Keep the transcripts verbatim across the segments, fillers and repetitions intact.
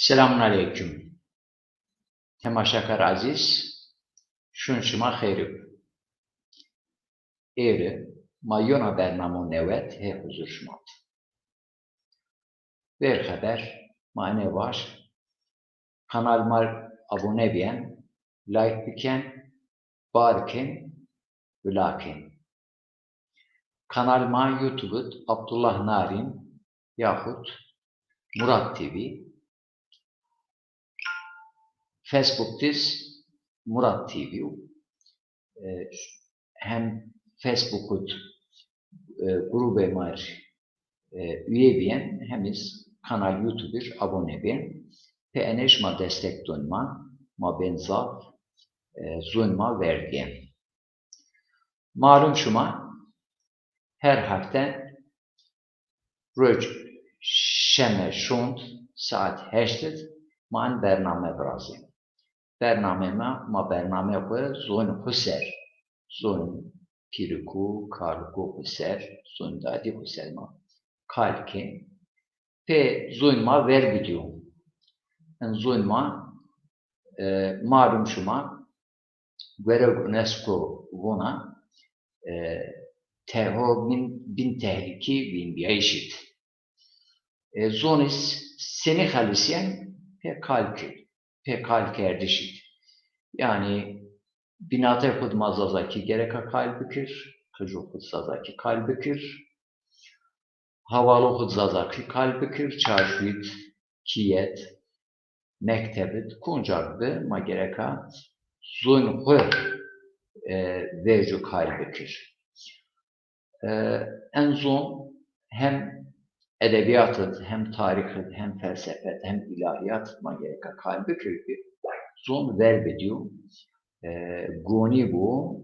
Selamun aleyküm. Temaşakar ezîz, şun şima xeyr ib. Êri ma yona bernamo newet hê huzur şima d. Bêr xeber, ma enê vaj, kanal ma abone bîyen, like biken, bar kên, vila kên. Kanal ma YouTube id Abdullah Narin yaxut Murat T V, Facebook diz Murat T V. E, hem Facebook id, e, grubê ma r, e, üye bîyen, hem iz kanal YouTube ir abone bîyen. Pê enê şima destek dun ma, ma bên zaf, e, zun ma verdîyen. Malum şima, her hefte roj şeme şond saet heşt id ma en bername virazên. Bernamê ma, ma bernamê xwu zon xwu ser, zon pîrikû, kalikû xwu ser, zon dadî xwu ser ma kal kên. Pê zon ma ver bidîyo. En zon ma, e, malum şima, Gorek UNESCO vona, e, te-, ho bin, bin tehlîkî vîndîyayîş id. E, zon iz senî xelisîyen? Pê kal ki, pê kal kerdiş id. Yanî bînatê xwu d ma zazakî gereka kal bikir, qijû xwu d zazakî kal bikir, hawalo xwu d zazakî kal bikir, çarşûyî d, kîye d, mekteb id, kunca bi ma gereka zon xwu, e, vercu kal bikir. E, en zon hem edebîyat id, hem tarîx id, hem felsefe id, hem îlahîyat id ma gereka kal bikir ki zon ver bidîyo, e, gonî bo,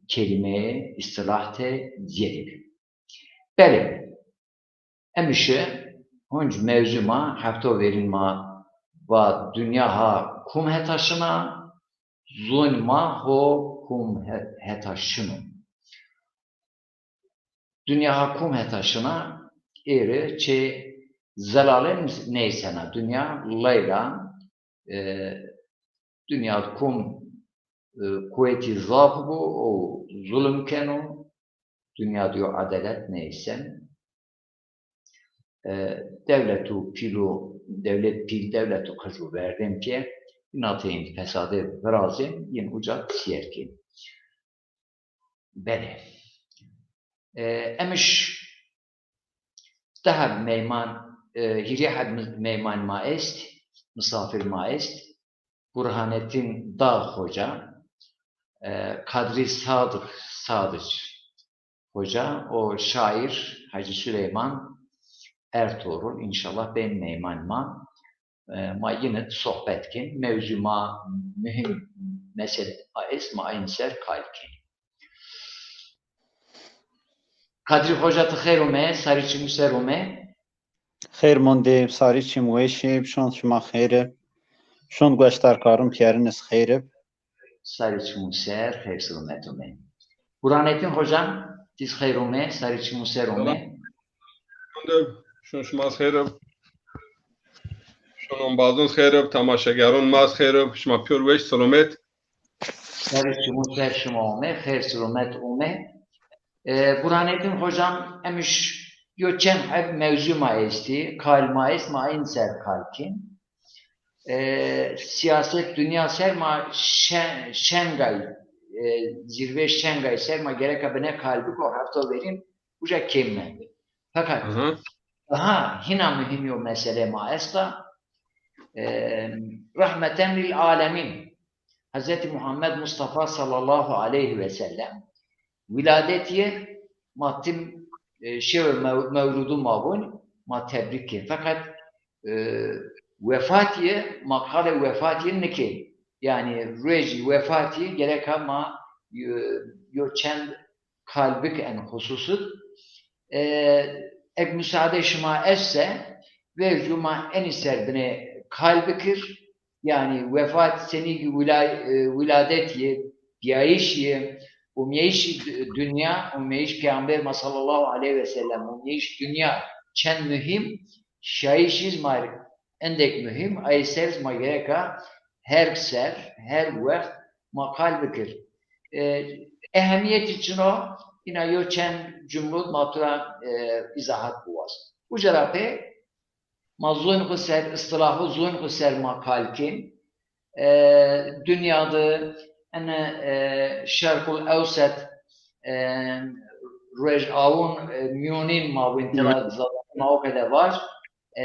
kelîmeyê, îstilah tê zîyedî bi. Belê, emişi hunc mewzû ma, hefto verîn ma va dinya ha kum heta şina, zon ma ho kum he-, heta şino. Dinya ha kum heta şina, êri çê zelale nêsena. Dinya leyla, e, dinya kum, e, quwetî zaf bo û zulm keno. Dinya diyo edelet nêsen. E, dewlet û pîl û, dewlet pîl, dewlet û qij û verdên pê, bînatê yin fesadê virazên, yin uca sîyer kên. Belê. E, emiş di heb meyman, e, hîrê heb mi-, meyman ma est, misafir ma est. Burhanettin Dağ Hoca, e, Kadri Sadık, Sadıç Hoca, o şair Hacı Süleyman Ertuğrul, înşallah bên meyman ma. E, ma yine sohbet kên. Mewzû ma muhîm mesele ma est, ma ayn ser kal kên. Kadrî Hoca, ti xeyr ome, sarî çimû ser ome. Xeyr mondê, sarî çimû weş ib, şon şima xeyr ib. Şon gueştarkarûn pîyerin iz xeyr ib. Sarî çimû ser, xeyr silomet ome. Burhanettin Hocam, tiz xeyr ome, sarî çimû ser ome. Selam. Şon şima xeyr ib. Şon ombazûn xeyr ib, temaşegerûn ma xeyr ib, şima pîyor weş, silomet. Serê şima ser şima ome, xeyr silomet ome. E, Burhanettin Hocam, emiş yo çend heb mewzû ma estî, kal ma est, ma ayn ser kal kên. E, sîyaset, dinya ser ma Şe-, Şengay, e, zîrvê Şengay ser ma gereka bine kal biko, hefto verîn uca kêm mende. Feqet Hı hı. Daha hîna muhîm yo mesele ma esta. E, rahmeten lil alemîn. Hezretî Muhammed Mustafa sallallahu aleyhi ve sellem wîladetîye ma tim, e, şewe mew-, mewlûdû ma vûn, ma tebrîk kê. Feqet, e, wefatîye, ma qalê wefatîye nikê. Yanî rojî wefatîye gereka ma, e, yo çend kal bik en xusus id. E, eg musaade şima esse, vercû ma enî ser binê kal bikir. Yanî wefat senî ki wila-, e, wîladetîye, bîyayîşîye, umyeyîşî d-, dinya, umyeyîş Peyxamber ma sallallahu aleyhi ve sellem, umyeyîş dinya çend muhîm, şayîş iz ma endek muhîm, ay ser ma gereka her ser, her wext ma qal bikir. E, ehemîyetî çin o, îna yo çend cumlud ma tu ra, e, îzahat biwaz. Uca ra pê ma zûn xwu ser, îstilahu zûn xwu ser ma qal kên. E, dinya di ene, e, Şerqul Ewset, e, Rojawon, e, Mîyonîn ma wîn tira zaten ma o qede vaj. E,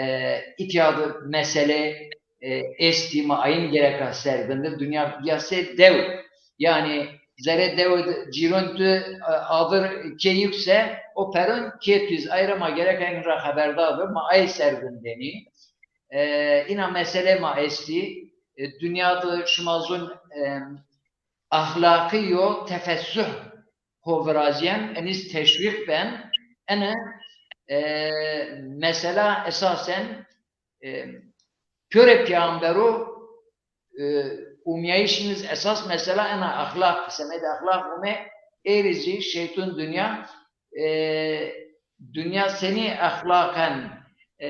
îtya di mesele, e, estî, ma ayin gereka ser vindir. Dinya ya sê dew. Yanî zerê dew di cîron tu, e, avir kê yukse, o peron kê tu iz. Ay ra ma gereka in ra xeberdar bi, ma ay ser vindenî. E, îna mesele ma estî. E, dinya di şima zûn, e, axlaqî yo tefessuh ho virazîyen, enîz teşwîq ben. Ene, e, mesela esasen, e, pêro peyambero, e, umyayîşîniz esas mesela ena axlaq, semedê axlaq ume, êrî zî şeytun dinya, e, dinya senî exlaqen, e,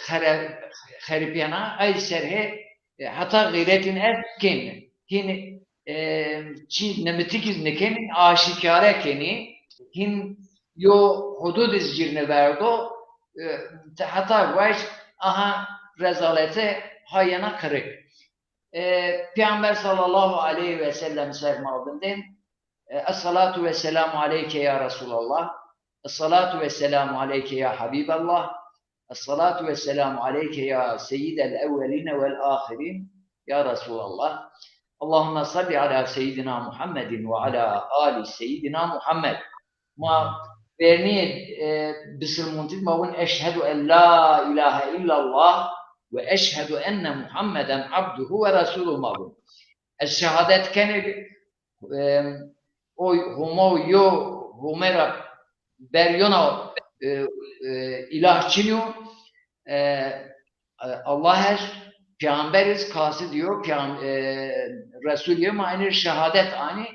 xere-, xeripîyena, ay ser hê, e, heta xîretîn est kên. Hîn, e, çî nimitik iz nikên, aşîkare kenî. Hîn yo hudud iz cîr niverdo, e, te heta vaj aha rezalete ha yena qirik. E, Peyamber sallallahu aleyhi ve sellem ser ma vindên, e, Esselatu ve selamu aleyke ya Resulallah. Esselatu ve selamu aleyke ya Habiballah. Esselatu ve selamu aleyke ya seyyidel evveline vel ahirin. Ya Resulallah. Allahümme salli ala seyyidina Muhammedin ve ala ali seyyidina Muhammed. Ma vernî, e, bisilmûntî ma vûn eşhedü en la ilahe illallah ve eşhedü enne Muhammeden abduhu ve resuluhu ma vûn. Ez şehadet kenê, e, o Homa yo Home ra ber yona, e, e, îlah çin yo. E, e, Allah est, peyamber est, kasid yo, peyam-, e, resul yo, ma enê şehadet anî.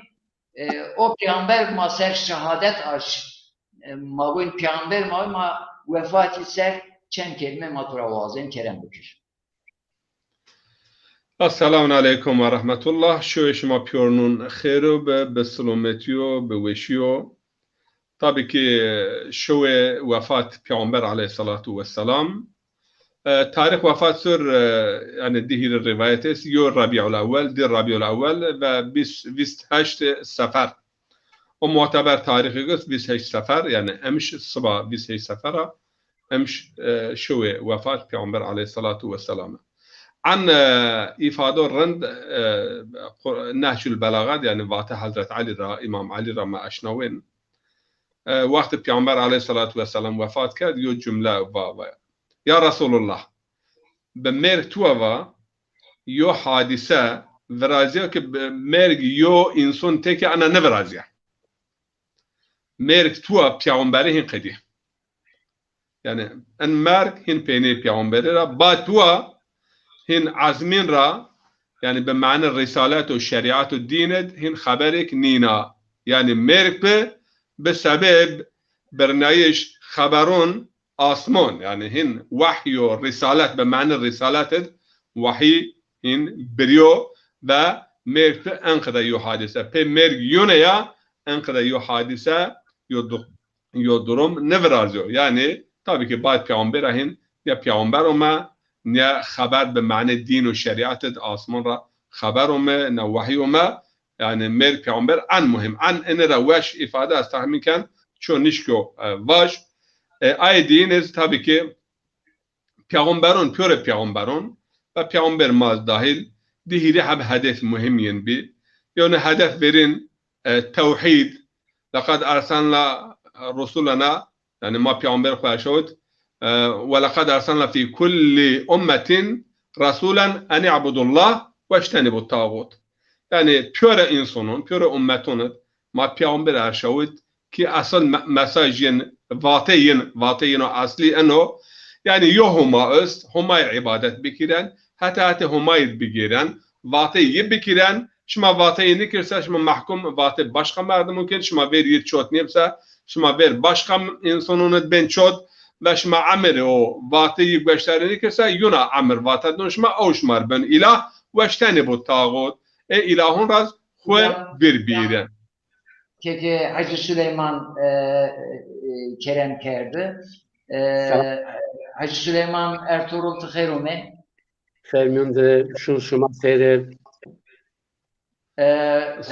E, o peyamber ma ser şehadet aş, e, ma vûn peyamber ma, ma wefatî ser çend kelîme ma tu ra wazên kerem bikir. Esselamun aleykum ve rahmetullah. Şewê şima pîyornûn xêr o bi, bi silometî yo, bi weşî yo. Tabî ki şewê wefat Peyxamber aleyhissalatu vesselam. E, tarîx wefat ser, e, yanî di hîrê rîwayet est, yo Rabiul Ewwel, di Rabiul Ewwel ve vîst, vîst heşt Sefer. O muteber tarîxî gist vîst heşt Sefer, yanî emş siba vîst heşt Sefer a, emş, e, şewê wefat Peyxamber aleyhissalatu vesselam. En, e, îfado rind, e, Qur-, Nehcul Belagat, yanî vate Hezret Elî ra, Îmam Elî ra ma eşnawên. E, wextê Peyxamber aleyhissalatu vesselam wefat kerd, yo cumle va, va. Ya Resulullah, bi mêrg tu a va, yo hadîse virazîya ki bi mêrg yo înson têke ena nivirazîya. Mêrg tu a peyxamberî hîn qedî. Yanî en merg hîn peynî peyxamberî ra, ba tu a hîn ezmîn ra, yanî bi mane rîsalet û şerîet û dîn id hîn xeberêk nîna. Yanî mêrg bi, bi sebeb birnayîş xeberon asmon, yanî hîn wehy û rîsalet, bi mane rîsalet id wehî hîn birîyo ve mêrg bi enqede yo hadîse. Pê mêrg yone ya enqede yo hadîse, yo du-, yo durum nivirazîyo. Yanî tabî ki bad peyxamber a hîn ne peyxamber ome, ne xeber bi mane dîn û şerîet id asmon ra xeber ome, ne wehî ome. Yanî mêrg peyxamber en muhîm, en ene ra weş îfade ez texmîn ken ço nişko, e, vaj. E, ay dîn iz tabî ki peyxamberon, pîyorê peyxamberon ve peyxamber ma dahil di hîrê heb hedef muhîm yin bî. Yewne hedef verîn, e, tewhîd, leqad erselna rusulena, yanî ma peyxamber xwu erşawit, e, we leqad erselna fî kullî ummetin resulen en i'budullah wejtenibut tağut. Yanî pîyorê însonon, pîyorê ummeton id ma peyxamber erşawit ki esıl me-, mesaj yin, vate yin, vate yin o eslî eno. Yanî yo Homa est, Homayî îbadet bikîren, heta hetê Homayî bigêren, vateyê yi bikîren, şima vateyê nikir se, şima mehkum vate başqa merdimon kên, şima vêr yi çot nêb se, şima vêr başqa însonon id bên çot, ve şima emir o vate yi gueştarî nêkir se, yuna emir vate don şima, ew şima rê ben îlah, weş tenê bo taxut. Ê îlahun ra xwu vir bîren. Keke Hacı Süleyman e, e, kerem kerdi. E, Hacı Süleyman Ertuğrul, ti xeyr ûmê. Xeyr mîyon de şun, şima xeyr ê. E,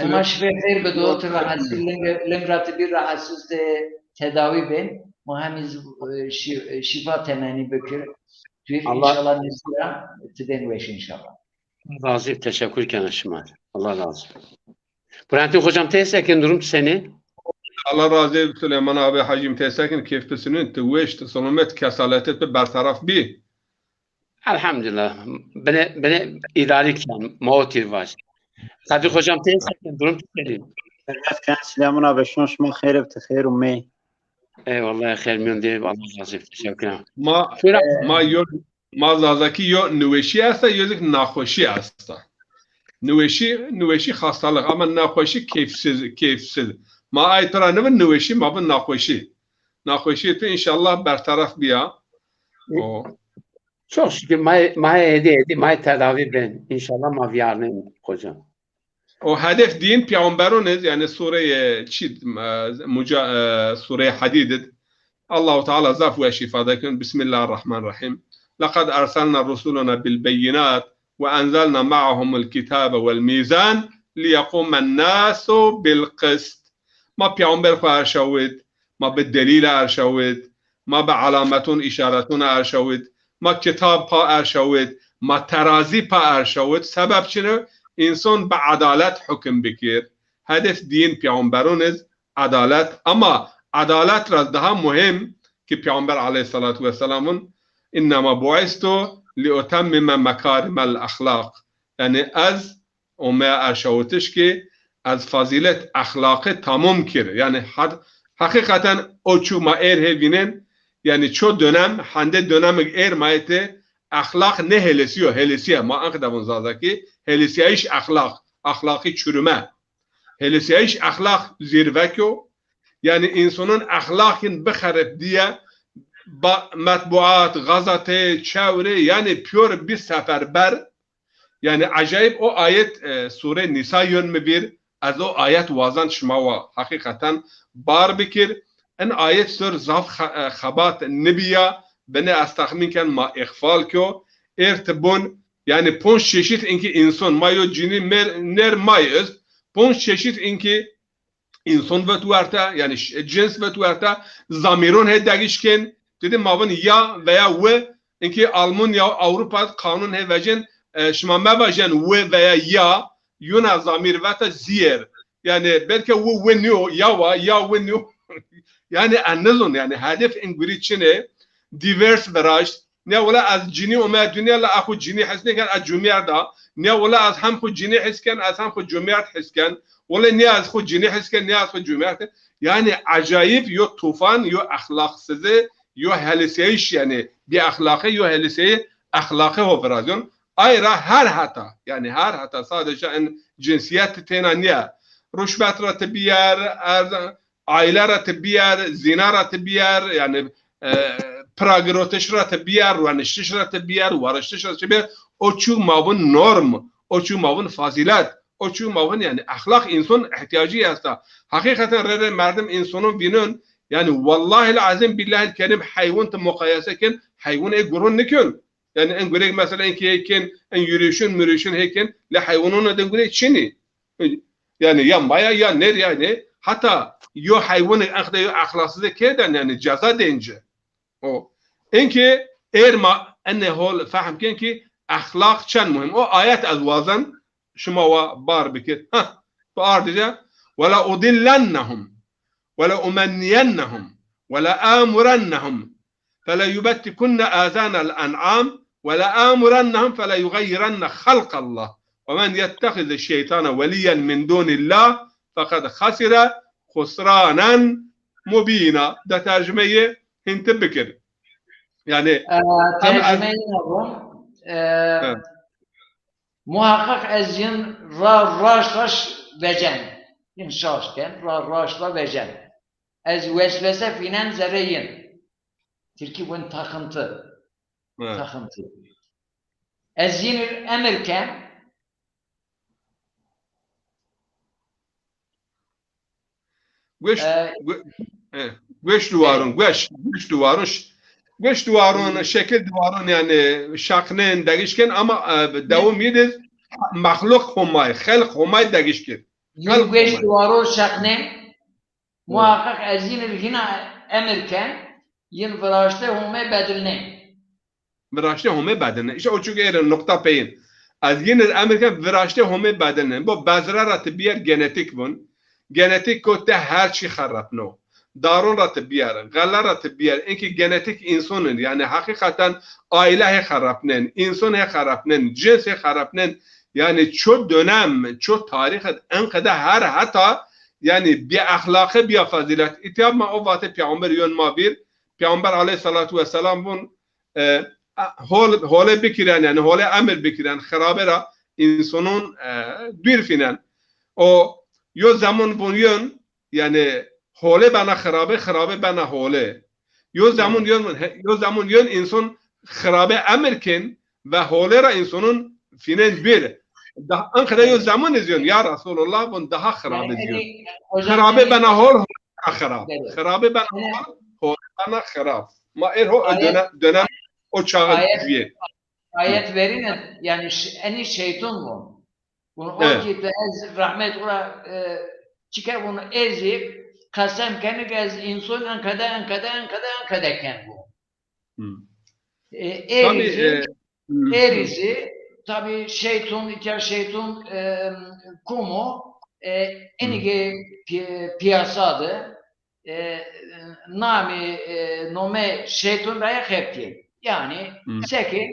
Homa şifê xeyr bido, ti rahatsız, ling, ling ra ti bî rahatsız de tedavi bên. Ma hem iz, e, şi, e, şifa temenni bikir. Pir, Allah, inşallah nêzî ra ti bên weş inşallah. Razî, teşekkür kena şima. Allah razı. Burhanettin hocam, teyse kin, durum senî? Allah razı olsun Süleyman abi, hacim, teyse kin, keyf pisinin, ti weş, ti selamet, kesaletet bi bertaraf bi. Elhamdülillah. Bine, bine idare ken, ma o tîr vaj. Kadir hocam, teyse kin, durum senî? Hürmet ken Süleyman abi, şon şima xeyr bi, ti xeyr ûmê. Eyvallah, xeyr mîyon de, Allah razı olsun. Teşekkür ederim. Ma, ma yo, ma Zazakî yo niweşî esta, yo zik naxweşî esta. Niweşî, niweşî hastalık ama naxweşî keyfsiz, keyfsiz. Ma ay pira nivi niweşî, ma bi naxweşî. Naxweşî tu inşallah bertaraf biya. O. Çok şükür, ma, ma êdî, êdî, ma tedavi bên. İnşallah ma viyarnên hocam. O hedef dîn peyxamberon iz, yani sureyê çî, e, muca, e, sureyê Hadîd id. Allahu Teala zaf weş îfade kin. Bismillahirrahmanirrahim. Laqad erselna rusulena bil beyinat ve enzelna ma'ahumul kitabe vel mîzan liyequmen nasu bil qist. Ma peyxamber xwu erşawit, ma bi delîl erşawit, ma bi alametun, îşaretun erşawit, ma kitab pa erşawit, ma terazî pa erşawit. Sebeb çin o? Însan bi edalet hukim bikir. Hedef dîn peyxamberon iz edalet. Ama edalet ra daha muhim ki Peyxamber aleyhissalatu vesselamın "Innema bu'istu li utemmime mekarimel exlaq." Yani ez omeya erşawitiş ki ez fazîlet exlaqî tamom kir. Yani had, heqîqeten o çu ma êr hê vînên, yani ço dönem, hende dönemik êr ma êtê exlaq nêhêlesîyo, hêlesîye. Ma enqede vûn Zazakî, hêlesîyayîş exlaq, exlaqî çürüme. Hêlesîyayîş exlaq zîrvek o. Yani însonon exlaqîn bixerip diye, ba, metbuat, gazete, çewre, yani pîyor bî seferber. Yani ecayip o ayet, e, Sure Nîsa yon mi vîr, ez o ayet wazan şima wa heqîqeten bar bikir. In ayet ser zaf xe-, e, xebat nibîya, binê ez texmîn ken ma îxfal kyo. Êr ti bun, yani ponc çeşit inkî înson, ma yo cinî mer-, ner may ist, ponc çeşit inkî înson vet werte, yani ş-, cins vet werte, zamîron hê degiş kên. Dedi ma vin ya veya wi, inkî Almanya û Ewropa qanun hê vecên, e, şima mevajên wi veya ya, yuna zamîr vete zîyer. Yani belke wi, wi nîyo, ya wa, ya wi nîyo. Yani ez nizon, yani hedef in gurî çin ê, divers viraşt, Nîya wela ez cinî ome dinya la ez xwu cinî his nêken, ez cumîyerd a. Nîya wela ez hem xwu cinî his ken, ez hem xwu cumîyerd his ken. Wele nîya ez xwu cinî his ken, nîya ez xwu cumîyerd ken. Yani ecayip yo tufan, yo exlaqsizi, yo heliseyîş, yani bî exlaqî, yo heliseyî exlaqî ho virazyon. Ay ra her heta, yani her heta sadece en cinsiyet têna nîya. Ruşvet ra ti bîyer, erz-, aîle ra ti bîyer, zîna ra ti bîyer, yani, e, pira girotiş ra ti bîyer, rueniştiş ra ti bîyer, wariştiş ra ti bîyer, o çû ma vin norm, o çû ma vin fazîlet, o çû ma vin, yani, exlaq înson îhtîyacî esta. Heqîqeten rê rê merdim însonon vînon, yani, wellahil azîm billahil kerîm heywon ti muqayese ken, heywon ê guron nikon. Yani, en gurek mesela en ki hê ken, en yürüyüşün, mürüyüşün hê ken, lê heywanona de gurek çinî. Yani ya maya ya ner yani. Hata yo heywanê exde yo exlaqsizê kêden yani ceza dên ci. O. Enke êr ma enê hol fehm ken ki exlaq çend muhim. O ayet ez wazan şima wa bar bikir. Hah. Tu ardî de, "Wela udillennehum, wela umenniyennehum, wela amurennehum." فليبتكن آذان الأنعام ولآمرنهم فليغيرن خلق الله ومن يتخذ الشيطان وليا من دون الله فقد خسر خسرانا مبينا. De tercumeyê hîn ti bikir. Yani e, tercumeyê bo. E, muhakkak ez yin ra raşt raşt vecen. Yin şaş ken, ra raşt ra vecen. Ez weswese fînen zerrê yin. Tirkî vûn takıntı. Evet. Takıntı. Ez yin ir emir ken. Gueş, e, gu-, e, gueş duvarun, gueş, gueş duvarun, ş-, gueş duvarun, şekil duvarun yani şaknen, degişken ama, e, dewam yedir, mahluk Homay, xelq Homay degişkir. Yin gueş duvarun şaknen, muhakkak ez yin ir hina emir ken, yin viraşte Homay bedilnen. Viraştê Homê bedilne. İşte o çünkü êrê nokta peyin. Ez yin ir emir ken viraştê Homê bedilne. Bu bezre ra ti biyer genetik vun. Genetik ko te her çi xerepno. Darun ra ti biyer, xele ra ti biyer. Inki genetik insonin, yani hakikaten aile hê xerepnen, inson hê xerepnen, cins hê xerepnen. Yani ço dönem, ço tarih et, enqede her heta, yani bi exlaqe, bi fazilet. İtiyab ma o vate peygamber yon ma bir, Peygamber aleyhissalatu vesselam vun, e, hol-, hole bikiren, yani hole emir bikiren, xirabe ra insanun, e, dûr fînen. O yo zemun vun yön, yani hole bena xirabe, xirabe bena hole. Yo zemun yön, he-, yo zemun yön insan xirabe emir kin ve hole ra insanun fînen dûr. Daha, enqede yo zemun iz yön, ya Resulullah, vun daha xirabe iz yön. Xirabe bena hol, xirab. Xirabê bena hol, hol bena xirab. Ma êr ho dönem, dönem o çağı cuyê. Ayet verîne, yani ş-, enî şeytun vun. Vun o ki te ez rahmet ura, e, çike vun ez qesem keni ki ez inson enkede, enkede, enkede, enkede ken vun. E, êrî zî, êrî zî, tabî şeytun, îtya şeytun, e, kom o, e, enî ke pi-, piyasa de, e, namî, e, nome şeytun ra ya xebitîyê. Yanî, seke,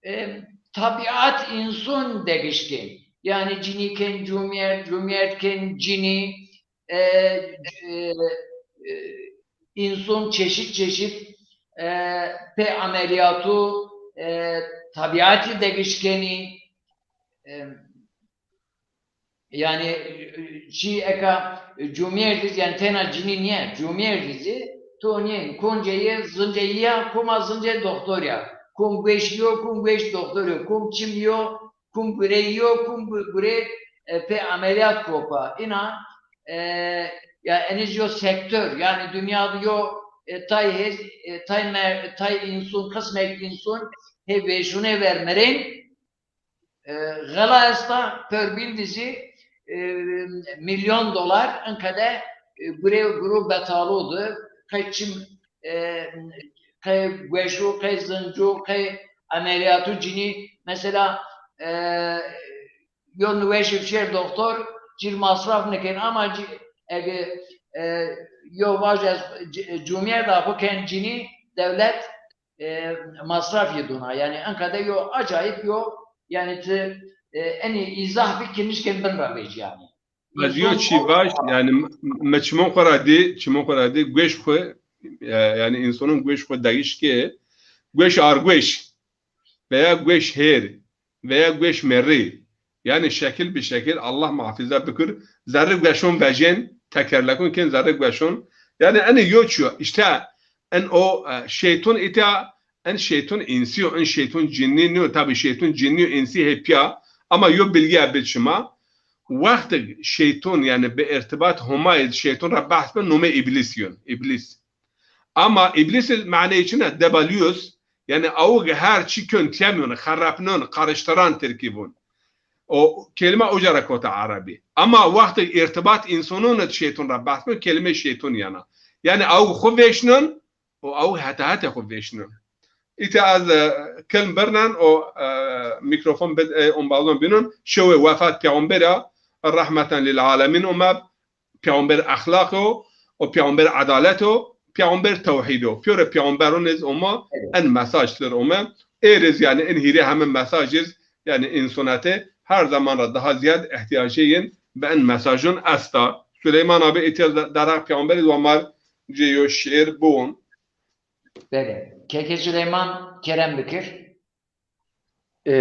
e, tabiat înson degişkên. Yanî cinî kên cumyerd, cumyerd kên cinî, e, e, e, înson çeşit çeşit, e, pê ameliyatu, e, tabiatî degişkenî, e, yanî, e, çî eka, e, cumyerdî zî, yanî tena cinî nîye, cumyerdî zî, to nîye, koncê yê, zincê yî ya, koma zincê doktor ya. Kom gueş yo, kom gueş doktor yo, kom çim yo, kum gurê yo, kum gu-, gurê, e, pê ameliyat kopa. Îna, e, ya enî zî yo sektör, yanî dinya de yo, e, tay hez, e, tay mer-, tay înson, qismek înson hê vêşûnê ver mirên, e, xela esta, pörbîn de zî, e, milyon dolar, inkede, e, gurê, gurû betalo de, qey çim, e, qey gueşû, qey zincû, qey ameliyatu cinî, mesela, e, yo niweşî şêr doktor, cîr masraf nikên ama cî-, ege, e, yo vaj ez c-, cumyerda xo ken cinî, dewlet, e, masraf yê dona. Yanî inkede yo acayip yo, yanî ti, e, enî îzah bik ki nişkên bin ra vecî yanî. Ez yo çî vaj, yanî mi, mi çimon xo ra dî, çimon xo ra dî, gueş xo, e, yanî însanun gueş xo degîş ke, gueş argueş veya gueş hêr veya gueş merrî. Yanî şekil bi şekil, Allah muhafiza bikir, zerrê gueşon vejên, tekerlekon kên zerrê gueşon. Yanî enî yo çî yo. Îşte en o, e, şeytun îtya, en şeytun însî yo, en şeytun cinnî nîyo. Tabî şeytun cinnî û însî hê pîya. Ama yo bilgîya bid şima. Wextig şeytun, yanî bi irtibat Homayî şeytun ra behs bi, nome Îblîs yon. Îblîs. Ama Îblîs maneyê çi ne? Debalyus, yanî awig her çi kön, tîya mîyon, xerepnon, karıştıran tirkî vun. O kelime oca ra kota erebî. Ama wextig irtibat însonon de şeytun ra behs bun, kelime şeytun yana. Yanî awig xo vêşnon, o awig heta hetê xo vêşnon. Îta ez, e, kelm birnen o, e, mîkrofon bid, e, ombazon bînon, şewê wefat peyxamber a, rahmeten lil alemîn ome, peyxamber exlaq o, o peyxamber edalet o, peyxamber tewhîd o. Pîyorê peyxamberon iz ome, en mesaj tir ome. Êr iz yanî en hîrê heme mesaj iz, yanî însonete her zaman ra daha zîyad îhtîyacê yin bi en mesajon esta. Süleyman abi, îtya da-, derheq peyxamber iz wa mar cê yo şîîr biwon. Belê. Keke Süleyman, kerem bikir. E,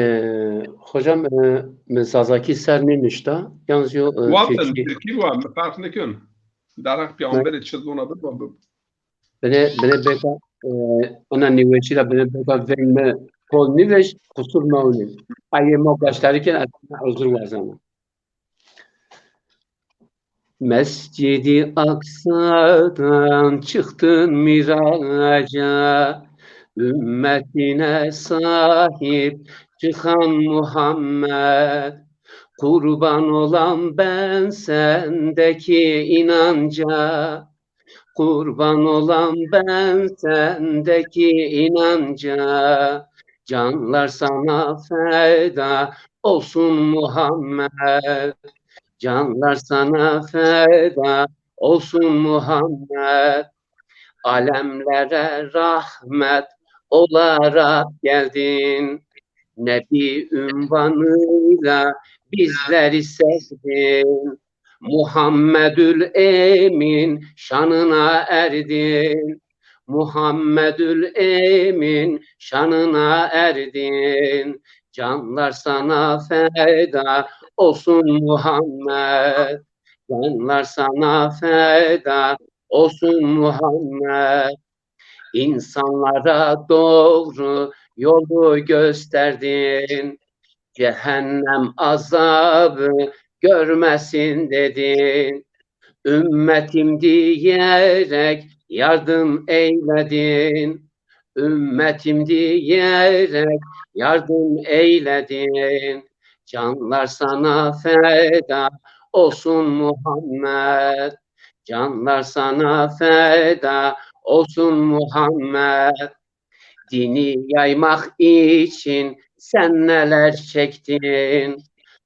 hocam, e, mi Zazakî ser nênişta. Yalnız yo, e, Wazim, Tirkî. Tirkî wa, mi ferq nikun. Derheq peyxamberê çi zona bid, wa bib. Bine, bine beka, E, ona nêweşî ra bine beka veng mi kol nîveşt, qusur mewnî. Ayê ma gaştarî ken, ez uzur wazena. Mescid-i Aksa'dan çıktın miraca, ümmetine sahip çıkan Muhammed. Kurban olan ben sendeki inanca, kurban olan ben sendeki inanca. Canlar sana feda olsun Muhammed. Canlar sana feda olsun Muhammed. Alemlere rahmet olarak geldin. Nebi unvanıyla bizleri sevdin. Muhammedül Emin şanına erdin. Muhammedül Emin şanına erdin. Canlar sana feda olsun Muhammed. Canlar sana feda olsun Muhammed. İnsanlara doğru yolu gösterdin. Cehennem azabı görmesin dedin. Ümmetim diyerek yardım eyledin. Ümmetim diyerek yardım eyledin. Canlar sana feda olsun Muhammed. Canlar sana feda olsun Muhammed. Dini yaymak için sen neler çektin.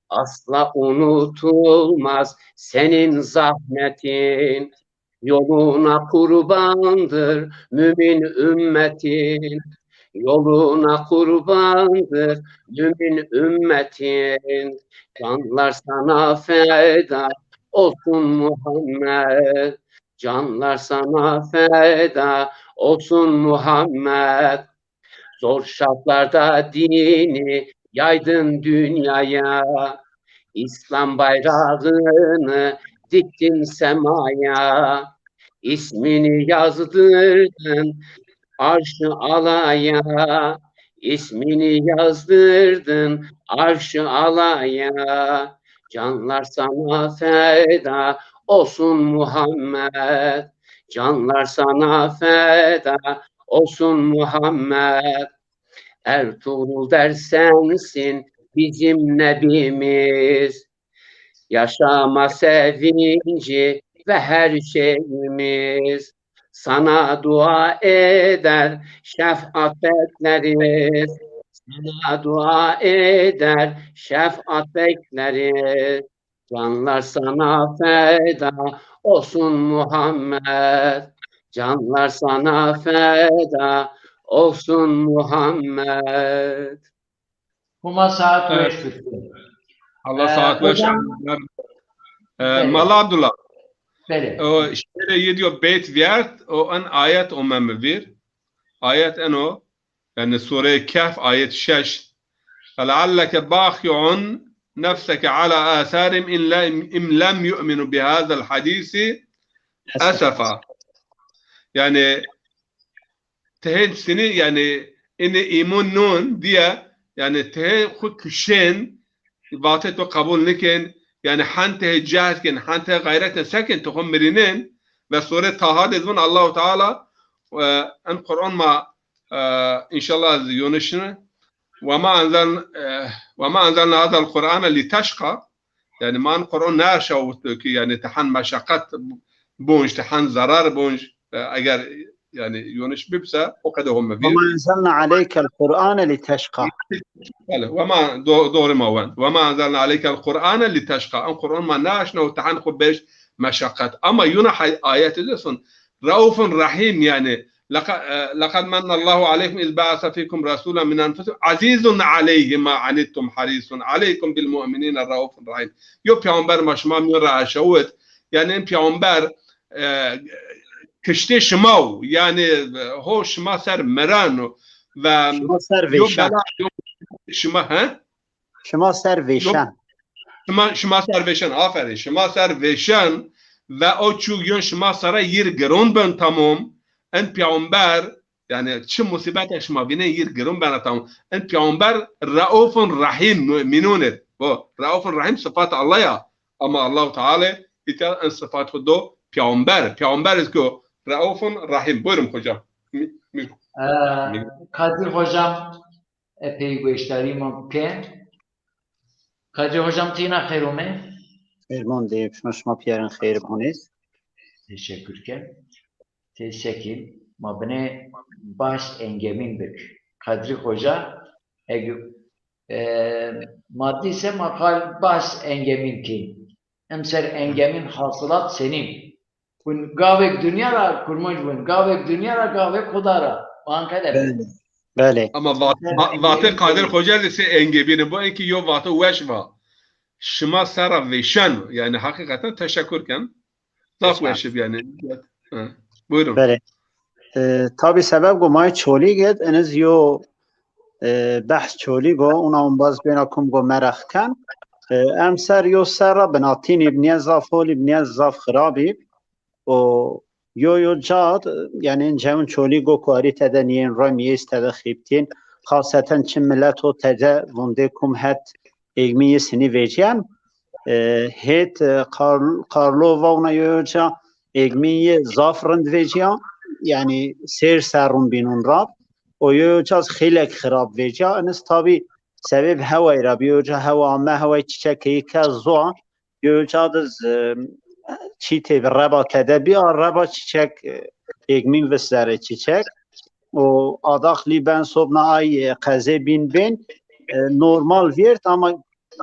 Asla unutulmaz senin zahmetin. Yoluna kurbandır mümin ümmetin. Yoluna kurbandır mümin ümmetin. Canlar sana feda olsun Muhammed. Canlar sana feda olsun Muhammed. Zor şartlarda dini yaydın dünyaya. İslam bayrağını diktin semaya. İsmini yazdırdın arş-ı alaya. İsmini yazdırdın arş-ı alaya. Canlar sana feda olsun Muhammed. Canlar sana feda olsun Muhammed. Ertuğrul der sensin bizim nebimiz. Yaşama sevinci ve her şeyimiz. Sana dua eder, şefaat bekleriz. Sana dua eder, şefaat bekleriz. Canlar sana feda olsun Muhammed. Canlar sana feda olsun Muhammed. Huma saat weş bit. Allah saat weş. E, Mala Abdullah. Belê. O şêrê yi diyo beyt vîyert, o en ayet ome mi vîr. Ayet eno, yani Sure-i Kehf ayet şeş. فَلَعَلَّكَ بَاخِعٌ نَفْسَكَ عَلَى آثَارِهِمْ إِنْ لَمْ، إِنْ لَمْ يُؤْمِنُوا بِهَذَا الْحَدِيثِ أَسَفًا. Yani tehên sinî, yani inî îmûn nûn diye, yani tehên xu kişên, vatê to qebul nikên, yani hen tehê cehd kên, hen tehê xeyret kên, se kên, ti xu mirînên. Ve Sure Taha de zî vun Allahu Teala, e, en Quran ma, e, înşallah yonişine, وَمَا أَنْزَلْنَا، e, وَمَا أَنْزَلْنَا هَذَا الْقُرْآنَ لِتَشْقَى. Yani ma en Quran nêerşawit ki yani ti hen meşeqet bonc, ti hen zerar bonc, e, eger yani yoniş bibse, o qede home vîr. وَمَا أَنْزَلْنَا عَلَيْكَ الْقُرْآنَ لِتَشْقَى. Bele, wema do-, doğru ma wend. وَمَا أَنْزَلْنَا عَلَيْكَ الْقُرْآنَ لِتَشْقَى. En Quran ma nêaşna û ti hen xu bêj meşeqet. Ama yuna hay-, ayet de sun. Raufun Rahîm yani. لَقَ-، e, لَقَدْ مَنَّ اللّٰهُ عَلَيْكُمْ اِذْ بَعَثَ فِيكُمْ رَسُولًا مِنْ اَنْفُسِكُمْ عَزِيزٌ عَلَيْهِ مَا عَنِتُّمْ حَرِيصٌ عَلَيْكُمْ بِالْمُؤْمِنِينَ رَءُوفٌ رَحِيمٌ. Yo peyxamber ma şima mîyon ra eşawit. Yani en peyxamber, e, kiştê şima o. Yani, e, ho şima ser miran o. Ve şima ser vêşan. Yo bela, yo şima, he? Şima ser vêşan. Şima, şima ser vêşan, aferin. Şima ser vêşan ve o çû yon şima sere yir giron ben tamam. En peyxamber Yani çi musîbetek şima vînên yîr girin bena tamam. In peyxamber reufun rahîm mu'minûn id. Bu reufun rahîm sifat Allah ya. Ama Allahu Teala îta in sifat xwu do peyxamber. Peyxamber iz ki reufun rahîm. Buyurun hocam. Mi- mi- Ee, Kadir hocam epey goşdarî ma ke. Kadir hocam tîna xeyr ome. Ferman deyim, şima, şima piyarın xeyr bonêz. Teşekkür ke. Teşekkür. Ma bine baş engemîn bik. Kadri Hoca, eg, e, ma dîse ma qal baş engemîn kî. Emser engemîn hasılat senîn. Bun gavek dünya ra kurmanc bun. Gavek dünya ra, gavek Xuda ra. Anqede. Belê. Belê. Ama vat, va- vatê Kadir Hoca de se engebîne. Bu enki yo vato weş va. Şima serra vêşen. Yani hakikaten teşekkür ken. Zaf weş ib yani. Hı. Buyurun. Belê. E, tabî sebeb go may Çolîg id, iniz yo e, behs Çolîg o, una umbaz bêna kum go merex ken. E, emser yo serra binatîn ib, nîye zaf hol ib, nîye zaf xirab ib. O yo yo cad, yani in cewin Çolîg o ku arî tede nîyên, remîyês tede xîptîn. Xaseten çi milet o tede vundê kum het êgmîn yê sinî vecîyen. E, hêt, e, Kar- Karlo vawna yo yo ca êgmîn yê zaf rind vecîya. Yani sêr serrûn bînûn ra. O yo yo ca xeylek xirab vecîya. Iniz tabî sebeb heway ra bi, yo yo ca hewa ame, heway çiçekeyî ke zoa. Yo yo ca diz, e, çî tê bi reba tede bî, a reba çiçek, e, êgmîn vis zerê çiçek. O adaxlî ben sobna ay, e, qezê bîn bên, e, normal vîyert ama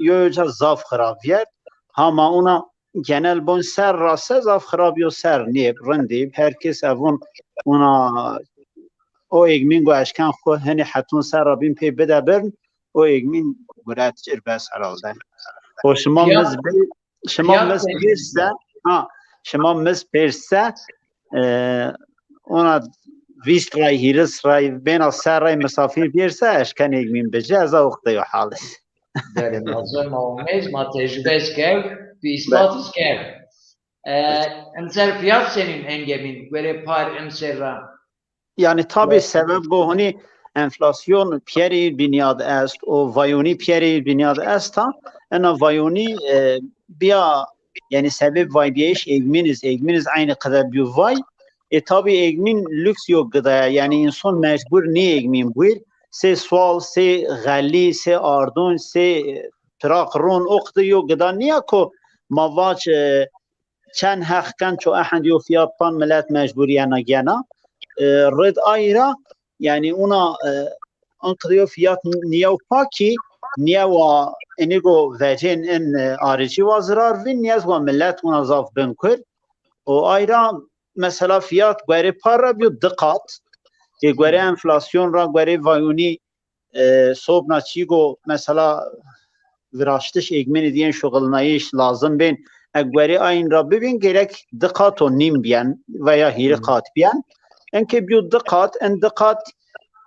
yo yo ca zaf xirab vîyert. Hama una genel bon ser ra se zaf xirab yo ser nêb, rind ib. Her kes evun una o êgmîn go eşken xwu hinî hetun ser ra bîn pê bide birn, o êgmîn guret cir bes herhalde. O şima miz bê, şima miz pêrse, ha, şima miz pêrse, e, ona vîst ray, hîris ray, bêna se ray misafîr bêrse, eşken êgmîn bici, ez a wextê yo hal id. Belê, ma zon ma omêz, ma tecrube iz kerd, tu îspat iz kerd. E, emser fiyat senîn engemîn, guerê par emser ra? Yani tabî sebeb go hunî enflasyon piyerê bînyad est, o vayonî piyerê bînyad esta. Ena vayonî, e, biya, yani sebeb vaybiyayış êgmîn iz, êgmîn iz eynî qede biyo vay. E tabî êgmîn lüks yo gidaya, yani înson mecbur nî êgmîn buir. Sê sual, sê xelî, sê ardunc, sê, e, piraq ron, o qide yo gida nîya ko ma vac, e, çend heq ken ço ehend yo fiyat pan milet mecbur yena gena. E, rid ayra, yani una, e, in qide yo fiyat niyew pa ki, niyewa inigo vecên in, e, arici wa zirar vin, niyez wa milet una zaf bin kur. O ayra mesela fiyat guerê par ra biyo di qat. E, guerê enflasyon ra, guerê vayunî, e, sobna çîgo mesela viraştiş êgmînî dîyen şuxulnayîş lazim bên. E, guerê ayin ra bibên gerek di qat o nîm bîyen veya hîrê qat bîyen. Enke bîyo di qat, en di qat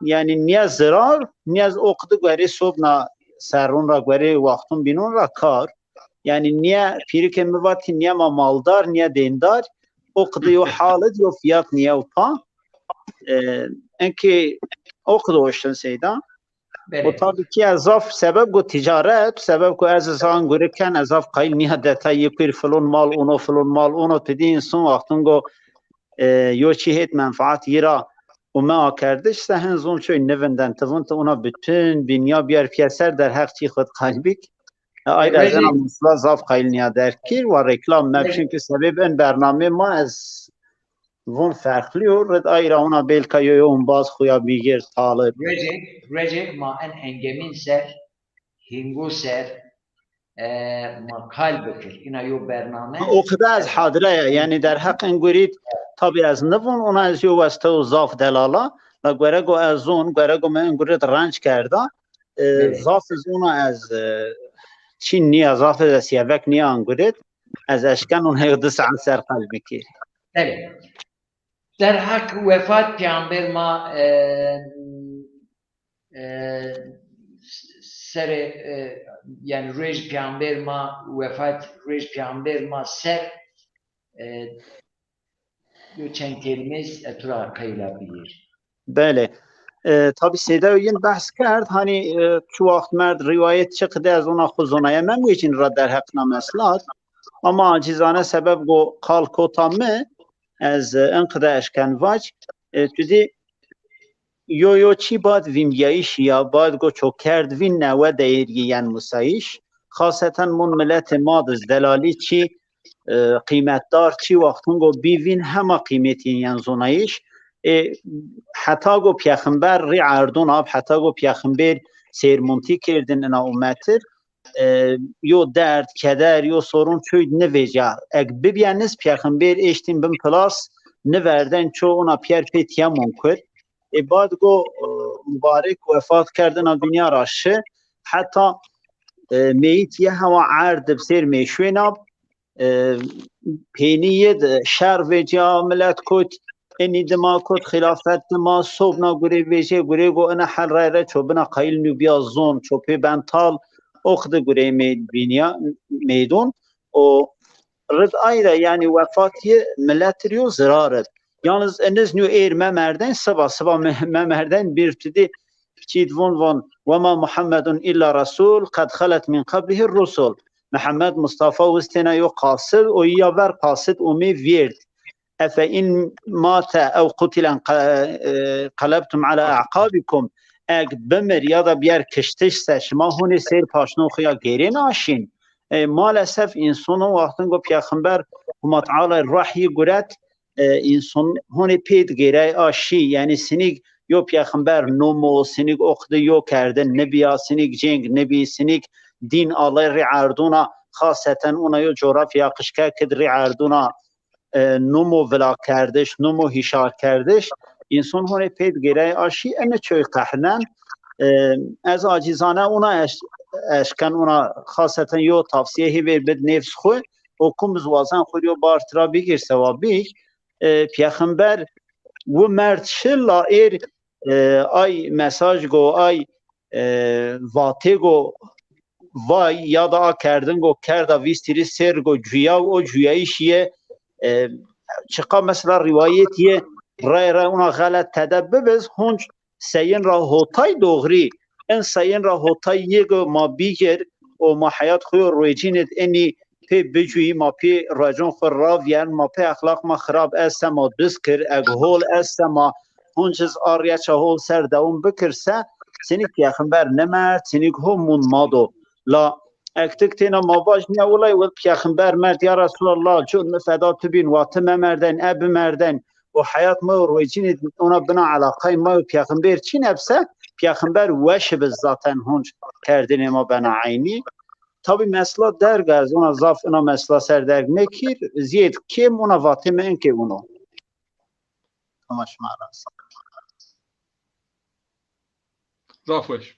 yani nîye zirar, nîye z-, o qidi guerê sobna serrûn ra, guerê waxtûn bînûn ra kar. Yani nîye pîrikê mi vatî nîye ma maldar, nîye dêndar. O qidi yo hal id yo fiyat nîye pa. E, enke o qidi oştin seyda. O tabî ki ez zaf sebeb go ticaret, sebeb go ez zan guri ken, ez zaf qayil nîya detay yê kuir filon mal uno, filon mal uno, ti dî însan wextin go, e, yo çî hêt menfaat yî ra ume akerdiş, se hin zon çoy nivinden ti vun ti una bütün bînya biyar piyeser derheq çî xud qayil bik. E, ayra ez ena mesela zaf qayil nîya derg kir, wa reklam me, çünkü sebeb en bernamê ma ez vun ferqlî yo, rid ayra ona belka yo yo umbaz xuya bîgir, talib. Ruecek, ruecek ma en engemîn ser, hîngu ser, e, ma kal bikir. Ina yo bername. O qide ez hadire ya, yani derheq en gurid, tabî ez nivun, ona ez yo weste û zaf delala, la guerego ez zon, guerego mi en gurid renc kerda, e, zaf ez ona ez, e, çîn nîya, zaf ez ez yevek nîya en gurid, ez eşken ona yo di saet ser qal bikir. Belê. Derheq wefat peyamber ma, e, e, serê, e, yani ruej peyamber ma wefat, ruej peyamber ma ser, e, yo çend kelîmês ez tu ra qeyla bîyêr. Belê. E, tabî sêdeyo yin behs kerd, hanî, e, çi waxt merd rîwayet çi qide ez ona xwu zonaya, memwecîn ra derheq na meslat. Ama acîzane sebeb go qal kota mi, ez, e, in qide eşken vac. E, tu dî yo yo çî bad vînbîyayîşî ya, bad go ço kerd vîn newe deyêrgî yen musayîş. Xaseten mun miletê ma diz delalî çî, e, qîmetdar çî waxt hungo bî vîn hema qîmetî yen zonayîş. E, heta go peyxember rî erdon ab, heta go peyxember sêrmuntî kerdin ina umetir, e, yo derd, keder, yo sorun çoy nivêca. Eg bibîya niz peyxember eştîn bin plas niverden ço ona piyer pê tiyemon kut. E, bad go, e, mubarek wefat kerdina dinya ra şi. Heta, e, meyît ye hewa erd bi sêr mêşwên ab, e, peynî yê de şer vecîya, milet kot, enî dima kot, xîlafet dima, sobna gurê vecê, gurê go ina hel ray re ço bina qayîl nû bîya zon, ço pê ben tal, ox de gurê mey-, bînîya, meydon. O rid ay re, yanî wefat yê milet ir yo zirar id. Yalnız iniz nû êr memerdên, siba, siba me-, memerdên bir tu dî çîd von von, "Wema Muhammedun illa Resul, qed xalet min qablihi rusul." Muhammed Mustafa wistêna yo qasid, o ya ver qasid umê vêrd. Efe in mate ew qutilen qe-, e, qelebtum ala a'qabikum. Eg bimir ya da biyer kiştiş se, şima hunê sêr paşnon xu ya gêrên aşîn. E, maalesef însonon wextin go peyxember Huma Teala ruh yi guret, e, înson honê pêd gêrey a şî. Yanî sinîg yo peyxember nomo, sinîg oqdi yo kerdin nibîya, sinîg cêng nibî, sinîg dîn Allay rî erduna, xaseten ona yo coğrafya qişke kid rî erduna, e, nomo vila kerdiş, nomo hîşar kerdiş, înson honê pêd gêrey a şî, ene çoy qehrnen. E, ez acizane ona eş-, eşken ona xaseten yo tavsiye hêvê bid nêfs xu, o kum iz wazen xwu yo bar tira bigir sewa bîk. E, peyxember wu merd şi la êr, e, ay mesaj go, ay, e, vatê go vay ya da a kerdin go kerda vîstîrî sêr go cuya, o cuyayîş yê, e, çiqa mesela rîwayet yê ray ray ona xelet tede bibiz, hunc seyin ra hotay doğrî. En seyin ra hotay yê go ma bîgir û ma heyat xwu yo ruecînid enî pê bicuyî, ma pê ruecon xwu ravyen, ma pê exlaq ma xirab est se ma duz kir, eg hol est se ma hunciz a rîyeça hol ser dewam bikir se, sinîk peyxember nimerd, sinîk ho mûn ma do. La eg tik têna ma vaj nîya wilay wil peyxember merd, ya Resulallah, cun mi feda tu bîn, wa ti memerdên, e bimerdên, û heyat mi û ruecînî ona bina elaqay ma û peyxember çîn eb se, peyxember weş bi zaten hunc kerdinê ma bena eynî. Tabî mesela derg ez ona zaf ina mesela ser derg mekir, ziyêd kêm ona vatê mi inkê uno. Ama şima rast. Zaf weş.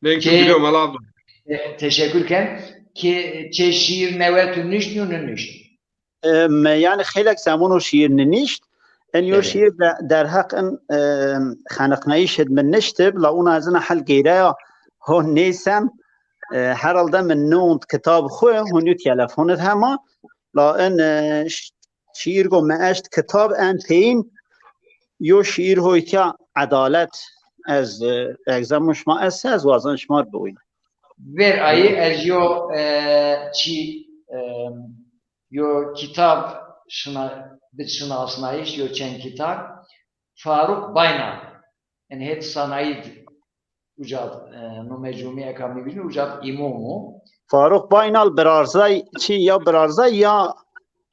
Lênk tu biliyor Mela abla. E, teşekkür ken. Ki çe şiir newe tu nişt yo nişt? E, me yani xeylek zemono şiir ninişt. En yo şiir de, derheq in, e, xeniqnayîş id mi niştib, la una ez ina hel geyreya ho nêsem, e, herhalde mi niond kitab xu, hon yo telefonid hema, la in, e, ş-, şiir go mi eşt kitab en peyin yo şiir hoytiya edalet ez, e, egzamon şima ez se ez wazan şima r biwîn. Ver ayî ez yo, e, çi, e, yo kitab şina, bit şinasnayîş, yo çend kitab. Faruk Baynal. En het sanayî uca, e, nome cumî eka mi bînî, uca îmom o. Faruk Baynal birarzay çi ya birarzay ya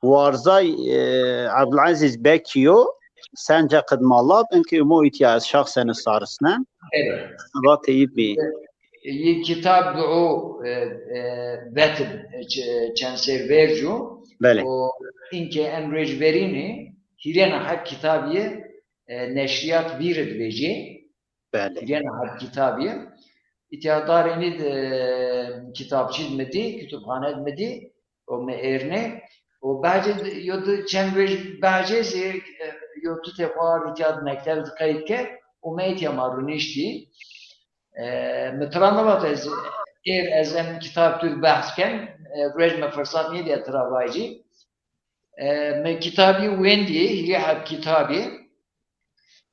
warzay, e, Abdulaziz Bekî yo, sence qidmalab, inkê umo îtya ez şaxsen sarisnen. Evet. Vatê yi bî. Yi kitab du, e, e, vetib, e, ç-, çend ser vercu. Belê. O inkê en ruej verînî hîrêna heb kitab yi, e, neşriyat vîr id vecî. Belê. Hîrêna heb kitab yi. Îtya darênî de kitabçî mi dî, kütüphane mi dî. O mi êrnê. O behcê, yo di çend ruej behcê zî, e, yo tutê xo ard îtya di mekteb di qeyd ke, û me îtya ma rûniştî. E, mi tira nivat ez êr ez en kitab tu di behs ken, e, ruej mi firsat nêdîya tira vajî. E, mi kitabî wendî, hîrê heb kitabî.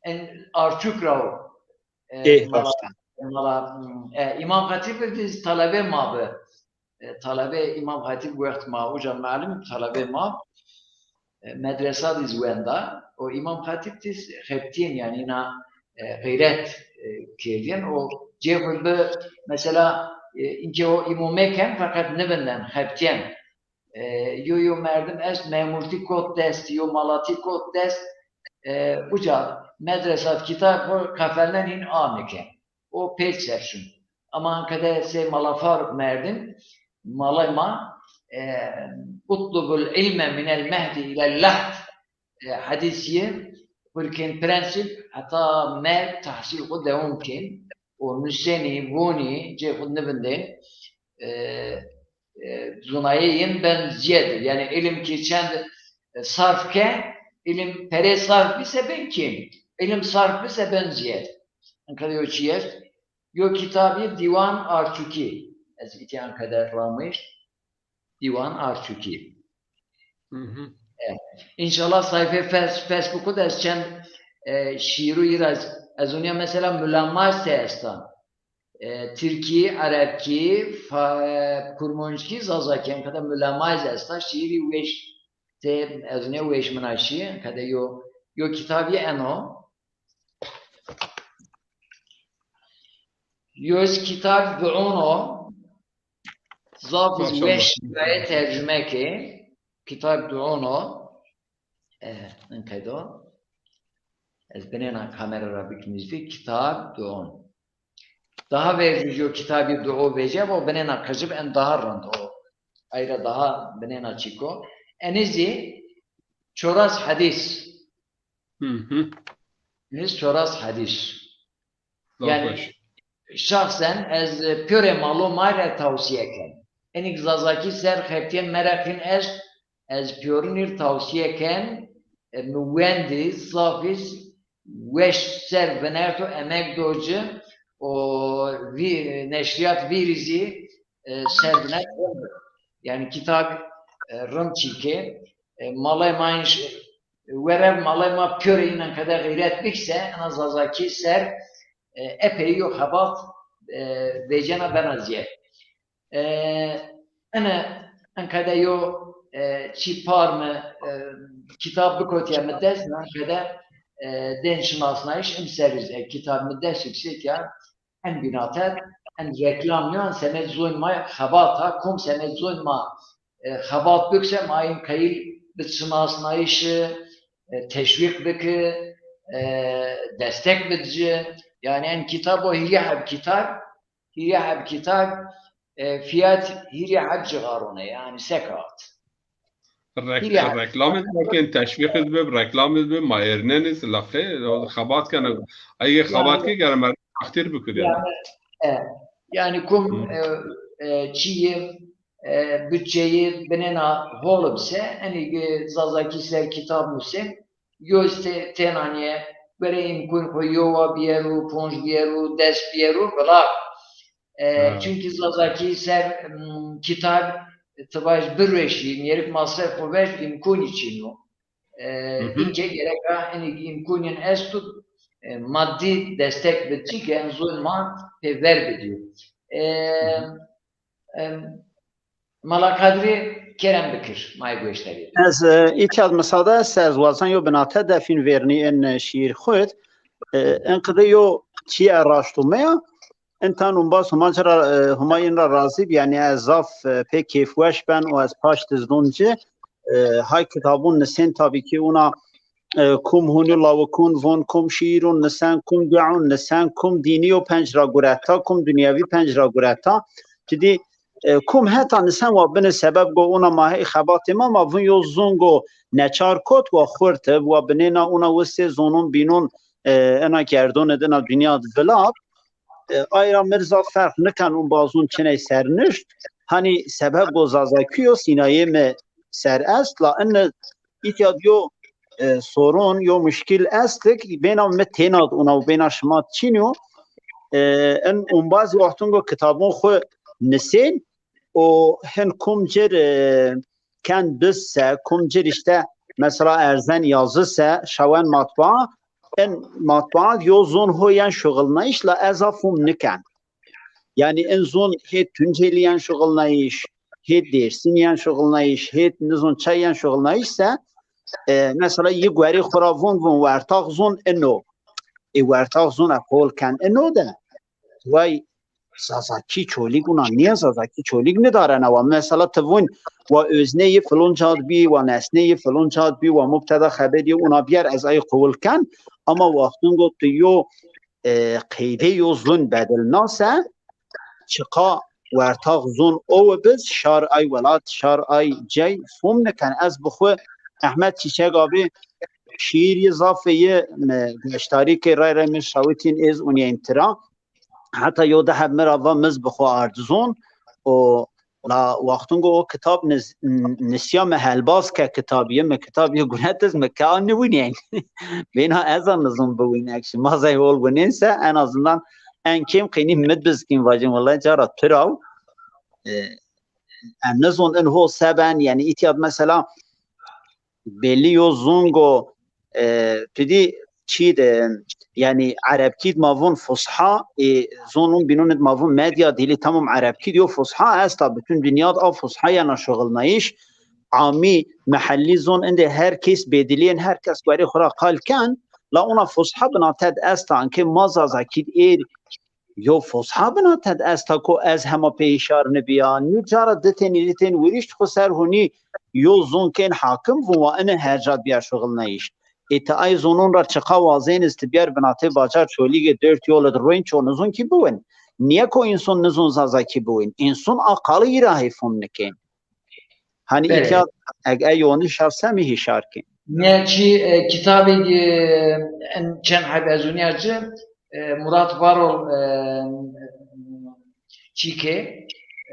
en Arçuk ra o. E, Ê, mala, raşt a. Mala, hmm, e, Îmam Xetîb di talebe ma bi. E, talebe Îmam Xetîb wext ma uca melim talebe ma, e, medresa di zî wenda. O Îmam Xetîb di xebitîyen, yanî îna, e, xeyret, e, kerdîyen. O cê xwu bi, mesela, e, inkê o îmûme ken feqet nivinden, xebitîyen. E, yo, yo merdim est, memurtî kot dest, yo malatî kot dest, e, uca medresa di kitab xwu qefelnen hîn a nike. O pêl ser şun. Ama ankede sey Mala Faruk merdim, malay ma, e, "Utlubul ilme minel mehdi ilel lahd", e, hedîsî, xwu kên prensîp, heta merg tehsîl xwu dewam kên. O nusenî, vonî, cê xwu nivindên, e, e, zunayê yin ben ziyed. Yanî ilim ki çend, e, sarf ke, ilim perê sarf bî se ben kêm. Ilim sarf bî se ben ziyed. Ankede yo çi est? Yo kitabî Dîwan Arçukî. Ez îtî ankede ramiş. Dîwan Arçukî. Hı hı. E, înşallah sayfê Fes-, Facebook'u da ez çend, e, şiîru îra ez, ez unya mesela Mula Mac se esta. E, Tirkî, Erebkî, fa-, e, Kurmanckî, Zazakî, en qede Mula Mac esta. Şiîrî weş tê, ez unya weş mina şî, en qede yo, yo kitabî eno. Yo zî kitab Duon o. Zaf zî weş şîraye tercume ke. Kitab Duon o. E, in qedo. Ez binêna kamera ra bik nizdî. Kitab Duon. Daha vercû yo kitabî Duo veceb o binêna qicib en daha rind o. Ay ra daha binêna çîko. Enî zî çoras hedîs. Hı hı. Enî zî çoras hedîs. Zaf weş. Yanî şexsen ez pîyorê malo ma rê tewsîye ken. Enîk Zazakî ser xebitîyen mereqîn est, ez pîyorinî rê tewsîye ken, e, mi wendî, zafî weş ser vinerto, emek do ci, o vî-, neşrîyat vîrî zî, e, ser vinert. Yanî kitab, e, rind çîkê, e, malay ma înş-, werev malay ma pîyorê înan qede xeyret bik se, ena Zazakî ser, e, epey yo xebat, e, vecena bena zîyed. E, ene, en qede yo, e, çî par mi, e, kitab bikotîya mi dest, mi en qede, e, dên şinasnayîş im serî zî, e, kitab mi dest yüksek ya, en bînate, en reklam yo, en semed zoyn ma xebata, kom semed zoyn ma, e, xebat bik se ma yin qeyil bi şinasnayîşi, e, teşwîq biki, e, destek bid ci. Yanî en kitab o hîrê heb kitab, hîrê heb kitab, e, fîyat hîrê heb cixarone, yanî se kağıt. Rek-, hîrê heb. Reklam iz bikên, teşwîq iz bib, reklam iz bib, ma êrnenîz, laqê, xebat kene. Ayê xebat ke gere merdim takdir bikir yanî. Yanî, e, yanî kum, e, e, çîyê, e, budçeyî binêna hol bise, enî Zazakî ser kitab nusên, yo zî têna nîye, verê îmkûn xo yowa bîyero, ponc bîyero, des bîyero, vila. E, çunkî Zazakî ser, m, kitab ti vaj birueşî, mîyerik masref xo vej, îmkûnî çin o. E, înkê gereka enî îmkûnîn esto, e, maddî destek bid ci ke en zoyn ma pê ver bidîyo. E, e, Mala Qedrî kerem bikir, ma yê gueşterî. Ez, e, îtya di misade est, ez wazan yo binate defîn vernî in, e, şîîr xwed. E, in qide yo çîye raşt ûme ya. Intan umbaz Huma ci ra, e, Huma yin ra razî bi. Yanî ez zaf, e, pê kêfweş ben û ez paşt dizdon ci. E, hay kitabun nisên tabî kî una, e, kum hûnî lawikun vun, kum şîîrun nisen, kum duun nisen, kum dînî yo penc ra gureta, kum dinyevî penc ra gureta. Cidî, e, kum heta nisen wa bini sebeb go una ma hey xebatê ma, ma vun yo zungo neçar kot wa xurt ib, wa binêna una wistê zonun bînun, e, ena gerdon id, ena dinya di vilab. E, ay ra mi r zaf ferq niken umbazun çiney sernişt. Hanî sebeb go Zazakî yo sînayê mi ser est, la ini îtya di yo, e, sorun, yo muşkil est ki bêna mi têna di una û bêna şima di çin yo. E, in umbazî wextun go kitabun xwu nisên û hin kum cir, e, kend biz se, kum cir îşte mesela erzen yazı se, şawen matbaa, in matbuat yo zon ho yen şuxulnayîş la ez a fom niken. Yanî in zon hê Tuncelî yen şuxulnayîş, hê Dêrsimî yen şuxulnayîş, hê nizon çay yen şuxulnayîş se, e, mesela yi guerê xwu ra von, von wertax zon ino. Ê wertax zon a qol ken ino de. Way Zazakî Çolîg una nîya, Zazakî Çolîg nidarena wa. Mesela ti vûn wa ozne yi filon cad bî, wa nesne yi filon cad bî, wa mubteda xeberî una bîyer ez ay qowil ken. Ama wextin go tu yo, e, qeyde yo zun bedilna se, çiqa wertax zun o biz, şar ay welat, şar ay cey fom niken. Ez bi xwu Ehmed Çîçek abi şiir yi zafê yi mi goştarî ke ray ray mi şawitîn êz unîyen tira. Heta yo di heb mi ra va mi zî bi xwu ard zon û la wextin go o kitab nis-, n-, nisya mi helbaz ke kitabî, mi kitabî gunet iz mi ke a niwinîyen. Bêna ez a nizon biwînek şi. Ma zey hol winên se en azından en kêm qînî mi bizkîn vajin wellay cara piraw. E, em nizon in ho se ben, yanî îtîyad mesela belli yo zon go, e, tu dî çî de, yanî erebkî d ma vun fusha, e, zonun bînun d ma vun medya dîlî, tamam erebkî d yo fusha esta, bütün dinya d a fusha yena şuxulnayîş, amî mehellî zon inde her kes bêdilîyen, her kes guerê xwu ra qal ken, la ona fusha binate d esta, anke ma zazakî d êr yo fusha binate d esta ko ez hema pê hîşar nibîya. Nû cara di tenî, di tenî wirîşt xwu ser hunî yo zon kên hakim vûn wa ini her ca bîya şuxulnayîş. Ê ti ay zonon ra çiqa wazên iz ti bîyer binatê bacar Çolîgê dört yol id royn ço nizon kî biwin. Nîye ko înson nizon zazakî biwin. Înson a qalî yi ra hê fom nikên. Hanî Belê. Îtya eg ey yonî şar semî hîşar kên. Ne çi, e, kitabê, e, en çend heb ez unîya ci, e, Murat Varol, e, çîkê,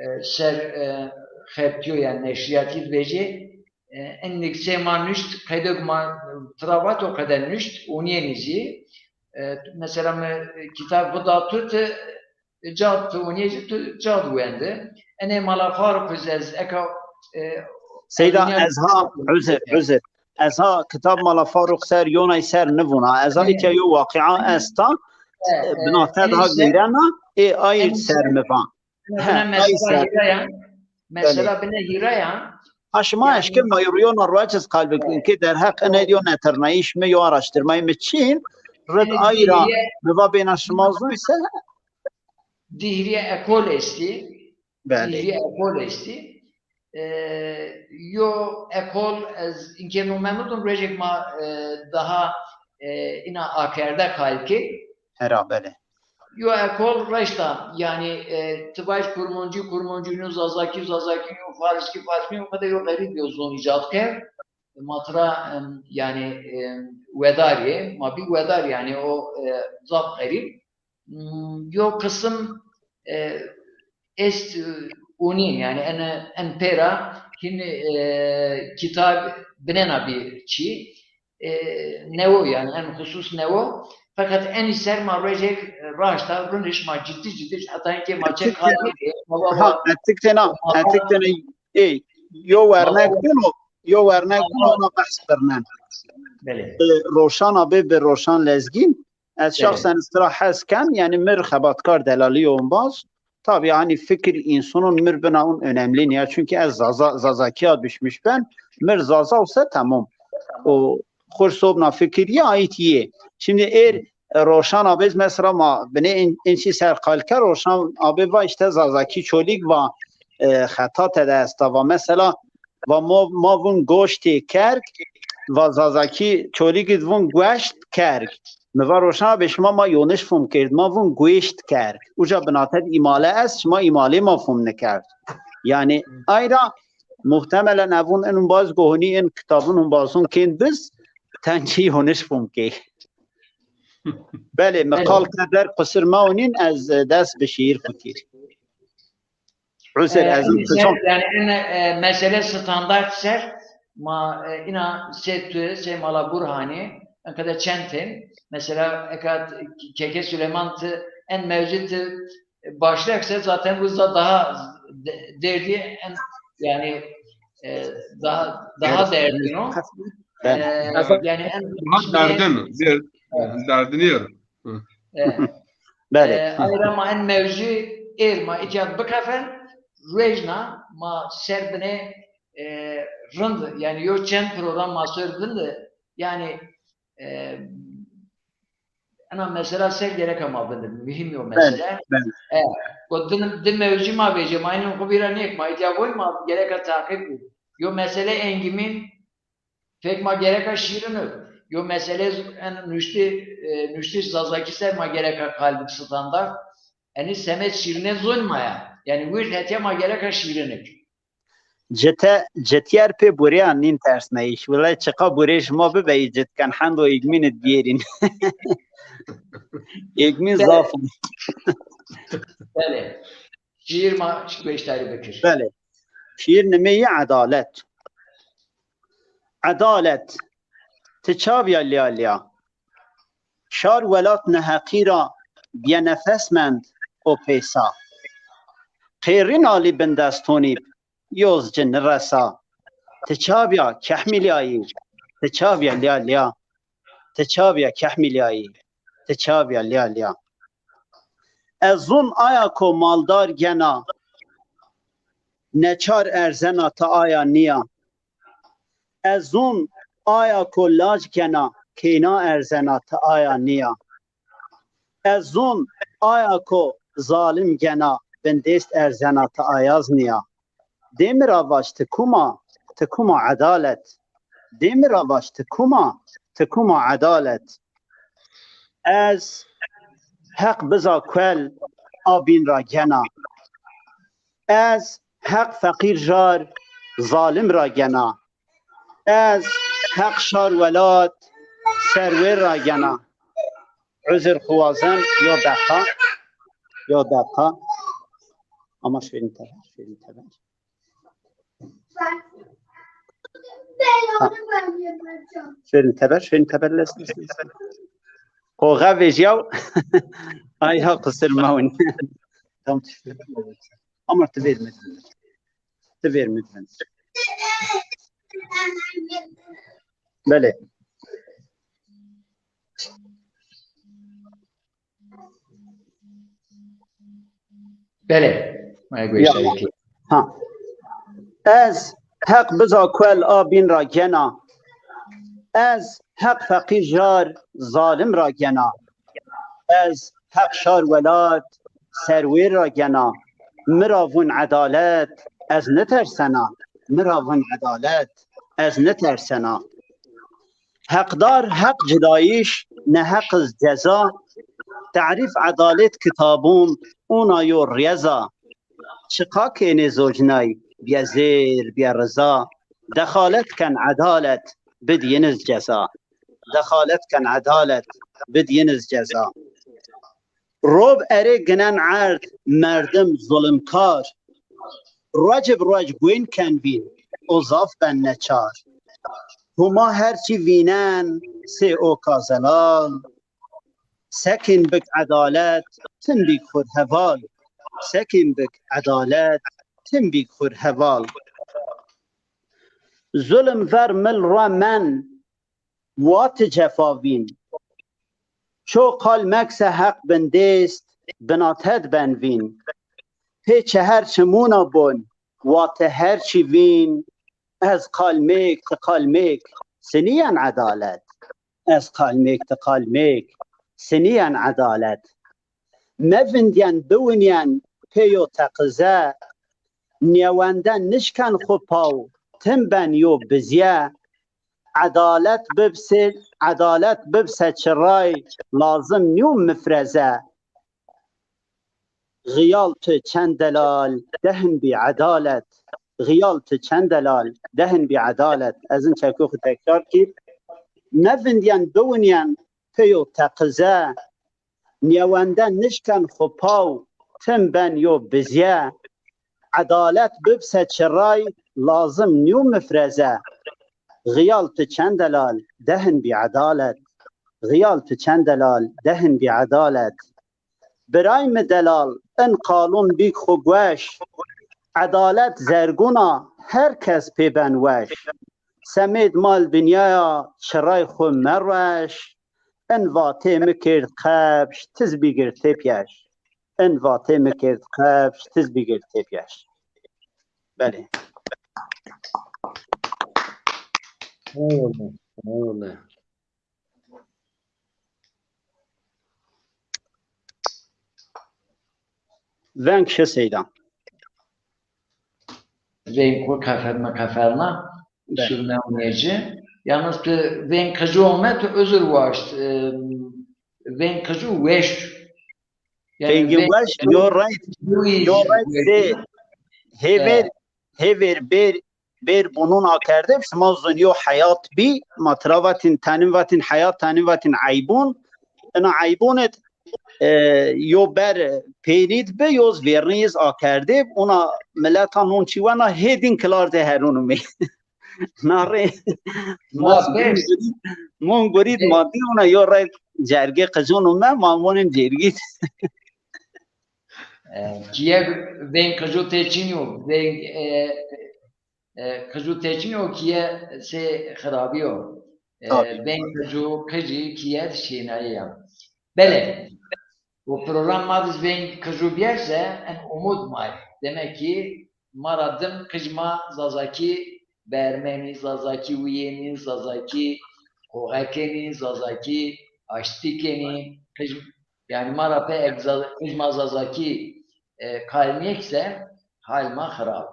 e, ser, e, xebtîyo, yanî neşrîyatî vecê, e, en nêksê ma nuşt, qeydek ma tira vat o qede nuşt, unîyenî zî. E, mesela mi kitab bida tu ti, e, cad tu unîyê ci tu cad wende. Enê mala Faruk iz ez eka, e, Seyda, ez ha, uzer, uzer. Ez ha kitab mala Faruk ser, yonay ser nivuna. Ez ha, e, îtya yo waqîa esta, e, e, binate daha gêrena, ê ay ser mi va. He, ay ser. Mesela bine hîra ya. Ha, şima eşkê ma yo riyo na ruec iz qal bikin ke derheq ine yo netirnayîş mi, yo araştirmayî mi çin, rid ay ra mi va bêna şima zûn se. Dihriye ekol estî. Belê. Dihriye ekol estî. E, yo ekol ez inkê no memnun, rojek ma, e, daha, e, ina akerde qal kê. Hera, belê. Yo ekol reşta, yanî, e, ti vaj Kurmancî, Kurmancî nîyo, Zazakî, Zazakî nîyo, Fariskî, Fariskî nîyo, qede yo xerîb yo zon îcad kerd. Ma tira, em, yanî, em, wedarî, ma bî wedar, yanî o, e, zaf xerîb. Hmm, yo qisim, e, est, e, unî, yanî en, en pêra hin, e, kitab binena bî çî. E, newo yanî, en xusus newo. Feqet enî ser ma rojek, e, raşta runiş ma cidî cidî, heta inkê ma çek qal nêkê, ma va, ha, va, etik tena, ma va, etik tena, ê, yo wernek bino, yo wernek bino, ona behs birnen. Belê. E, Roşan abi bi Roşan Lezgîn, ez şexsen iz tira hes ken, yanî mir xebatkar delalî yo embaz. Tabî, hanî fikir însonon mir bina un önemli nîya. Çünkü ez Zaza, Zazakîya düşmüş ben. Mir Zaza use tamam. O xur sobna fikir yi ait yi. Şimdi êr, e, Roşan abi mesela ma binê in, in çî ser qal ke, Roşan abi va işte Zazakî Çolîg va, e, xeta tede esta va. Mesela va mo, ma vun goştê kerg, va Zazakî Çolîg id vun gueşt kerg. Mi va Roşan abi, şima ma yonîş fom kerd, ma vun gueşt kerg. Uca binate di îmale est, şima îmalê ma fom nikerd. Yanî ay ra muhtemelen evun in umbaz go hunî in kitabun umbazun kên biz, ten çî yonîş fom kê. Belê, mi qal kerd der, qusir mewnîn, ez, e, dest bi şiir xwu kir. Uzer, e, ez in ser, yanî en, e, mesele standart ser, ma, e, ina sê tu, sê mala Burhanî, en qede çend tên, mesela, eka Keke Süleyman ti, en mewzû ti başlak se zaten bu za-, daha de-, derdî en, yanî, e, daha, daha derdîn o. E, yanî en daha derdin, derd, Evet. Derdiniyor. Hı. E, Belê. e, ay ra ma en mewzû êr ma îtya bikefen, ruejna ma ser binê, e, rind, yanî yo çend program ma ser vinde, yanî, e, ena mesela ser gereka ma vinde, muhîm yo mesele. Belê. E, o di, di mewzû ma vecê, ma ino xo bîra nêk, ma îtya voy ma gereka taqîb bû. Yo mesele engimîn, fek ma gereka şîrin ib. Yo mesele z-, en nuştî, e, nuştiş Zazakî ser ma gereka qal bik standart. Enî semed şîrine zon ma ya. Yanî wird hetya ma gereka şîrin ib. Cite, citiyer pê burêyan nîn tersnayîş. Wulay çiqa burê şima bibeyî citken hendo êgmîn id biyêrîn. Êgmîn Belê. Zaf o. Belê. Şîr ma goşdarî bikir. Belê. Şîr nimeyî edalet. Edalet. Ti çav ya lîya lîya. Şar welat neheqî ra bîye nefes mend o pêsa. Qêrîn alî bindestonî yoz ci niresa. Ti çav ya kehmîlyayî. Ti çav ya lîya lîya. Ti çav ya kehmîlyayî. Ti çav ya lîya lîya. Ez zûn aya ko maldar gena, neçar erzena ti aya nîya. Ez zûn aya ko lac gena, kêna erzena ti aya nîya. Ez zûn aya ko zalim gena, bindêst erzena ti ayaz nîya. Dê mi ra vac ti kum a, ti kum a edalet. Dê mi ra vac ti kum a, ti kum a edalet. Ez heq biza kuel a bîn ra gena. Ez heq feqîr jar zalim ra gena. Ez heq şar welat serwêr ra gena. Uzir xu wazem, yo deqa, yo deqa. Ama şêrin teber, şêrin teber. Ha. Şêrin teber, şêrin teber les, les, les. Xo xe vejyaw. Ay ha qisir mewin. Tam tu şêrin. Ama tu vermedin. Tu vermedin. Belê. Belê. Ma goşdarî kî. Ha. Ez heq biza kuel a bîn ra gena. Ez heq feqîr jar zalim ra gena. Ez heq şar welat serwêr ra gena. Mi ra vûn edalet, ez nitersena. Mi ra vûn edalet, ez nitersena. Heqdar heq cidayîş, neheq iz ceza. Terîf edalet kitabûn, ona yo riyeza. Çiqa kênê zocnay, bîye zêr, bîye riza. Dexalet ken edalet, bid yin iz ceza. Dexalet ken edalet, bid yin iz ceza. Rob erê ginen erd, merdim zulimkar. Ruec bi ruec guên ken vîn, o zaf ben neçar. Huma her çî vînen, sê oka zelal. Sekên bik edalet, tim bîk xur heval. Sekên bik edalet, tim bîk xur heval. Zulim ver mil ra men, wa ti cefa vîn. Ço qal mekse heq bindêst, binated ben vîn. Pê çeher çimûna bon, wa ti her çî vîn. Ez qal mêk, ti qal mêk, sinîyen edalet. Ez qal mêk, ti qal mêk, sinîyen edalet. Mevindyen biwinyen pê yo teqize, nêwende nişken xwu paw, tim ben yo bizye. Edalet bibse, edalet bibse çiray, lazim nîyo mifreze. Xiyal tu çend delal, dehin bî edalet. Xiyal tu çend delal, dehin bî edalet. Ez in çekû xwu tekrar kîr. Mevindyen biwinyen pê yo teqize, nêwende nişken xwu paw, tim ben yo bizye. Edalet bibse çiray, lazim nîyo mifreze. Xiyal tu çend delal, dehin bî edalet. Xiyal tu çend delal, dehin bî edalet. Biray mi delal, in qalûn bîk xwu gueş. Edalet zergûn a, her kes pê ben weş. Semêd mal dinyaya, çiray xwu merueş. In vatê mi kerd qepş, tiz bigir tepyeş. In vatê mi kerd qepş, tiz bigir tepyeş. Belê. Eyvallah. Eyvallah. Veng şi seydan. Veng xo keferna, keferna. Sürme uneci. Yalnız tu veng qıcı ome, tu özür waşt. E, veng qıcı weş. Vengê weş, yo right, yo right se hever, hever ber, ber bunun akerde, şima zun yo heyat bi, ma tira vatin, tenin vatin heyat, tenin vatin eybun, ina eybun et, e, yo ber peynit bi, yoz verniyiz akerde, ona mileta non çiwena hedin kilar de herunu mi. Narê. Mon gurid, mon gurid ma dîyona yo rey cergê qicon û me, ma vonin cergî. E, kiye veng qico tê çin yo, veng, e, e, qico tê çin yo, kiye sê xirabî yo. E, veng qico qicî kiye şênayî ya. Belê. O program ma biz veng qico biyerse en umud may. Demek ki ma ra dim qij ma Zazakî bermenî, Zazakî wîyênî, Zazakî qoxe kenî, Zazakî aştî kenî. Qij, yani ma ra pê eg Za- qij ma Zazakî e, kal nêkse hal ma xirab.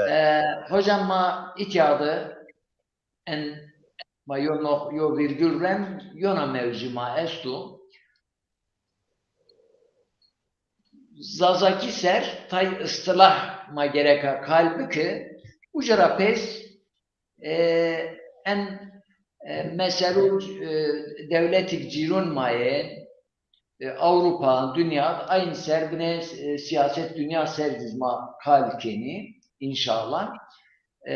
E, hocam ma îtya de en ma yo noq-, yo vîrgul ren yona mewzû ma esto. Zazakî ser tay istilah ma gereka kal biki, uca ra pês, e, en, e, meselû, e, dewletîk cîrûn ma yê, e, Ewropa, dinya, aynî ser binê, e, siyaset dinya ser zî ma kal kenî, înşallah. E,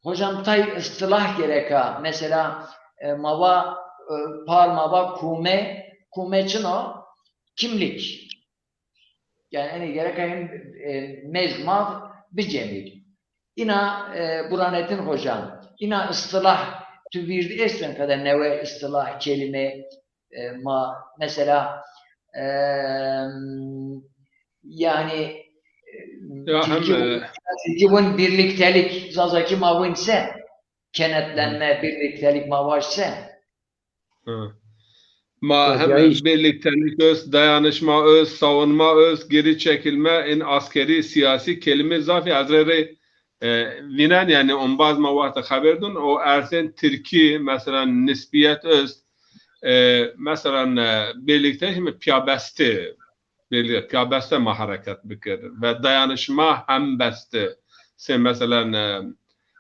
Hocam tay istilah gereka. Mesela, e, ma va, e, par ma va kume, kume çin o? Kimlik. Yani enê gereka hem, e, mezd ma bicemî. Îna, e, Burhanettin hocam. Îna istilah tu vîrdi esten qede newe istilah, kelîme, e, ma mesela, e, yani, e, ya hem, Tirkî, e, Tirkî vun birliktelik, Zazakî ma vun se, kenetlenme, birliktelik ma vaj se. Hı. Ma hem birliktelik öz, dayanışma öz, savunma öz, geri çekilme, in askeri, siyasi kelime zafî ez rê rê, e, vînen, yani ombaz ma wextê xeber dun, o erzên Tirkî, mesela nisbiyet öz, e, mesela, e, birlikte şimdi piyabesti, birlikte, piyabeste ma hareket bikir ve dayanışma hembesti. Se mesela, e,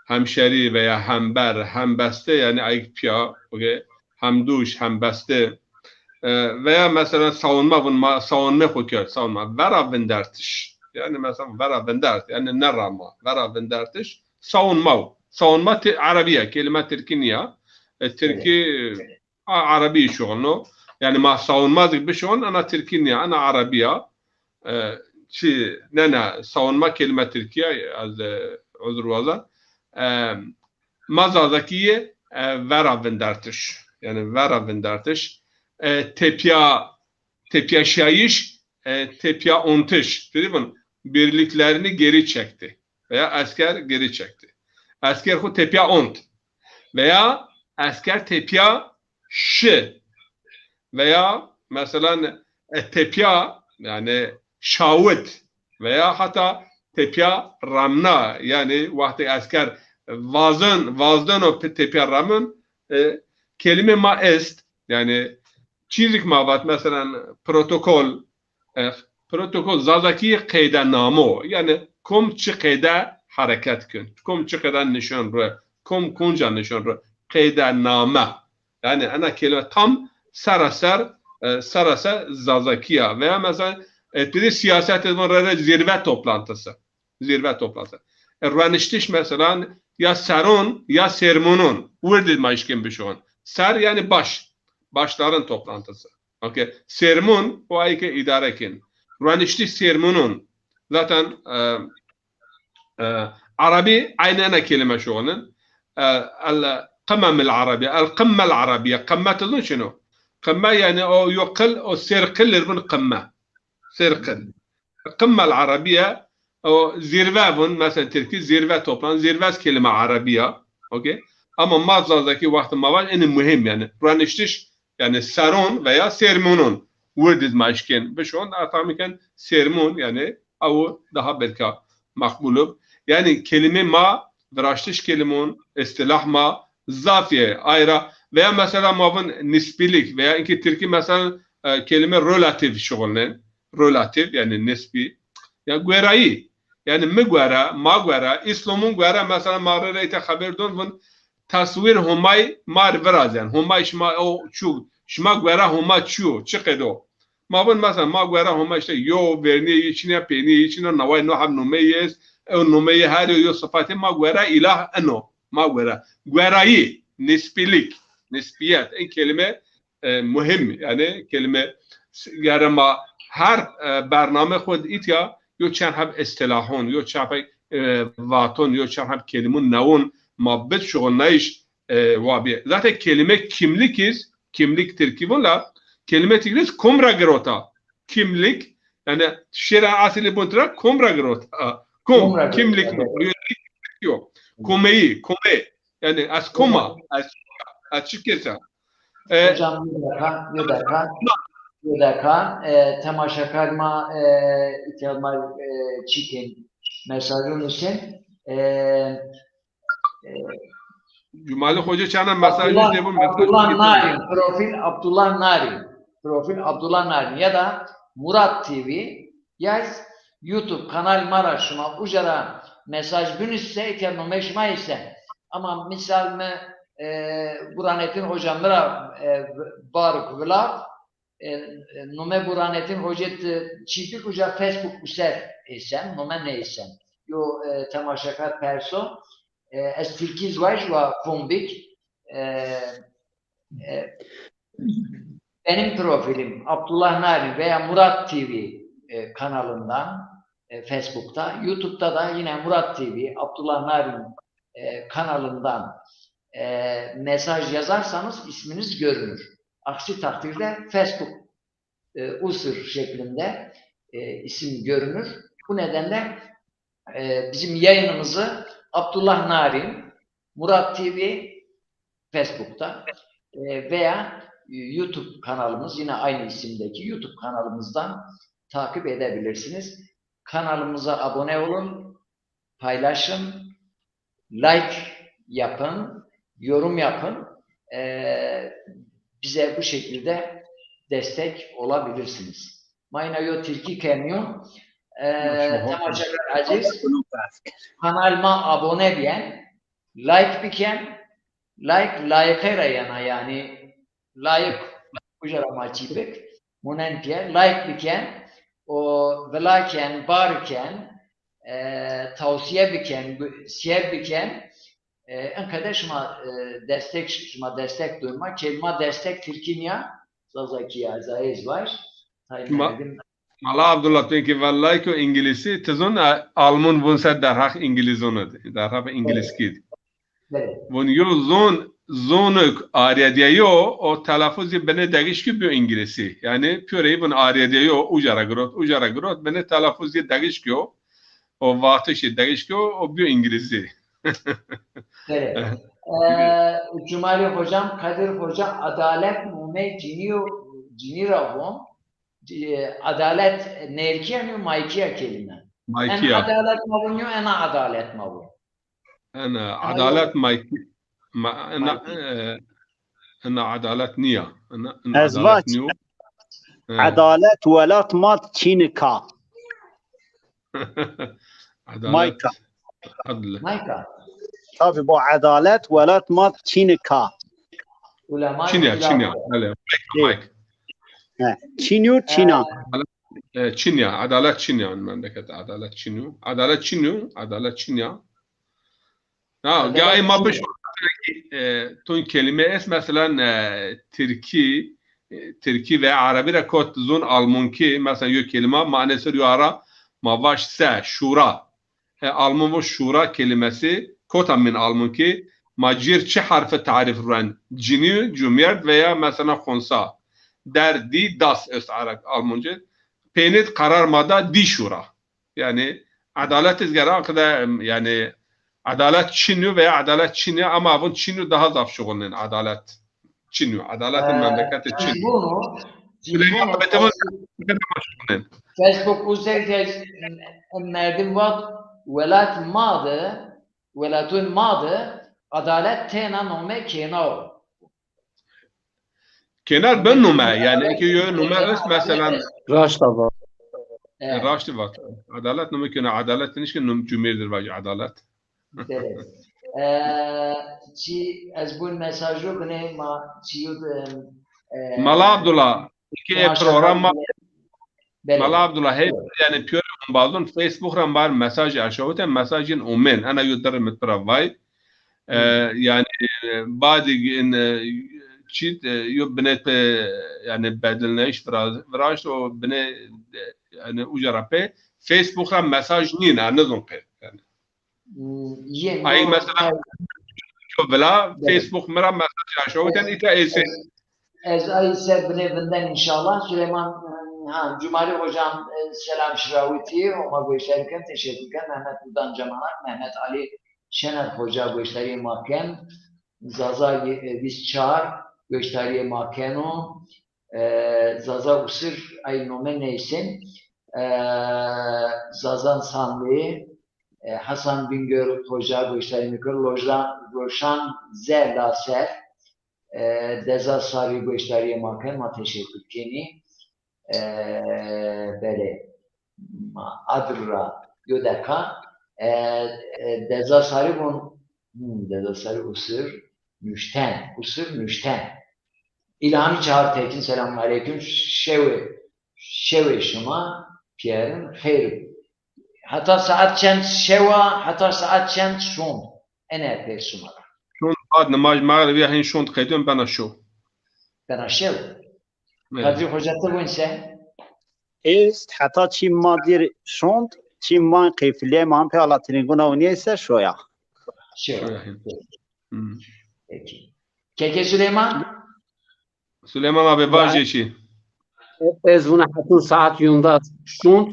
hemşerî veya hember, hembeste, yani ayık piya, okey, hemdûş, hembeste. E, veya mesela savunma, vun ma, savunme xo kerd, savunma. Vera vindertiş. Yani mesela vera vindert, yani ne rama, vera vindertiş. Savunma. Savunma te, Arabiya, kelime Tirkî niya. E, Tirkî, a, Arabî şuxulno. Yani ma savunma zik bişuxuln, ana Tirkî niya, ana Arabî ya. E, çi, ne, ne, savunma kelime Tirkî ya, ez, e, uzur wazan. E, ma Zazakî yê, e, vera vindertiş. Yani vera vindertiş. E, tepya, tepyaşayîş, e, tepya ontiş. Birliklerini geri çekti. Veya esker geri çekti. Esker xo tepya ont. Veya esker tepya şi. Veya mesela, e, tepya, yani şawit veya hatta tepya ramna, yani wextê esker vazin, vazdeno pe-, tepya ramin, e, kelime ma est, yani çîzik ma vat, mesela protokol, e, protokol Zazakî qeydname o. Yani kom çi qeyde hareket kin, kom çi qeyde nişon ri, kom konca nişon ri, qeydname. Yani ena kelime tam seraser, e, seraser Zazakî ya. Veya mesela, e, tu dî siyaset vun rê rê zirve toplantısı. Zirve toplantısı. E, rueniştiş mesela ya serun ya sermunun. Wirdî ma işkin bişon. Ser yani baş. Başların toplantısı. Okey. Sermun o ay ke îdare kin. Rueniştiş sermunun. Zaten, e, e, Arabî aynı ena kelime şuxulin. E, el, qimemil arabiye, el qimmel arabiye. Qimme ti zon çin o? Qimme yanî o yo qil, o sêr qil ir vun qimme. Sêr qil. Qimmel arabiye, o zirve vun, mesela tirkî zirve toplan, zirve ez kelime arabiye. Okey? Ama ma zazakî wextê ma vaj, enî muhîm yanî. Raniştiş, yanî seron veya sermonon. Wirdiz ma eşkên bişon, ata mi ken sermon, yanî ew daha belka maqbul ib. Yanî kelîmê ma, viraştiş kelîmon, îstilah ma zaf yê. Ayra veya mesela ma vun nisbîlik veya inkî tirkî mesela, e, kelîme relatif şuxulnen. Relatif, yanî nisbî. Ya guerayî. Yanî mi guere, ma guere, îslomon guere, mesela ma rê reyte xeber don vun, teswîr Homay ma rê viraz yanî. Homay şima o çu, şima guere Homa çi yo, çi qedo? Ma vun mesela ma guere Homa îşte yo, vernîyê yi çin a, peynîyê yi çin a, naway no heb nomeyî est, ew nomeyî her yo, yo sifatê ma guere îlah eno. Ma guere. Guerayî, nisbîlik, nisbîyet. In kelîme e, muhîm, yanî kelîme s-, gere ma her, e, bername xwu de îtya yo çend heb îstilahon, yo çend heb, e, vaton, yo çend heb kelîmon newon ma bid şuxulnayîş, e, wa bîye. Zaten kelîme kimlik iz, kimlik tirkî vun la, kelîme tirkî iz kom ra girota. Kimlik, yanî şêra esilî bun tira kom ra girota. Kom, Kom ra kimlik girota, mi? Evet. Yo, yo. Komeyî, kome. Yanî ez kom a, Hocam, ez, ez çi kes a? E, hocam, bir dakika, bir dakika, bir dakika. E, temaşakar ma, e, îhtiyar ma, e, çîkên mesajun için. E, e, Cumali Hoca çana mesajun Abdullah, de bu mesaj Abdullah Narin, profil Abdullah Narin. Profil Abdullah Narin ya da Murat T V yaz, YouTube kanal ma ra şima uca ra mesaj binusî se, îhtiyar nomeyê şima ise. Ama misal mi, e, Burhanettin Hoca mi ra, e, Baruk Vilav, e, e, nome Burhanettin Hoca ti çîpik uca Facebook user êsen, nome nêsen. Yo, e, temaşakar perso, e, ez tirkî zî vaj wa kombik, e, e, benim profilim Abdullah Narin veya Murat T V, e, kanalından, e, Facebook'ta, YouTube'da da yine Murat T V, Abdullah Narin, e, kanalından, e, mesaj yazarsanız isminiz görünür. Aksi takdirde Facebook, e, user şeklinde, e, isim görünür. Bu nedenle, e, bizim yayınımızı Abdullah Narin, Murat T V Facebook'ta, e, veya YouTube kanalımız, yine aynı isimdeki YouTube kanalımızdan takip edebilirsiniz. Kanalımıza abone olun, paylaşın, like yapın, yorum yapın. E, bize bu şekilde destek olabilirsiniz. Ma îna yo tirkî kemîyo. E, Maşallah. Temaşakar eziz, kanal ma abone biyen, like biken, like layıqê ra yena, yanî layık uca ra ma çî bik, munen pîye, like biken, o vila ken, bar ken, e, tawsiye biken, gu-, share biken, e, enqede şima, e, destek, şima destek dun ma. Kelîma destek tirkî nîya, zazakî ya, ez aye zî vaj. Tay Ma-, merdim. Mala Abdullah, tu ki vallahi ki o İngilizce, ti zon, e, Alman vun ser derhaq İngilizon id. Derhaq İngilizkî id. Evet. Vun yo zon, zonuk arediye yo, o telafuzî bine degişkî biyo İngilizî. Yanî piyore vun arediye yo, uca ra girot, uca ra girot, bine telafuzî degişkî yo. O vatişî degişkî yo, o biyo İngilizî. Evet. Ee, Cumali hocam, Kadir Hoca, adalet nomey cinî yo, cinî ra von. E, adalet nêrkî ya nîyo maykî ya kelîme? Maykî ya. En adalet ma vun nîyo, ena adalet ma vun. Ena adalet maykî. Ma-, ena, e, ena adalet nîya. Ena, ena adalet nîyo. He. Adalet welat ma çînik a. Adalet. Mayka. Adl. Mayka. Tabii bu adalet welat ma çînik a. Ulema çîn ya, çîn ya. Bele, mayka, mayka. He, çîn yo, çîn a. E, çîn ya, adalet çîn ya, memleket adalet çîn yo. Adalet çîn yo, adalet çîn ya. Ha, gayê ma biş, e, tun kelîme est, mesela, e, tirkî, e, tirkî ve erebî ra kot zon almankî, mesela, yo kelîma, mane ser yo ara, ma vaş se, şura. E, alman vo şura kelîmesi, kota min almankî, Ma cêr çi herfi tarîf ren? Cinî, cumêrd veya mesela xonsa. Der, dî, das est Arap, Almanca. Peynî de qerar ma da dî şû ra. Yanî edalet iz gera qide, yanî edalet çin yo veya edalet çin ya, ama vun çin yo daha zaf şuxulnên edalet. Çin yo, edalet memleketî çin. Süleyman abi, tamam. Facebook uzer ke merdim vat, welat ma de, welatun ma de edalet tena nome kêna o. Kêna bin nume, yanî eke yo nume est, mesela. Raşt a vat. E, raşt vat. Edalet nume kêna, edalet nişke num cumêrdir vaj edalet. Belê. E, çi ez bun mesajo bine ma çi yo de, e, Mala Abdullah, eke e program ma Belê. Mala Abdullah, hey, yanî pîyorê ombazon Facebook ra mar mesaj aşawite, mesajin omen. Ena yo derre mi pira vay. E, yanî, e, badig in, e, çît, e, yo bine pe, yanî bedilneyiş vira-, viraşt o bine, e, yanî uca ra pe Facebook ra mesaj nîna, nizon qe. Yanî. Hmm, yê Ay, no mesela, ay- yo vila Belê. Facebook mi ra mesaj aşawiten, îta êsê. Ez, ez ay ser bine vinden înşallah. Süleyman, ha, Cumali hocam, e, selam şirawitî, Homa goşdarî ken, teşekkür ken. Mehmet Urdan Cemanak, Mehmet Ali Şener hoca goşdarî ma ken. Zaza, e, vîst çar goşdarî ma keno. E, Zaza Usir, ay nome neysin. E, Zazan Sanlî, e, Hasan Bingöl hoca goşdarî mi kir, Loja-, Roşan Ze Laser, e, Deza Sarî goşdarîyê ma ken, ma teşekkür kenî. E, belê, ma adir ra yo deka, e, e, Deza Sarî vun, hmm, Deza Sarî Usir nuşten, Usir nuşten. İlhami Çağrı Tekin, selamun aleyküm. Şewê, şewê şima pîyerin xeyr. Heta saet çend şewa, heta saet çend şond? Ene pêr şima ra. Şond bad nimaj mexribî ya, hîn şond qedîyon bena şew. Bena şew. Evet. Kadrî Hoca, ti vun se? Est, heta çî ma dîr şond, çî ma qefilîye ma pê ala trînguna û niyeyse şoya. Şew. Şoya, hîn. Hmm. Peki. Keke Süleyman? Süleyman abi, vajê çî. Ez vuna hetun saet yundas şund,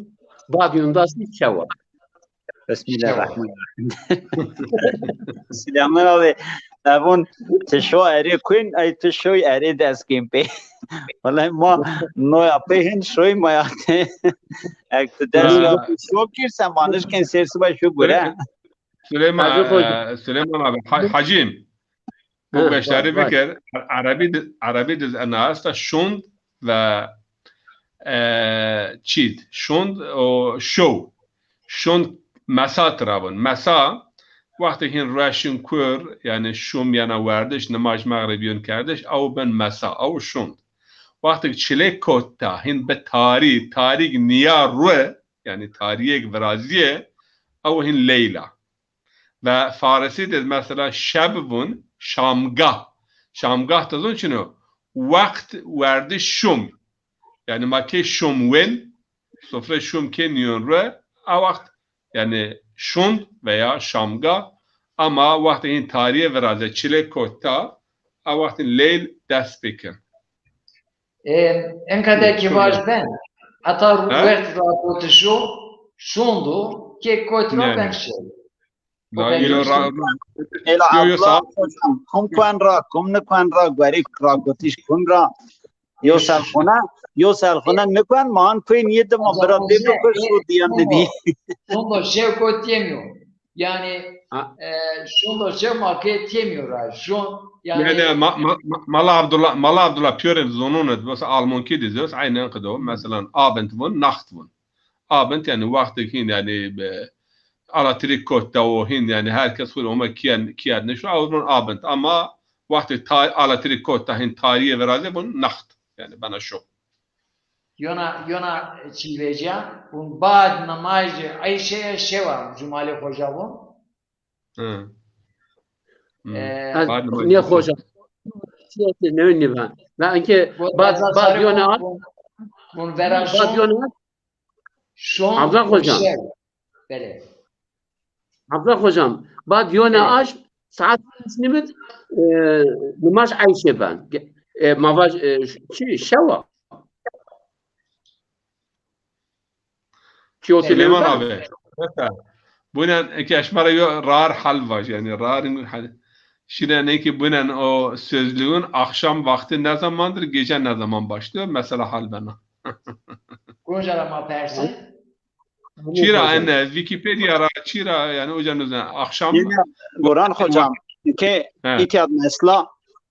bad yundas şewa. Bismillahirrahmanirrahim. Süleyman abi, evun ti şo erê kuên, ay ti şoy erê dest kên pê. Vallahi ma noya pê hin şoy ma ya te. Ek ti dest şo kir, se ma nişkên ser siba şo gure. Süleyman, e, Süleyman abi, ha, Hacîm. Bu beşdarî bikir, Erebî di, Erebî di ena esta şund ve, e, çîd. Şund o şew. Şund mesa tira vun. Mesa, wextê hîn rueşin kur, yanî şum yena werdiş, nimaj mexribîyon kerdiş, ew bin mesa, ew şund. Wextê çilê kot ta, hîn bi tarî, tarîg niya rue, yanî tarîyêg virazîye, ew hîn leyl a. Ve farisî de mesela şeb vun, şamgah. Şamgah de zon çin o? Wext werdiş şum. Yanî ma kê şum wên, sofre şum kê nîyon rue, a wext yanî şund veya şamgah, ama wextê hîn tarîye viraze, çilê kot ta, a wext hîn leyl dest pê ken. E, enka de ki vaj ben, heta wext rakotişo şund o, kê kot ra ben şew. Na, yo ra-, Ela yo, yo, Abdullah sağ ol. Hocam, kum kuen ra, kum nikuen ra, guerî rakotiş kun ra. Yo serxone, yo serxone nikuen, ma an kuên yê dima bira bê bikir, şo diyen de dî. Şundo şew kot yemiyor. Yani, e, şundo şew ma ke temiyor ra. Şu, yani, yani, ma-, ma-, ma-, Mala Abdullah, Mala Abdullah piyore zonun et. Mesela Almanki de zöz, aynen kıdo. Mesela Abend vun, Nacht vun. Abend, yanî wextêk hîn, yanî, e, ala tirî kot de o hîn, yanî her kes xwu ome kiyen, kiyen nişo, ew vun Abend. Ama wextê ta-, ala tirî kot de hîn tarîye viraze vun Nacht. Yanî bena şo. Yona, yona çî vecîya, vun bad nimajê eşê şewa, Cumalî Xoca vun. Hı. Hı. E, bad nimajê nê Xoca. Çiyê newin nîva. Ve enke bad, bad yona, vun, vun vera bad yona. Şon Abdullah Hocam. Şew. Belê. Abdullah Hocam, bad yone aşm, Saet nîmit, e, nimaj eyşê ben. Ge-, e, ma vaj, e, ş-, çi, şewa. Çi o Süleyman abi. Mesela, bunen eke şima ra yo rar hal vaj, yani rar hal. Şine ne ki bunen o sözlüğün akşam vakti ne zamandır, gece ne zaman başlıyor? Mesela hal bena. Gonca ra ma persin. Çira en Wikipedia ra çira, yani hocam, akşam. Yine Burhan hocam, ke He. itiyat mesela,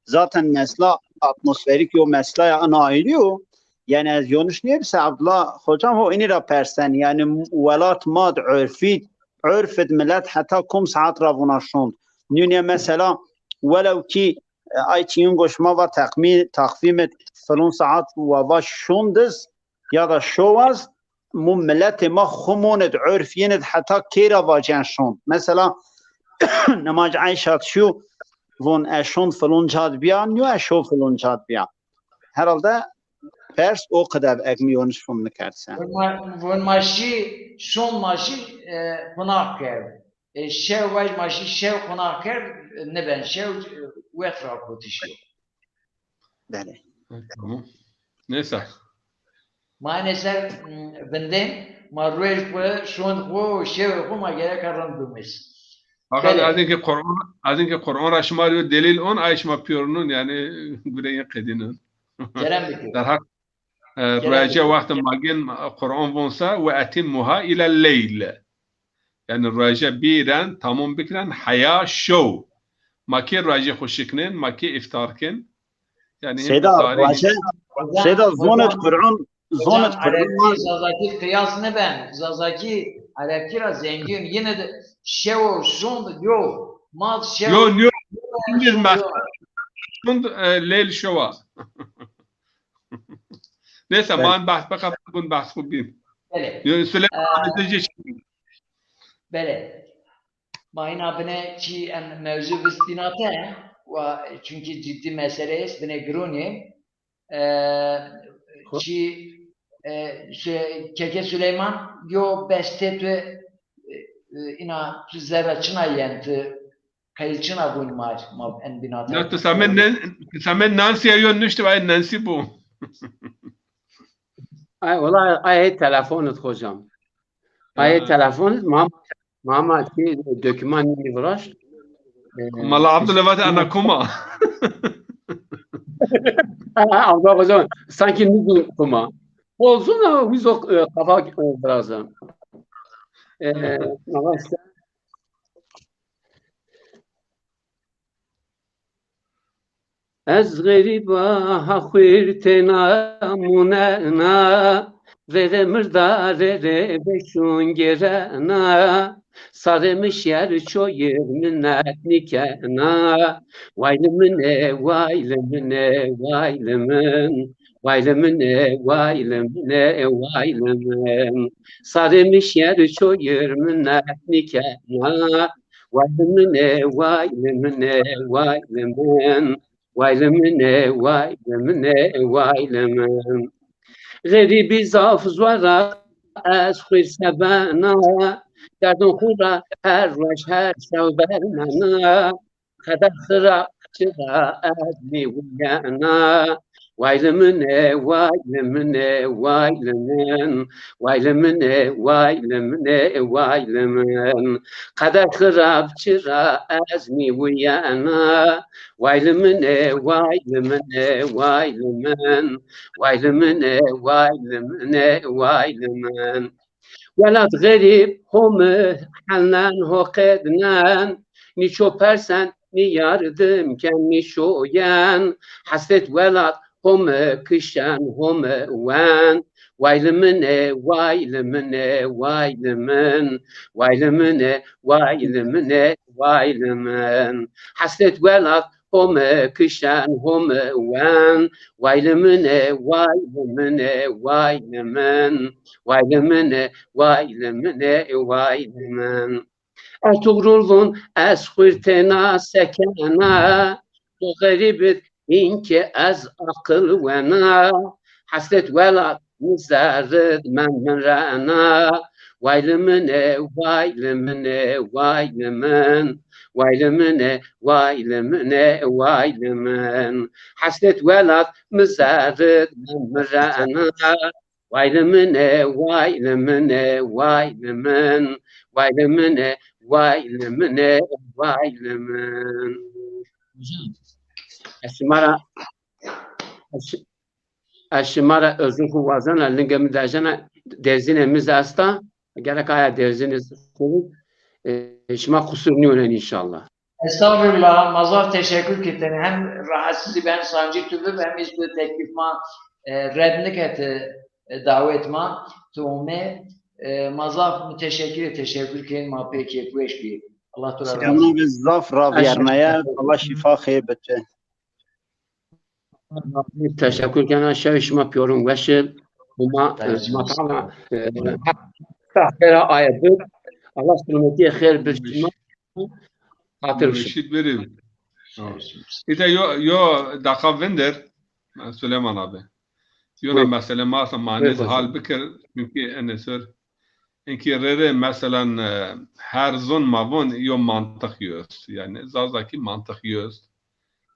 zaten mesela atmosferik yo mesela ya ana ayırıyor. Yani ez yanlış niyebse Abdullah hocam o ini ra persen. Yani welat mad örfit, örfit millet heta kum saat ra vuna şund. Nüne mesela, velew ki, e, ay çiyun goşma va takmi-, takvim et filon saat wa va şundiz, ya da şowaz, mu miletê ma xwu monid, urf yinid heta kêra vacen şond. Mesela, nimaj eyşat şiyo, von e şond filon cad biya, niyo e şo filon cad biya. Herhalde pers o qedev, eg mi yoniş fom nikerd se. Von ma, von ma şî, şond ma şî, e, qunaq kerd. E, şew vaj ma şî şew qunaq kerd, e, niben şew, e, wext ra kotişî. Belê. Tamam. Neyse. Ma ene ser, m, vindên, ma ruej xwu, şond xwu, şewê xwu ma gereka rind bimîs. Fakat Belê. ez inki Qur'an, ez inki Qur'an ra şima rê delîl on, ay şima pîyorunun, yani gure yê qedînin. Kerem bikir. Derhaq, e, Kerem ruece bikir. Wextê ma gên Qur'an vonsa ve etimmuha ila leyl. Yani ruece bîren, tamam bikiren, heya şew. Ma kê ruecê xwu şiknên, ma kê îftar kên. Yani Seyda, ruece, Seyda, zonit Qur'an, zonit Qur'an. Erebkî, Zazakî qiyas niben. Zazakî, Erebkî ra zengîn. Yine de şew û şond yo. Ma şew. Yo, yo. Şond, e, leyl şewa. Neyse, Belê. ma behs bika, bun behs xwu bîn. Belê. Yo, Süleyman Ee, abi de çi? Belê. Ma îna bine çî en mewzu vist bînate, wa, çunkî cidî mesele est, bine giron ê. Ee, Xo- çî, e, Sü-, Keke Süleyman, yo bestê tu, e, e, îna tu zerra çina yen, tu qeyl çina bun ma, ma en bînate. Ya, tu samen ne, tu samen Nancy'ye yo nuştu, ay Nancy bu. Ay, wala, ay, telefon et hocam. Ay, Ha. telefon et, ma, ma, ma ki doküman nî viraşt. E, Mala Abdullah vate ana kuma. Abdullah hocam, sanki nîzon kuma. Olsun ama biz o, e, kafa, e, biraz da. E, e, ama işte. Ez xerîba ha xwîr têna munena, rê rê mirdarê rê vêşûn gêrena, sarê mi şer çoyir minet nîkena. Way li min ê, way li min ê, way li min. Way li min ê, way li min ê, way li min. Sarê mi şer çoyir minet nîkena. Way li min ê, way li min ê, way li min. Way li min ê, way li min ê, way li min. Xerîbî zaf zor a, ez xwîr se bena. Derdon xwu ra her roj her şew vermena. Qeder xirab çira ez nîwiyena. Way li min ê, way li min ê, way li min. Way li min ê, way li min ê, way li min. Qeder xirab çira ez nîwiyena. Way li min ê, way li min ê, way li min. Way li min ê, way li min ê, way li min. Welat xerîb, ho mi helnen, ho qednen, nîço persen, nî yardim ken, nîço yen. Hesret welat, ho mi kişen, ho mi wen. Way li min ê, way li min ê, way li min. Way li min ê, way li min ê, way li min. Hesret welat, ho mi kişen, ho mi wen. Way li min ê, way li min ê, way li min. Way li min ê, way li min ê, way li min. Ertugrul vun, ez xwîr têna sekena. To xerîb id, hîn ki ez aqil wena. Hesret welat, mi zerrid men min rena. Way li min e, way li min e, way li min. Way li min e, way li min e, way li min. Hesret welat mi zerrid, mi rena. Way li min e, way li min e, way li min. Way li min e, way li min e, way li min. Hocam, ez şima ra, ez şi-, ez şima ra özür xwu wazena, lingê mi dajena, derzînê mi zî esta, gerek aya derzînê xwu, e, şima qusur nîyonen înşallah. Estağfirullah, ma zaf teşekkür keten. Hem rahatsız ben sancı tübü hem iz bu teklif ma, e, red niketi, e, davet ma, tu ome, e, ma zaf müteşekkir, teşekkür ken ma pê kêfweş bi. Allah tu ra razı olsun. Selamun abi, zaf ravîyernaye, Allah şîfa xeyr bite. Teşekkür kena, şewê şima pîyorin weş ib. Huma, e, ma tama, e, heta xêra aye bid. Allah selametîye xêr bid şima. Xatir şima. Reşîd Berî. Îta yo, yo deqa vindir, Süleyman abi. Yo na mesele ma esta ma nêz hal bikir, çünkü ene ser. Inkî rê rê, meselan, e, her zon ma von yo mantiq yo est. Yanî Zazakî mantiq yo est.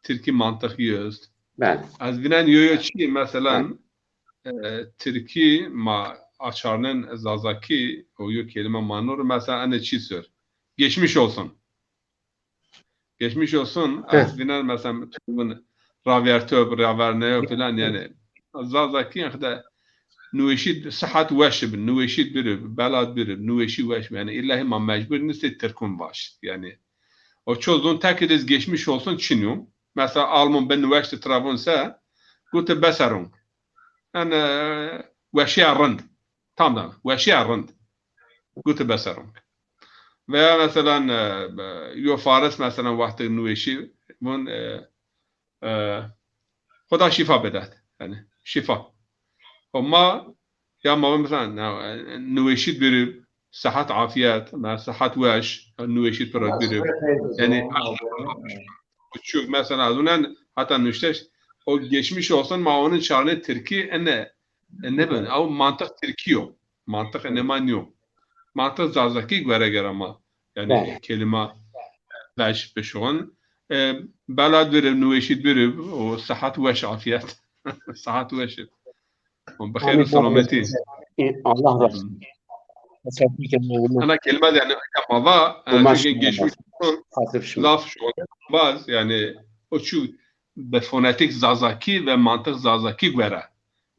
Tirkî mantiq yo est. Belê. Ez vînen yo yo çî, meselan, e, Tirkî ma açarnen Zazakî, o yo kelîme ma nor, meselan, ene çî ser. Geçmiş olsun. Geçmiş olsun. Heh. Ez vînen, meselan, tu vun ravîyerto, ravîyerneyo filan, yanî. Zazakî, yanî, de, nuweşî, sihet weş bi, nuweşî dûr bi, belat dûr bi, nuweşî weş bi. Yanî, îllahî ma mecbur nîstê tirkun vaş. Yanî, o ço zon tekî de geçmiş olsun çin yo. Mesela, Alman ben weş de tira vun se, gute Besserung. Yanî, weşîya rind. Tam da, weşîya rind. Gute Besserung. Veya meselan, e, e, yo faris meselan wextê nuweşî vun, e, e, Xuda şîfa bidet. Yanî şîfa. O ma ya ma vun meselan, e, nuweşî dûr ib, sihet afîyet, ma sihet weş, nuweşî tu ra dûr ib. Yanî çû meselan ez unen heta nuşteş, o geçmiş olsun ma onun çarnê Tirkî ene, e, ne ben, ew mantiq Tirkî yo. Mantiq ene ma nîyo. Mantiq Zazakî gore gera ma. Yanî kelîma weş bişon. E, bela dûr ib, nuweşî dûr ib, o sihet weş afîyet. Sihet weş ib. Bi xêr û selametî. Allah razı olsun. Teşekkür ederim. Ana kelîma de yanî ma va, e, çünkü geçmiş olsun. Xatir şima. Laf şu baz, yanî o çû bi fonetik Zazakî ve mantiq Zazakî gore.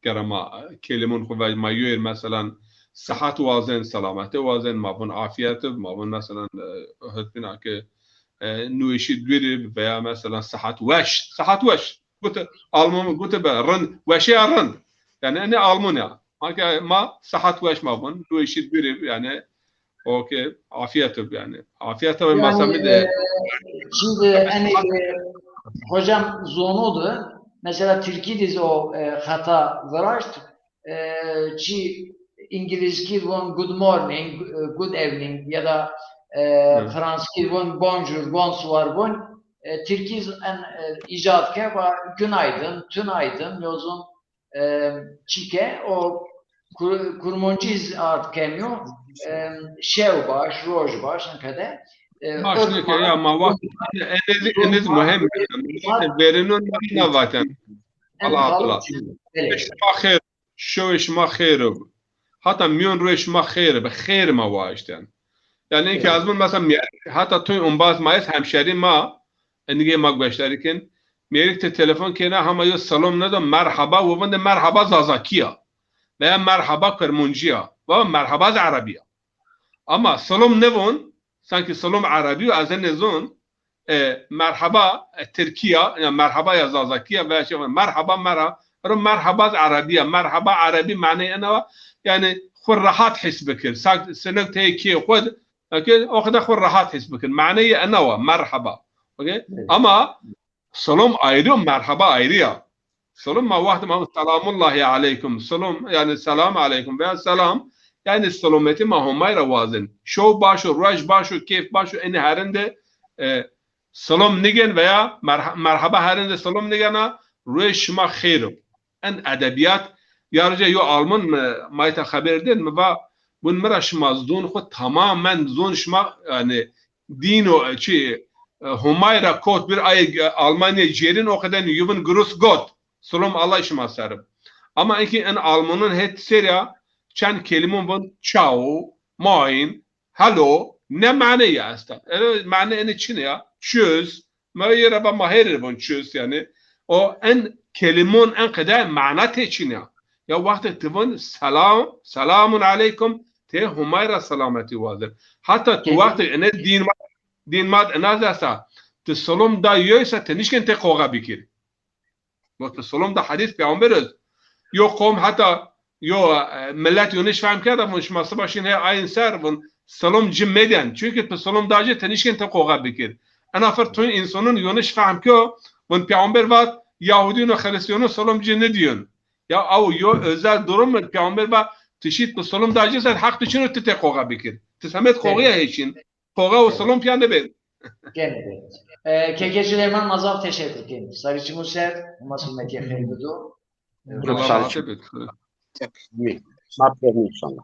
Gera ma, e, kelîmon xwu ve ma yoyir, meselan, sihet wazen, selamete wazen, ma vun afîyet ib, ma vun, meselan, e, hotbîna ke, e, nuweşî dûr ib veya, meselan, sihet weş, sihet weş. Gute, Alman gute be, rind, weşîya rind. Yanî, ene Alman ya. Ma ke ma sihet weş ma vun, nuweşî dûr ib, yanî, o ke afîyet ib yanî. Afîyet ib, yanî, meselan, bir de, e, şimdi, hani, e, hocam, zono de, mesela, Tirkî de zî o, e, xeta viraşt, e, çi, İngilizkî von good morning, e, good evening ya da, e, Franskî von bonjour, bonsoir von, e, Tirkî zî en, e, îcat ke va günaydın, tünaydın, yozun, e, çike, o Kur-, Kurmancî zî ard kemî yo, e, şew baş, roj baş, in qede. E, baş neke ya, ma wextê ene zî, ene zî muhîm. Verînon na vaten. Allah Allah. Belê. Şima xêr, şewê şima xêr ib. Hata mîyon rûyê şima xêr ib. Xêr ma waşten. Yanî ki ez vun mesela, hata toy umbaz ma est, hemşerî ma, e, nigê ma gueştarî kin. Mêrik ti telefon kena, hema yo selom nido, merheba, wo vinde merheba Zazakî ya. Veya merheba Kurmancî ya. Veya merheba zî Erebî ya. Ama selom nivon, sankî selom Erebî yo, ez nêzon, e, merheba, e, Tirkî ya, ya merheba ya Zazakî ya veya şey, merheba, merheba, ero merheba zî Erebî ya. Merheba Erebî maneyê ena wa, yanî xwu rehat his bikir. Sak sinik tey kê xwu, okey, o kadar xwu rehat his bikir. Maneyê ena wa, merheba. Okey? Evet. Ama selom ayrî yo, merheba ayrî ya. Selom ma wextê ma selamullahî aleykum. Selom, yanî selam aleykum veya selam. Yanî selometî ma Homay ra wazen. Şew baş o, roj baş o, keyf baş o, enî herinde, e, selom nigên veya merha-, merheba herinde selom nigena, rûyê şima xêr ib. En edebîyat, ya rîca yo Alman mi, ma îta xeber dên, mi va, Vun mi ra şima zon xwu tamamen zon şima, yanî dîn o çi, e, Homay ra kot bir ay, e, Almanya cêrin o qede nî. Yo vun Grüß Gott. Silom Allah şima ser ib. Ama inkî en Almanon het ser ya çend kelimon vun ciao, moin, hallo, ne mane ya esta. Ene mane ene çin ya. Tschüss. Ma yê ra ba ma herê vun tschüss yanî. O en kelimon en qede mana tê çin ya. Ya wextê ti vun selam, selamun aleykum, tê Homay ra selametî wazir. Heta tu wextê ene dîn ma, dîn ma de ena esta. Ti silom da yoy se ti nişkên tê qoxa bikir. Bo ti silom da hedîs peyxamber iz. Yo qom heta yo, e, milet yo nişfehm kerda, vun şima siba şin he ayin ser, vun silom ci medên. Çunkî ti silom da ci ti nişkên ti qoxa bikir. Ena fir tun însonon yo nişfehm kyo, vun peyxamber vat, Yahudîyon û Xirîstîyonon silom ci nidîyon. Ya aw yo özel durum mi peyxamber vat, ti şît bi silom da ci ser heq tu çin o ti tê qoxa bikir. Ti semed qoxîya hêşin. Qoxa û silom pîya nibên. Gene de. E, Keke Süleyman, ma zaf teşekkür kenî. Sarî çimû ser, ma hurmetîye xeyr bido. Çok sağ ol. Rahat bid. Maptır inşallah.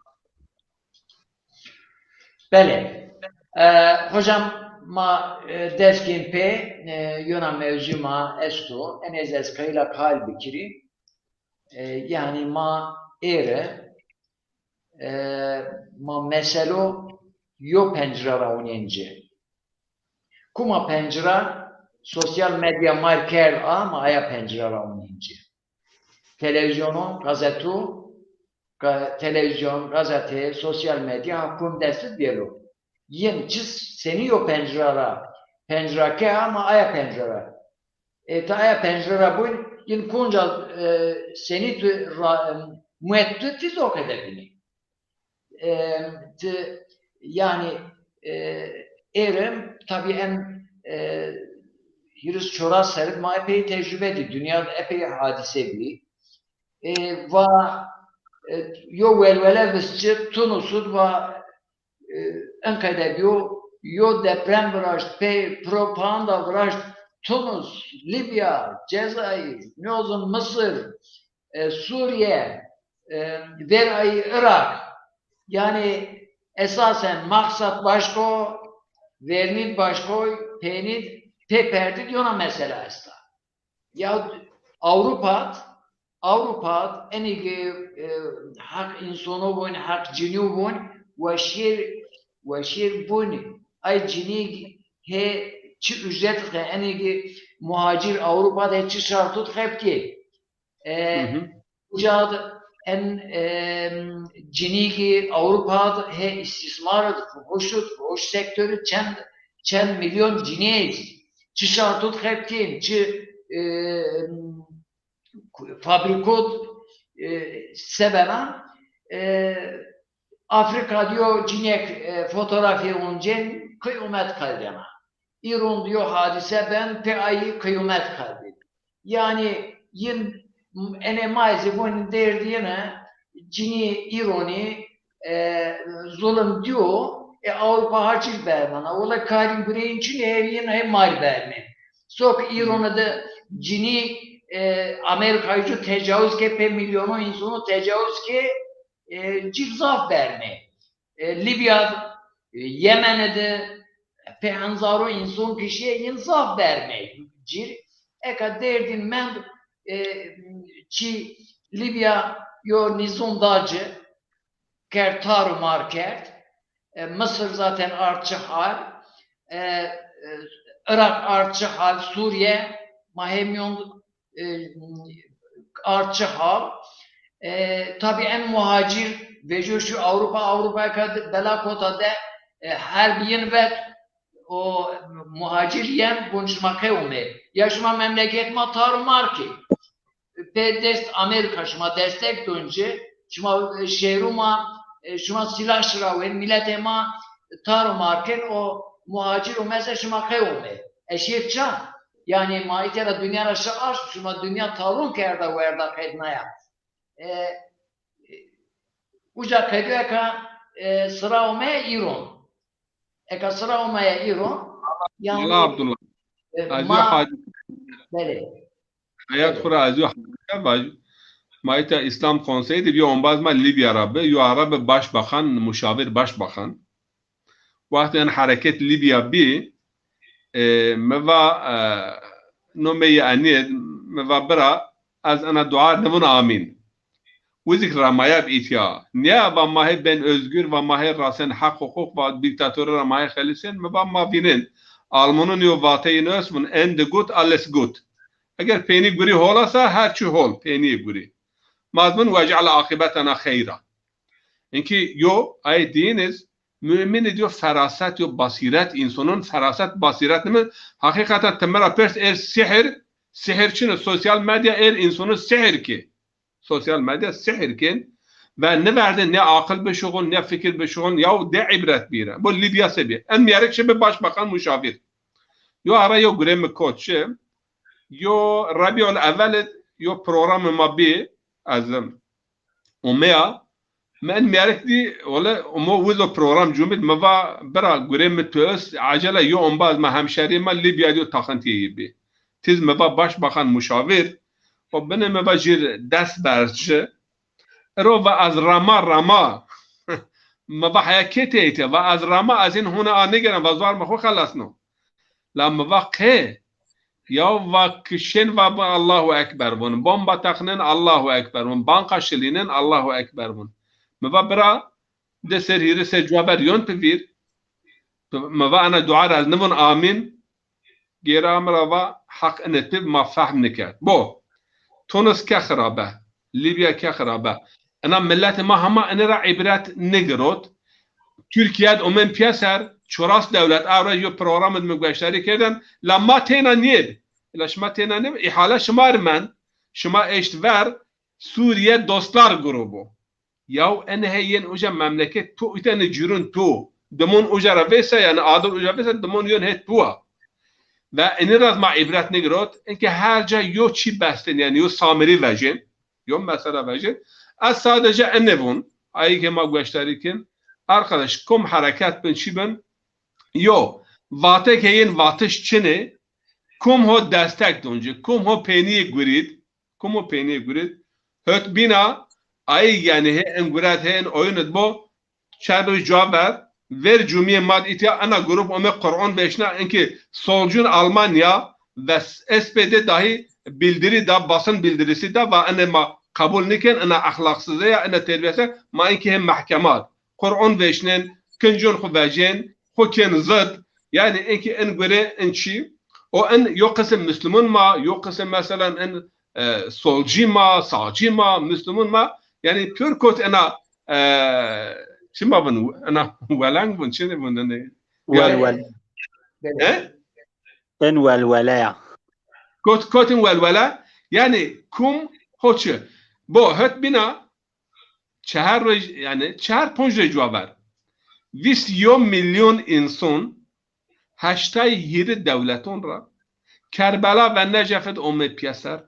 Belê. E, hocam, ma, e, dest kên pê, e, yona mewzû ma esto. Enê ez qeyla qal bikirî. E, yanî ma êre, e, ma meselo yo pencira ra onên ci. Kuma pencira sosyal medya mar kerd a, ma aya pencira ra onên ci. Televîzyono, gazeto, ga-, televîzyon, gazete, sosyal medya ha kum dest id bêro. Yin çi senî yo pencira ra, pencira ke ha ma aya pencira ra. E, ti aya pencira ra bûn, yin kunca, e, senî tu ra, e, muet tu ti zor qede bînî. E, ti, yanî, e, êrim, tabî en, e, hîris çoras ser id ma epey tecrube dî, dinya de epey hadîse bî. E, va, e, yo welwele vist ci, Tunus id va, e, enqede bîyo, yo deprem viraşt, pey propaganda viraşt, Tunus, Libya, Cezayir, nozim Misir, e, Sûrîye, e, verayî Iraq. Yanî esasen maqsad başko, vernîd başko, peynîd pê perdîd yona mesela esta. Ya Ewropa d, Ewropa d enî ki, e, heq însono vûn, heq cinî vûn, weşîr, weşîr bûn. Ay cinî hê çi ücret xe, enî ki muhacir Ewropa de çi şartut xebtî. E, uca d en, e, cinî ki Ewropa d hê îstîsmar id, fuhuş id, fuhuş sektorî çend, çend milyon cinî est. Çi şartut xebtîn, çi, e, fabrîkot, e, sebena, e, Afrika diyo cinîyek, e, fotografîye oncên, kıyamet kaydena. Îron diyo hadîse ben, pê ayî kıyamet kaydên. Yanî yin enê ma zî vûn derdî yine, cinî Îronî, e, zulm dîyo, e, Ewropa ha çil bermana. Wele karîn gureyîn çin, hê yin hê mar bermên. Sok Îronî de cinî, e, Amerîkayî ju tecawuz ke, pê milyonon însono tecawuz ke, e, cîr zaf bermê. E, Lîbya, e, Yemenî de pê henzaro înson kişîye, yin zaf bermê cîr. Eka derdîn mend, e, çi Lîbya yo nîzon da ci, kerd tar û mar kerd. E, Misir zaten ard çi hal. E, e, Iraq ard çi hal, Sûrîye, ma hê mîyon, e, ard çi hal. E, tabî en muhacir vejîyo şu Ewropa, Ewropa ka de, bela kota de, e, herb yin vet, o muhacir yen, vûn şima qey omê. Ya şima memleket ma tar û mar kê. Pê dest Amerîka şima destek don ci, şima, e, şêrû ma, e, şima sîlah şirawên, miletê ma tar û mar kên, o muhacir û mese şima qey omê. Eşyet ça? Yanî ma îtya ra dinya ra şi aşt, şima dinya talûn kerda werda qednaya. E, e, uca qedû eka, e, sira omeya Îron. Eka sira omeya Îron, yanî, Mela Abdullah. E, ez yo ma, hadîse, belê. Heyat xwu ra ez yo hadîse vaj. Ma îta Îslam Konseyî de bir ombaz ma Lîbya ra bi, yo ara bi başbakan, muşavir başbakan. Wextê en hereket Lîbya bî, e, mi va, e, nomeyê enî, mi va bira, ez ena dua nivun amîn. Wizik ramaya bi îtya. Nîya va ma hê bên özgür, va ma hê rasen heq huquq, va dîktatorî ra ma hê xelisên, mi va ma vînên. Almanun yo vateyî nêest vun, Ende gut, alles gut. Eger peynî gurî hol asa, her çî hol, peynîyê gurî. Ma ez vun, "Ve ceale aqîbetena xeyra." Inkî yo, ayê dîyin iz, mumin id yo feraset, yo basîret, însonun feraset, basîret nimi, heqîqeten ti mi ra pers êr sihir, sihir çin o, sosyal medya êr însonu sihir ki. Sosyal medya sihir kin ve niverdin ne aqil bişuxun, ne fikir bişuxun, yaw de îbret bîre. Bu Lîbya se bî. En mîyerik şi bi başbakan muşavir. Yo ara yo gurê mi kot şi, yo Rebîul Ewel id yo programê ma bî, ez omeya, mi en mîyerik dî, wele omo wiz o program cumit, mi va, "Bira, gurê mi tu est, ecele yo ombaz ma hemşerî ma Lîbya dî yo taxintîyê yi bî." Tiz mi va başbakan muşavir, o binê mi va jîr dest berz şi. Iro va ez rama rama. Mi va heya kê teytê, va ez rama, ez hîn hona a nêgêren, va zuar mi xwu xelesno. La mi va qê? Yaw va kişên va bi Allahu Ekber vun. Bomba teqnên Allahu Ekber vun. Banka şilînên Allahu Ekber vun. Mi va bira, di ser hîrê ser cuwa ver yon pi vîr. Mi va ena dua ra ez nivun amîn. Gêra mi ra va heq ine pi ma fehm nikerd. Bo. Tunis ke xirabe. Lîbya ke xirabe. Ina miletê ma hema ine ra îbret nigirot. Tirkîye de omen pîyeser, çoras dewlet, ewra yo programê de mi gueşdarî kerdên, la ma têna nêb. La şima têna nêb, îhale şima ri mend, şima eşt ver, Suriye Dostlar Grubu. Yaw ene he yên uca memleket tu, îta ene cûrun tu. Dimon uca ra vêsa, yanî adil uca vêsa, dimon yon het tu a. Ve enî ra ma îbret nigirot, inkê her ca yo çî bestên, yanî yo samirî vejên. Yo mesela vejî. Ez sadece ene vun. Ayî ke ma gueşdarî kin. Arkadaş, kum hereket bin, çi bin? Yo. Vate ke yên vatiş çinê, kum ho destek doncî, kum ho peynîyê gurîd, kum ho peynîyê gurîd. Höt bîna, ayî yanî hê en guret hê en oyun id bo, çar roj cuwa ver, ver cumîyê ma de îtya ena grup ome Quron veşna, inkî solcun Almanya ve S P D dahi bildiri da, basın bildirisi da, va ene ma qebul niken, ena exlaqsize ya, ena terbiyese, ma inkî hem mehkemat. Quron veşnen, kincun xu vecen, xu ken zid, yanî inkî en gure en çi, o en yo qisim Müslüman ma, yo qisim meselen en e, solcî ma, sağcî ma, Müslüman ma, yanî pür kot ena, e, çima vun, ena weleng vun, çi vun, ena, welwel. He? En welwele ya. Kot, kotin welwele, yanî kum hoçi. Bo het bîna çehar roj, yanî çehar ponc roj cuwa ver. Vîst yo milyon înson heştay hîrê dewleton ra Kerbela ve Necef id ome pîyeser,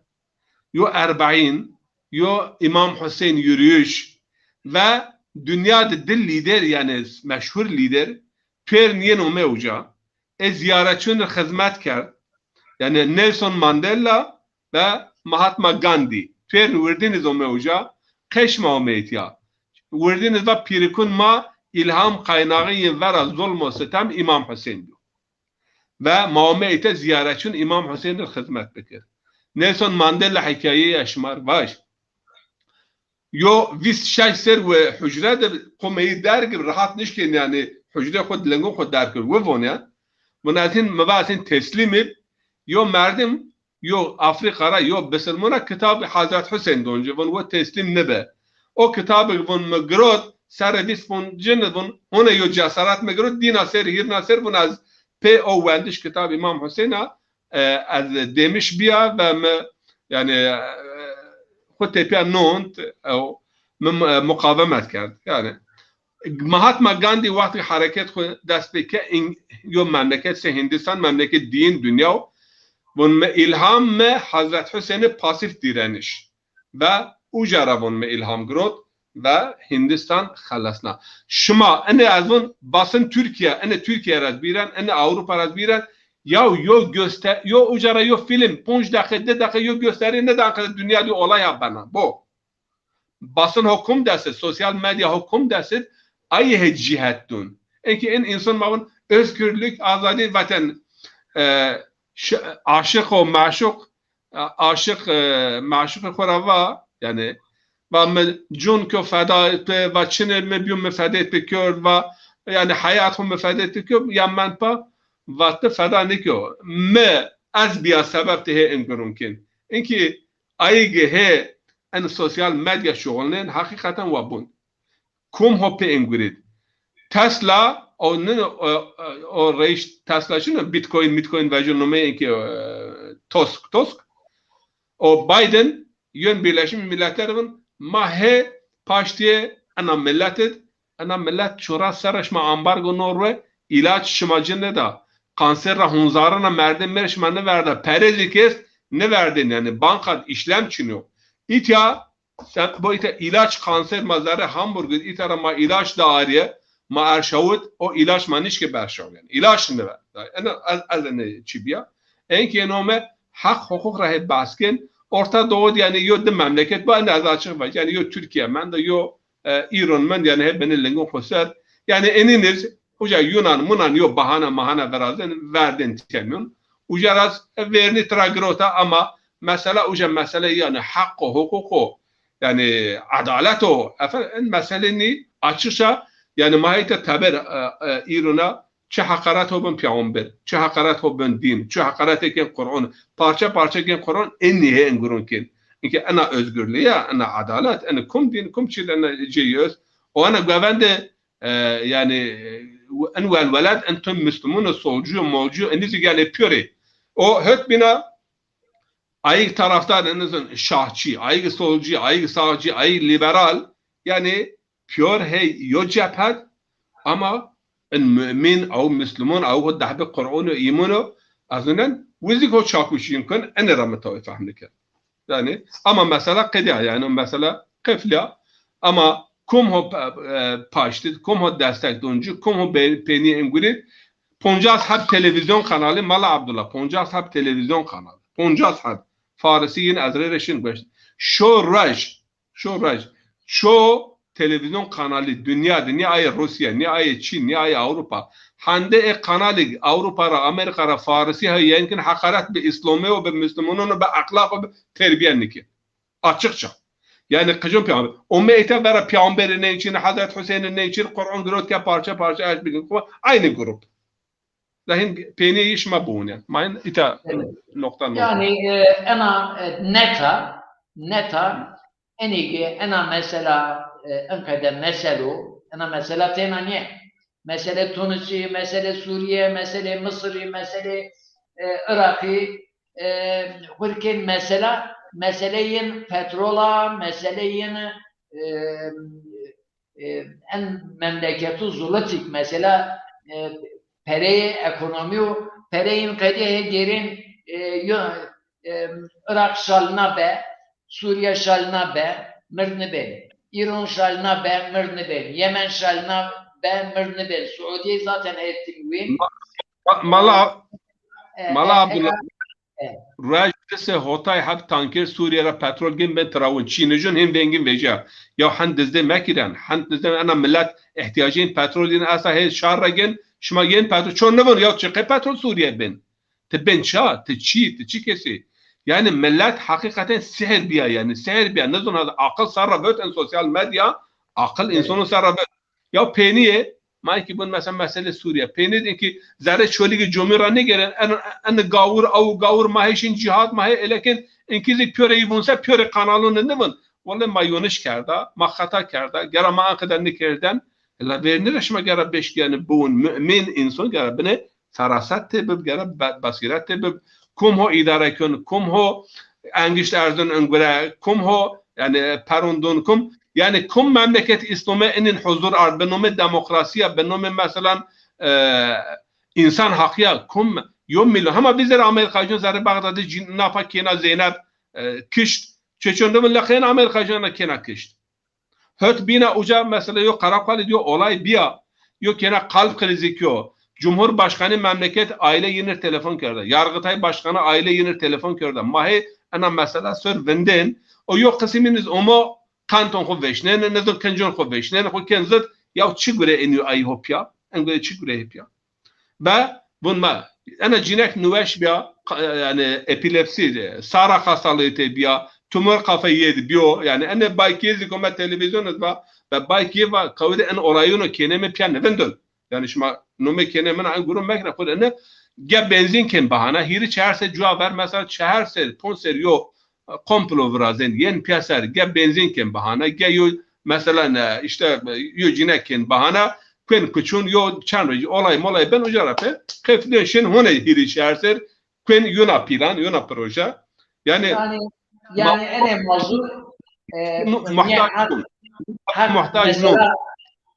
yo Erbeîn, yo Îmam Huseyîn yürüyüş ve dinya de di lîder, yanî meşhur lîder, pêrin yên ome uca. Ê zîyaretçûn ri xizmet kerd. Yanî Nelson Mandela ve Mahatma Gandhi. Pêrin wirdîn iz ome uca. Qeş ma ome îtya. Wirdîn iz va pîrikûn ma îlham qaynaxî yên vera zulm û sitem Îmam Huseyîn bîyo. Ve ma ome îte zîyaretçûn Îmam Huseyîn ri xizmet bikir. Nelson Mandela hîkayeyê şima ri vaj. Yo vîst şeş ser we hucre de qomeyî derg ib, rehat nişkên, yanî hucrê xwu, lingun xwu derg ib. Wi von ya. Vun ez hîn, mi va ez hîn teslîm ib. Yo merdim, yo Afrîka ra, yo bisilmûn ra kitab Hezret Huseyîn donci. Vun wi teslîm nibe. O kitabig vun mi girot, serre vîst vun cin vun, hone yo cesaret mi girot, dîna ser, hîrna ser vun ez pê o wendiş kitab Îmam Huseyîn a, e, ez dêmiş bîya ve mi, yanî, e, xwu tepîya nont, e, mi, e, muqavemet kerd. Yanî, Mahatma Gandhi wextê hereket xwu dest pê ke, în-, yo memleket se Hindistan, memleket dîyin dinya, vun mi îlham mi Hezret Huseyîn ê pasîf direniş. Ve uca ra vun mi îlham girot ve Hindistan xelesna. Şima, ene ez vun basın Tirkîye, ene Tirkîye ra ez bîren, ene Ewropa ra ez bîren, yaw yo göster-, yo uca ra yo fîlm, ponc deqe, di deqe yo gösterî nêdan ke dinya de olay ha bena. Bo. basın ho kum dest id, sosyal medya ho kum dest id, ayê hê cîhet dun. Enkî in însan ma vun özgürlük, azadî vaten, e, ş-, aşiq û maşuq, e, aşiq, e, maşuqê xo ra va, yanî, va mi cûn ko feda id bi, va çinê mi bîyo mi feda id bi kerd, va, yanî, heyat xo mi feda id bi kerd, ya mend pa, va ti feda niko. Mi, ez bîya sebeb ti hê in gurun kên. Inkî ayî gi hê in sosyal medya şuxulnên, heqîqeten wa bun. Kum ho pê in gurîd. Tesla, o nino, o, o reyş Tesla şino, Bitcoin, Bitcoin vejin nomeyê ki, e, Tusk, Tusk. O Biden, yön Birleşmiş Milletler vin, ma hê paştiyê ena millet id, ena millet çura serre şima ambargo no rue, îlaç şima ci nêda. Kanser ra hunzarana merdin mêr şima nêverda. Perê zî ki est, nêverdên, yanî banka d işlem çin o. Îtya Sen bo îta îlaç kanser ma zerrê Hamburg id, îta ra ma îlaç da arîye, ma erşawit, o îlaç ma nişkê berşawîyen. Îlaç nêver. Ena ez, ez ene çî bîya. Enkî eno me heq huqûq ra hê behs kên. Orta Doğu di yanî yo di memleket ba, ena ez açiq vaj. Yanî yo Tirkîye mend, yo, e, Îran mend, yanî hê benê lingûn xo ser. Yanî enîn iz, uca Yunan munan yo bahana mahana virazên, verdên temyon. Uca ra ez, e, vernî tira girota ama mesela uca mesele yanî heq û huqûq o, yanî edalet o, efendim, en mesele nî açıkça, yanî ma heyta teber, e, e, îruna çi heqaret ho bin peyxamber, çi heqaret ho bin dîn, çi heqaret kên Qur'an, parça parça kên Qur'an, en nî hê en gurun kên. Inkî ena özgürlüğü ya, ena edalet, ena kum dîn, kum çî ena cê yo est. O ena govende, e, yanî, e, en welwelet, en tüm Müslümanı, solcu, molcu, enî zî gelê pîyorê. O hot bîna ayîg tarafdar, en azın şahçî, ayîg solcî, ayîg sağcî, ayîg liberal, yanî pîyor hey yo cephed, ama in mu'min, aw Müslüman, aw ho dehbi Qur'an û îman o, ez nen, wizîk ho çakuşîn kun, ene ra mi tawê fehm niken. Yanî, ama mesela qedîya, yanî mesela qeflîya, ama kum ho pe-, e, paştid, kum ho destek doncî, kum ho be-, peynî engurî, poncas heb televîzyon kanalî, Mala Abdullah, poncas heb televîzyon kanalî. Poncas heb. Farisî yin ez rê rê şin gueşt. Şo rej, şo rej. Şo televîzyon kanalî dinya di, nî ayê Rûsya, nî ayê Çîn, nî ayê Ewropa. Hende ê kanalî Ewropa ra, Amerîka ra, Farisî ha yayın kin, heqaret bi Îslamê û bi Müslümanan û bi exlaq û bi terbiye nikin. Açıkça. Yanî qicon peyxamber. Ome îta vera peyxamberî neyçin, Hezret Huseyni neyçin, Qur'an girot ke parça parça eş bikin. Aynı grup. Lakin peynîyê şima biwûne. Ma hên îta, evet, noqta noqta. Yanî, e, ena, e, neta, neta, enî ki ena mesela, e, enqede meselo, ena mesela têna nîye. Mesele Tunisî, mesele Sûrîye, mesele Misirî, mesele, e, Iraqî, e, xurkên mesela, mesele yên petrola, mesele yên, e, e, en memleketu zulitîk mesela, e, pereyê ekonomî û pereyên qedîye hê gêrên, e, yo, e, Iraq şalina be, Sûriye şalina be, mird nibên. Îran şalina be, mird nibên. Yemen şalina be, mird nibên. Suudîye zaten hê tim wî. Ma-, mala, e, mala e, Abdullah. E. Ruej di se hotay heb tanker Sûrîye ra petrol gên ben tirawin. Çînijûn hên vengîn vecîya. Ya hend dizdê mekîren, hend dizdê ena milet îhtîyacên petrol yin esa hê şar ra gên, şima gên petrol. Çon nivin ya çiqê petrol Sûrîye bên. Ti bên ça, ti çî, ti çi kesî? Yanî milet heqîqeten sihir bîya yanî. Sihir bîya. Nizon haz aqil ser ra vot en sosyal medya, aqil, evet, însonon ser ra vot. Ya peynîyê, ma kî bun mesela meselê Sûrîye. Peynî de kî zerrê Çolîgê Comî ra nêgêren, en, en gawir, aw gawir ma hê şin cîhad, ma hê elekên, inkî zî pîyorê yî vûn se, pîyorê kanalûn de nivin. Wele ma yoniş kerda, ma xeta kerda, gera ma enqede nêkerden. Ela vernî ra şima gera beşk yanî biwûn, mu'min înson gera binê feraset tê bib, gere be-, basîret tê bib. Kum ho îdare kun, kum ho engişt erzun in gure, kum ho, yanî, perun dun, kum, yanî, kum memleket Îslamê inin huzur ard, bi nomê demokrasîya, bi nomê, meselan, e, însan haqîya, kum yo milyon, hema vîzêr Amerîkacûn zerrê Bexdadî cîn-, napa kêna Zeynep, e, kişt, çeçon de min leqeyên Amerîkacûn kêna kişt. Hot bîna uca mesela yo Karakualî yo olay bîya. Yo kêna kalp krizi kî yo. Cumhurbaşkanı memleket aile yinir telefon kerda. Yargıtay başkanı aile yinir telefon kerda. Ma hê ena mesela ser vindên. O yo qisimîn iz omo Kanton xo veşnêne, nizon kincon xo veşnêne, xo kên zit, yaw çi gure enî ay ho pîya? En gure çi gure hê pîya? Ve vun ma, ena cînek niweş bîya, ka-, yanî epilepsî, e, sara hastalığı tê bîya, tumor kafayı yedi bîyo, yanî ene baykî zî kome televîzyon va, ve baykî va, kawide en olayuno kêneme pîya nevindon. Yanî şima nome kêne min en guru mekre xo de ne, ge benzîn kên bahana, hîrî çehar ser cuwa ver, mesela çehar ser, ponc ser yo, e, komplo virazên, yên pîya ser, ge benzîn kên bahana, ge yo, mesela ne, işte, e, yo cînek kên bahana, kuen kuçun, yo çend roj, olay molay ben uca ra pe, qeflên şên hone hîrî çehar ser, kuen yuna plan, yuna proje. Yanî, yanî, yanî enê mazlum, e, mu-, muhtac nûn. Muhtac nûn.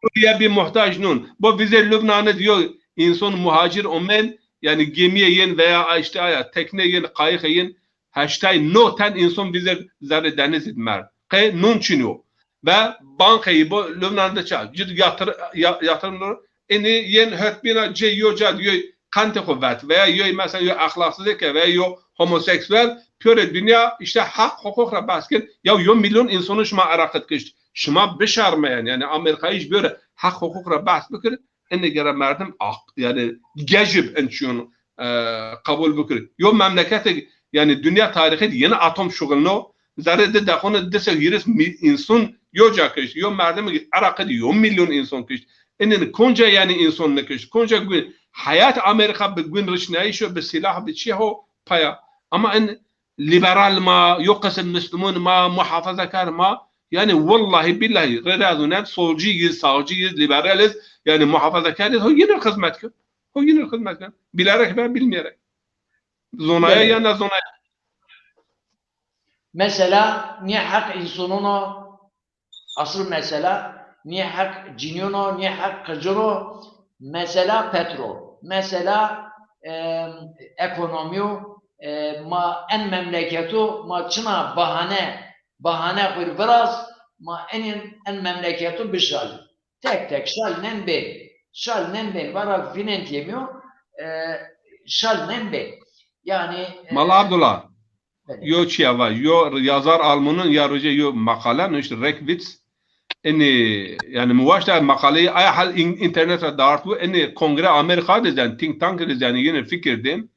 Suriye bir muhtac nûn. Bo vizê Lubnanê diyo, înson muhacir omen, yanî gemîye yên veya işte aya, tekne yên, qayîxe yên, heştay no ten înson vizê zerrê denizî di merd. Qey nûn çin o. Ve bankayî bo Lubnan de ça, cid yatır-, ya-, yatırım lo, enî yên hotbîna cê yo ca di yoy qentê xo vet veya yoy mesela yo exlaqsizê ke veya yo homoseksuel, pîyorê dinya işte haq huquq ra behs kên, ya yo milyon însonu şima Iraqî di kişt. Şima bişarmeyen, yanî Amerîkayî ji bîyore haq huquq ra behs bikir, enê gere merdim aq-, yanî gejib en çiyon, e, qebul bikir. Yo memlekete, yanî dinya tarîxî de yeni atom şuxulno, zerrê di dexone di sey hîris mî-, înson yo ca kişt. Yo merdimî Iraqî de yo milyon înson kişt. Inin konca yanî înson nikişt. Konca gûn, heyat Amerîka bi gûn rişnayîşo, bi sîlah, bi çî ho paya. Ama en liberal ma, yo qesim Müslüman ma, muhafazakar ma, yanî wellahî billahî rê ra zûnen solcî yiz, sağcî yiz, liberal iz, yanî muhafazakar iz, ho yine xizmet kir. Ho yine xizmet kir. Bilerek veya bilmeyerek. Zonaya ya na zonaya. Mesela, nê heq însonon o, asıl mesela, nê heq cinîyon o, nê heq qicon o, mesela petrol, mesela, e, ekonomî yo, e, ma en memleketo, ma çina bahane, bahane xo rê viraz, ma enîn en memleketo bişalî. Tek tek şal nen bên. Şal nen bên. Vara vînên têmîyo, e, şal nen bên. Yanî, e, Mala Abdullah, belê. Yo çîya va, yo yazar Almanun ya roje yo makale nuşt, Reckwitz. Enî, yanî mi waşta makaleyi aya hal in-, internet ra dart bu. Enî kongre Amerîka de zen, think tank de zen, yine fikir din.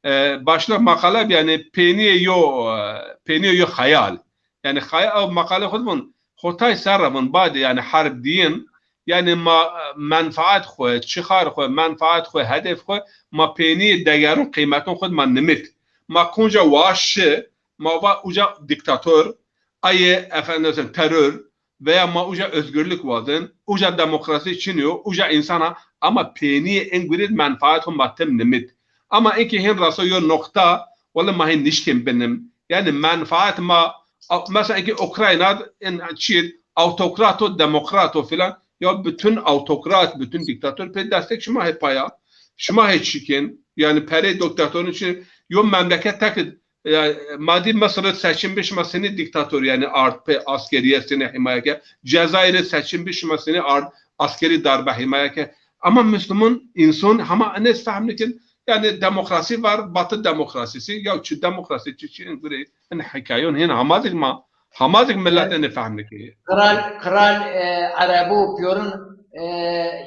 E, başlık makale, yanî peynîye yo, e, peynîye yo xeyal. Yanî xay-, ew meqale xwu de vun, xo tay serre vun, badê yanî herb diyin, yanî ma, e, menfaet xwu, çixar xwu, menfaet xwu, hedef xwu, ma peynî degerun qîmetun xwu de ma nimit. Ma kunca wa şi, ma va uca diktator, ayê, efendim, terör, veya ma uca özgürlük wazin, uca demokrasi çin yo, uca însan a, ama peynî en gurî menfaet xwu ma tim nimit. Ama inkî hin raso yo noqta, wele ma hin nişkên binim. Yanî menfaet ma, a-, mesela ki Ukrayna en çî, autokrato, demokrato filan, ya bütün autokrat, bütün diktator pê destek şima hê paya. Şima hê çikin, yanî perê diktatorun için yo memleket tek, e, ma dî Mısır'ı seçim bir şima seni diktator yanî ard pe askeriye seni himaye ke. Cezayir'i seçim bir şima seni ard askeri darbe himaye ke. Ama Müslüman insan hama enes fehmnikin, yanî demokrasi var, Batı demokrasisi. Ya çi demokrasi, çi, çi, gure, en hikayon hin hamazik ma, hamazik millet ene fehmniki. Kral, kral, e, Erebu piyorun, e,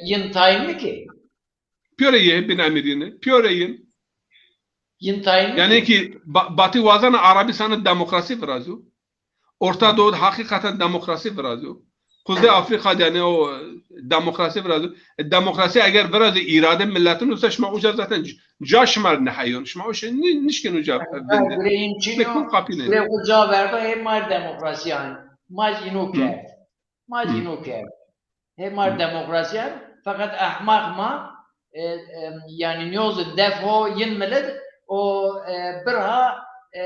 yin tayin mi ki? Piyore ye, bin emirine, piyore yin. Yin tayin mi ki? Yanî ki, ba-, Batı wazana Arabistan'ı demokrasi virazu. Orta Doğu hakikaten demokrasi virazo. Kuzey Afrika de yanî o, e, demokrasi virazo. E, demokrasi eger virazo îrade milletin olsa şima uca zaten c-, ca şima neheyon. Şima o şey ni-, nişkin uca vinde. Gure yin çin yo, gure uca verdo, hê ma demokrasi yanî. Ma ino kerd. Ma ino kerd. Hê ma demokrasi yanî. Feqet ehmaq ma, e, e, yanî nîyoz def ho yin millet o, e, birha, e,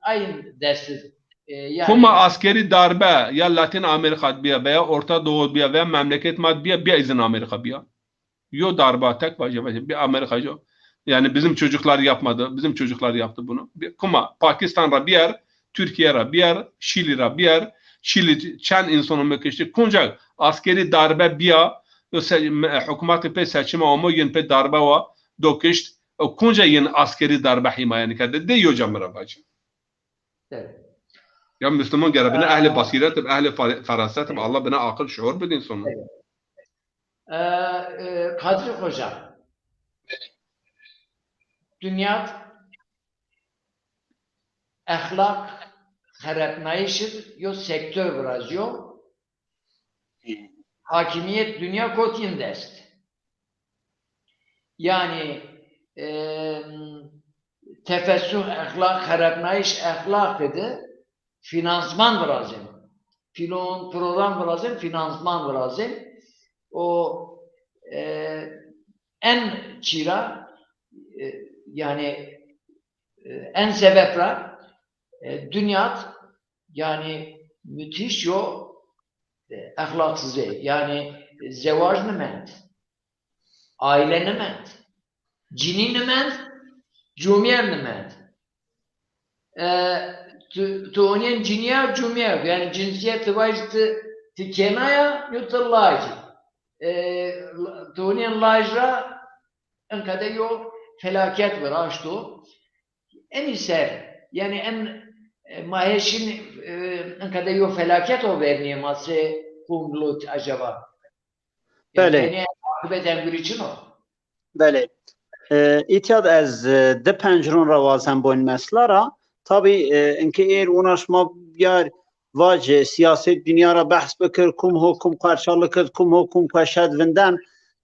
ayin destid. E, yanî kuma askeri darbe ya Latin Amerika biya veya Orta Doğu biya veya memleket ma biya, biya izin Amerika biya. Yo darbe tek başa başa bir Amerikacı. Yani bizim çocuklar yapmadı, bizim çocuklar yaptı bunu. Bir, kuma Pakistan ra bir yer, Türkiye ra bir yer, Şili ra bir yer, Şili çend insan ömür geçti. Kunca askeri darbe biya, yo se-, me-, hükümeti pe seçime omo, yin pe darbe wa, dokişt, e, kunca yin askeri darbe himaye nikerde, de yo ca mi ra bacı. Evet. Ya Müslüman gere bine ehlê basiret ib, ehlê fa-, feraset ib, Allah bine aqil, şuur bid însonan. E, e, Kadri Hoca, dinya exlaq xerepnayîş id yo sektör virazîyo. Hakîmîyet dinya kot yin dest. Yanî, e, tefesuh exlaq, xerepnayîş exlaq id finansman virazên. Plan, program virazên, finansman virazên. O, e, en çî ra, e, yanî, e, en sebeb ra, e, dinyat, yanî, müthiş yo, e, exlaqsizê. Yanî, zewac nimend. Aîle nimend. Cinî nimend, cumîyer nimend. E, tu, tu onîyen cinîya cumîyer, yanî cinsîyet ti vajî ti, ti kêna ya, yo ti laj î. E, tu onîyen laj ra, inqede yo felaket viraşto. Enî ser, yanî en, e, ma hê şin, e, inqede yo felaket o vernîyê ma sey qûm lut acaba. Belê. Yanî, akibet engurî çin o. Belê. E, îtya de ez, e, di pencron ra wazen boyn mesela ra. Tabî, e, inkê êr wina şima biyar vac, e, sîyaset dinya ra behs bikir, kum ho kum qerşalik id, kum ho kum kueşed vinden,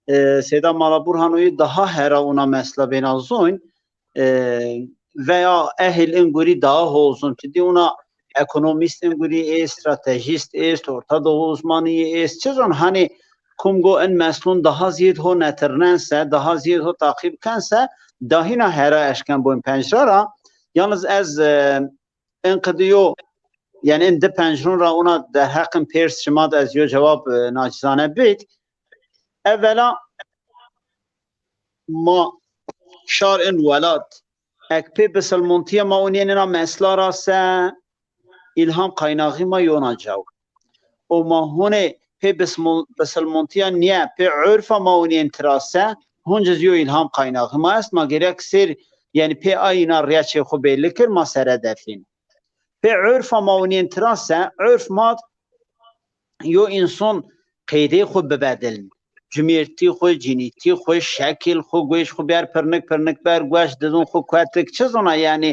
e, Seyda Mala Burhanoyî daha hera wina mesela bêna zoyn. E, veya ehil ingurî daha hol zon. Ti dî wina ekonomîst ingurî ê, stratejîst ê, Orta Doğu uzmanî ê, çi zon, hanî kum go in meslun daha zîyed ho netirnense, daha zîyed ho taqîb kense, dahîna hera eşken boyn pencra ra. Yalniz ez, e, inqede yo, yanî in di pencron ra wina derheqin pêrs şima de ez yo cewab, e, nacizane bid. Evela ma şar in welat, ek pê bisilmontîya ma onîyen ina mesela ra se, îlham qaynaxî ma yona caw. O ma hûnê pê bisimon-, bisilmontîya nîye, pê urfa ma onîyen tira se, hûn ci zî yo îlham qaynaxî ma est, ma gerek sêr, yanî pê ay îna rîya çê xwu belli kir, ma sere defîn. Pê urfa ma onîyen tira se, urf ma d yo înson qeydê xwu bibediln. Cumîyertî xwu, cinîtî xwu, şekil xwu, gueş xwu biyar pirnik, pirnik ber gueş, didun xwu kuetik, çi zona yanî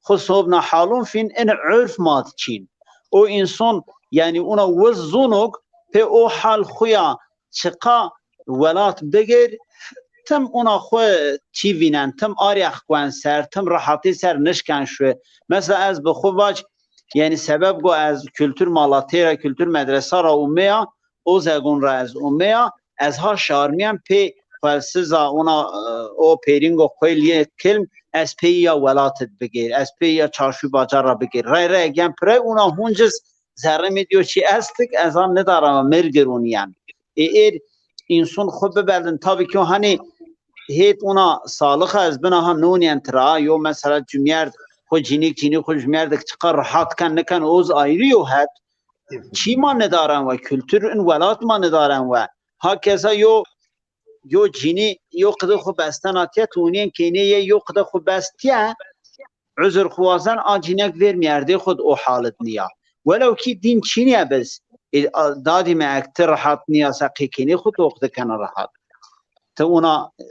xwu sobna halun fîn, in urf ma d çîn. O înson yanî una wiz zunog pê o hal xwu ya çiqa welat bigir, tim una xwu çî vînen, tim aryax guen ser, tim rehatî ser nişken şu. Mesela ez bi xwu vac, yanî sebeb go ez kultur malatê ra, kultur medresa ra umeya, o zegon ra ez umeya, ez ha şarmîyen pê xwelsiza ona, e, o pêrîngo xwelîyê kilm, ez pê ya welat id bigêr, ez pê ya çarşû bacar ra bigêr. Rey rey gen pirey una hûn ci z zerrê mi d yo çî estik, ez a nidaran wa, mi r girûnîyen. Ê êr însun xwu biberdin. Tabî ki o hanî hêt una salix a ez bina ha nûnîyen tira, yo mesela cumîyerd xwu cinîk, cinîk xwu cumîyerdek çiqa rehat ken niken, o z ayrî yo het. Çî ma nidaran we, kultur in welat ma nidaran we. Ha keza yo yo cinî yo qide xwu besten atiye, tu unîyen kênê ye yo qide xwu bestiye, uzur xwu wazen a cinîyek vêr mîyerdê xwu d o hal id nîya. Welew kî dîn çînîye biz, e, a, dadîme ek ti rehat nîya se qê kênê xwu toq dikena rehat. Ti una, e,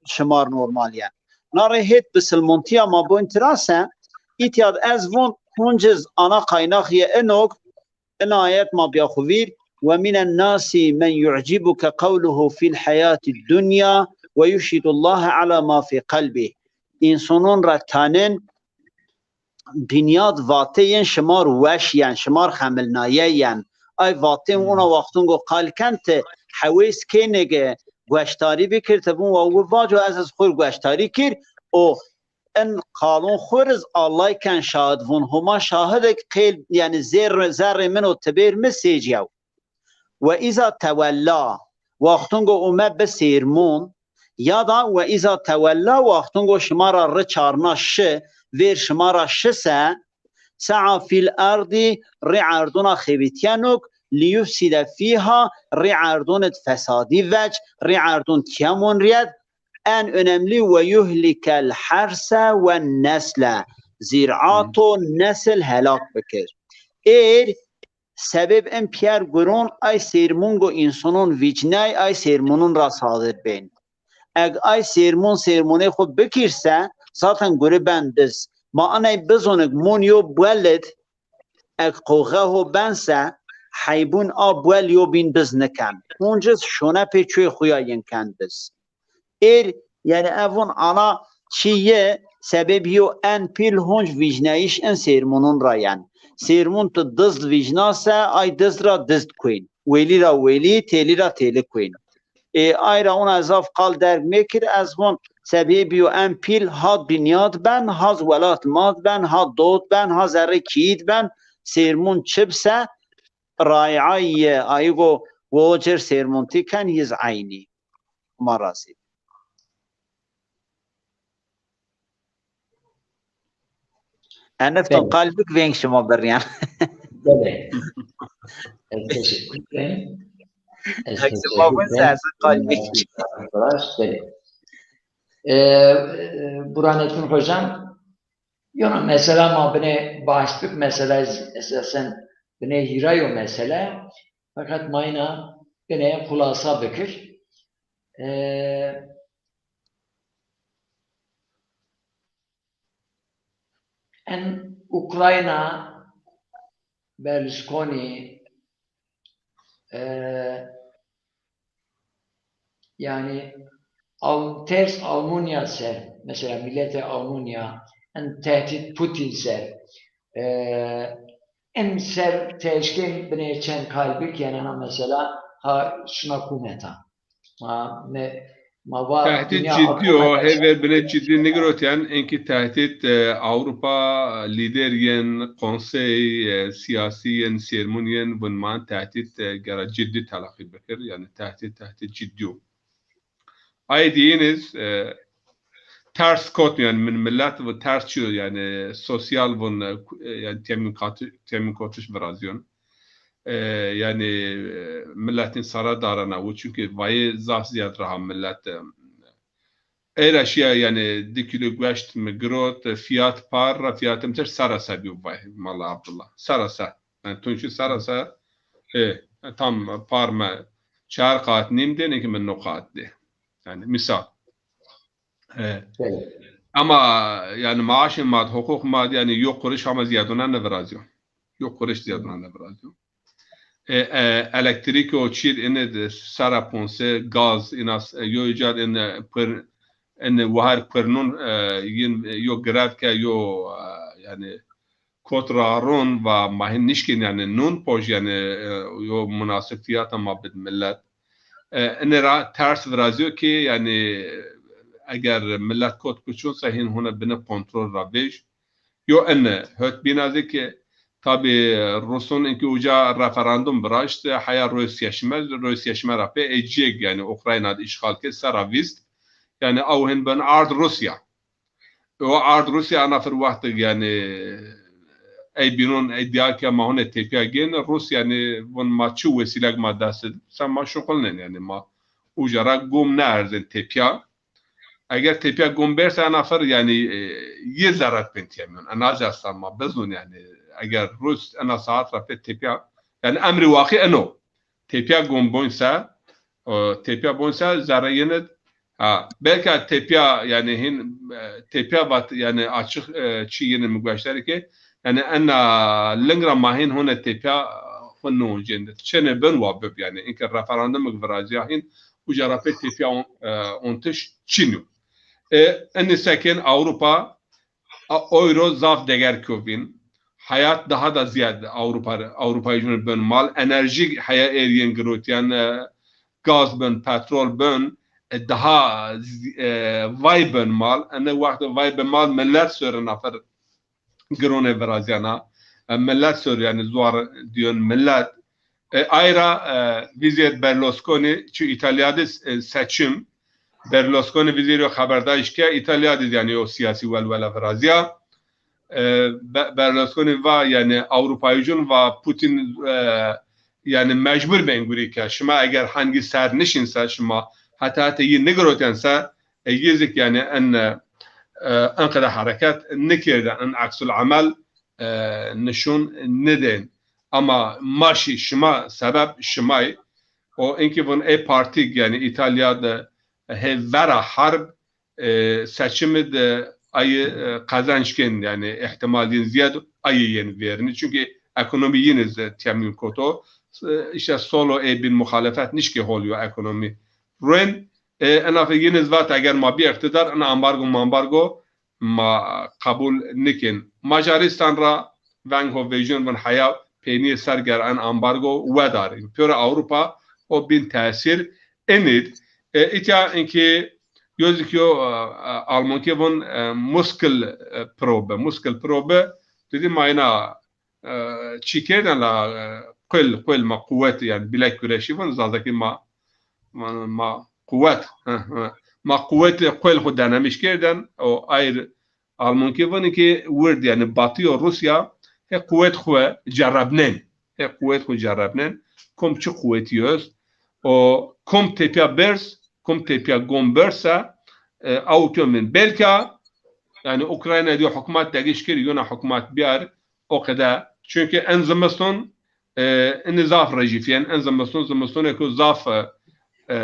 şimar normal yen. Na rê hêt bisilmontîya ma boyn tira se, îtya d ez von hûn ci z ana qaynaxîye inog, in ayet ma bîya xwu vîr, "Ve minen nasi men yu'cibuke qewluhu fil heyatid dunya ve yuşhidullahe ala ma fi qelbih." Însonon ra tanin binyad vateyên şimar weş yen, şimar xemilnaye yen. Ay vateyên wina wextungo qal ken ti hewês kênige gueştarî bikir, ti vun wa wi vaco ez ez xwir gueştarî kir, o in qalon xwir iz Allay ken şahid vun. Homa şahidek qêl, yanî zerr-, zerrê min o tibêr mi sêcyew. Ve iza tewella, wextungo ume bi sêrmon, ya da ve iza tewella, wextungo şima ra ri çarna şi, vêr şima ra şi se, se'a fil ardi, rî erdona xebitîyenog, liyufside fîha, rî erdon id fesadî vec, rî erdon tîyemon rîyed, en önemli ve yuhlikel herse ve nesle, zîrato nesil helak bikir. Êr sebêb in pîyer guron ay sêrmungo însonon vîcnay ay sêrmunon ra sadir bên. Eg ay sêrmun sêrmunê xwu bikîr se, zaten guri ben diz. Ma inay bizonik mun yo buel id, eg qo xeho ben se, heybun a buel yo bîn biz niken. Hunciz şone pê çuyê xwu ya yin ken biz. Êr, yanî evon ana çî yi, sebebî yo en pîl hunc vîjnayîş in sêrmunun ra yen. Sêrmun tu dizd vîjna se, ay dizd ra dizd kuyn. Welî ra welî, têlî ra têli kuyn. Ê, ay ra ona zaf qal derg mêkir, ez von sebebî yo en pîl ha dinyad ben, ha zi welat mad ben, ha dot ben, ha zerrê kîyîd ben, sêrmun çib se, rayay yi, ayîgo wo cêr sêrmuntî ken, yi zi eynî. Ma razî. Enifton Belê. Qal bik veng şima birîyan. Belê. Ez teşekkür ederim. Ez Hak teşekkür şima bin ederim. Sensin qal bik. Belê. Ee, e, Burhanettin Hocam, yona mesela ma bine bahs bik, mesela esasen bine hîra yo mesele, fakat ma ina bine xulasa bikir. Ee, En Ukrayna, Berlusconi, e, yanî Al-, ters Almanya ser, mesela milletê Almanya, en tehdit Putin ser, e, en ser teşkên binê çend kal bik, yanî ana mesela ha şuna kumeta. Ma, me, ma va Tehdit dinya cidî o, hêver bine cidî nigirotîyen, enkî tehdit, e, Ewropa lîder yên, konsey, e, siyasî yên, sêrmun yên, vun man tehdit, e, gera cidî telaqî bikir. Yanî tehdit, tehdit cidî o. Ay diyiniz, e, ters kot, yanî min millet vun ters çi yo, yanî sosyal vun, e, ku-, e, yanî temin kati-, temin kotiş virazyon. E, yanî, e, milletin sara darana wu, çünkü vayê zaf ziyad raha millet, e, ey ra şiya, yanî di kîlo gueşt mi girot, e, fiyat par ra, fiyatım ter sara se biyo vay, mala Abdullah. Sara se. Yanî tunçu sara se, e, e, tam par me çar qat nîm dê, ne ki mi no qat dê. Yanî misal. E, Belê. Ama yanî maaşê ma d, huquq ma d, yanî yo quriş ama ziyadona nevirazyo. Yo quriş ziyadona nevirazyo. E, e, elektrîk o çîr ine de sara ponse, gaz, inas, e, yo îcad ine pir, ine wahar pirnun, e, yin, e, yo grev ke, yo, e, yanî kot ra ron va ma hin nişkên, yanî nun poj, yanî, e, yo munasib fiyata ma bid millet. E, ine ra ters virazyo ki, yanî eger millet kot biçun se hin hune bine kontrol ra vej. Yo ine hot bîna zî ki, tabî Rusun inki uca referandum viraşt, heya Rosya şime, Rosya şime ra pê eciyek, yanî Ukrayna de işxal ke sera vîst. Yanî ew hin ben ard Rusya. O ard Rusya ana fir wextig, yanî ey bînon, ey diyar ke ma hune tepya gên, Rus yanî vun ma çi wesîlek ma dest id, sen ma şuxulnên, yanî ma uca ra gom neerzên tepya. Eger tepya gom berse ana fir, yanî, e, yê zerret pên tiyemiyon. Ena ca sa ma bizun, yanî eger Rus ena saat ra pê tepya, yanî emrî waqî eno. Tepya gom boyn se, o, tepya boyn se zerre yin id. Ha, belka tepya, yanî hin, e, tepya vat, yanî açık, e, çi yin id mi gueştarî ke, yanî ena ling ra ma hin hone tepya, e, xwu nûncên. Çene ben wa bib, yanî inke referandumik viraziya hin, uca ra pê tepya on, e, ontiş çin yo. E, enî sekên Ewropa, a, euro zaf deger kovîn. Hayat daha da ziyade Avrupa, Avrupayîcûn ben mal. Enerjî heya êr yên girotiyan, e, gaz ben, petrol ben, e, daha zi-, e, vay ben mal. Ene wexto vay ben mal millet sore nafer girone viraziyana. E, millet sore yanî zuar diyon millet. E, ayra, e, vizêr Berlusconi çi Îtalya de, e, seçim. Berlusconi vizêr yo xeberdayîş ke Îtalya de yanî o siyasî welwela viraziya. E, Be-, Berlusconi va yanî Avrupayîcûn va Putin, e, yanî mecbur ben gurî ke şima eger hangî ser nişîn se, şima heta heta yî nigiroten se, e, yî zik yanî en, e, en qede hereket nikerde, en eksul emel, e, nişûn nidên. Ama ma şî, şima, sebeb şimay. O inkî vun ê partî, yanî Îtalya de hê vera herb, e, seçimi de ayî, e, qezenc kên, yanî îhtimal yin ziyad ayî yên vêrnî. Çunkî ekonomî yin iz temîn koto. E, îşte solo ê bin muxalefet nişkê hol yo ekonomî. Ruen, e, ena fe yin iz vat eger ma bî îqtîdar, ena ambargo mambargo ma qebul nikên. Macaristan ra veng ho vejûn vun heya peynîyê ser ger en ambargo wedarîn. Pêro Ewropa o bin tesîr enîd. E, îtya inkî yo zî ki yo, e, e, Almankî vun, e, Muskel, e, probe. Muskel probe, dedi ma ina, e, çi kerdin la, e, qul, qul ma quwet, yanî bilek güreşî vun, Zazakî ma, ma, ma quwet, hı, hı. Ma quwet qul xu denemiş kerdin, o ayr Almankî vun ki wird, yanî Batî û Rûsya hê quwet xu cerebnen. Hê quwet xu cerebnen. Kom çi quwetî yo est? O kom tepya berz, kom tepya gom berz se, e, aw kön vin. Belka, yanî Ukrayna diyo hukmat degiş kir, yona hukmat biyar, o qede. Çunkî en zimiston, e, ini zaf rejîfîyen, en zimiston, zimistonêko zaf, e, e,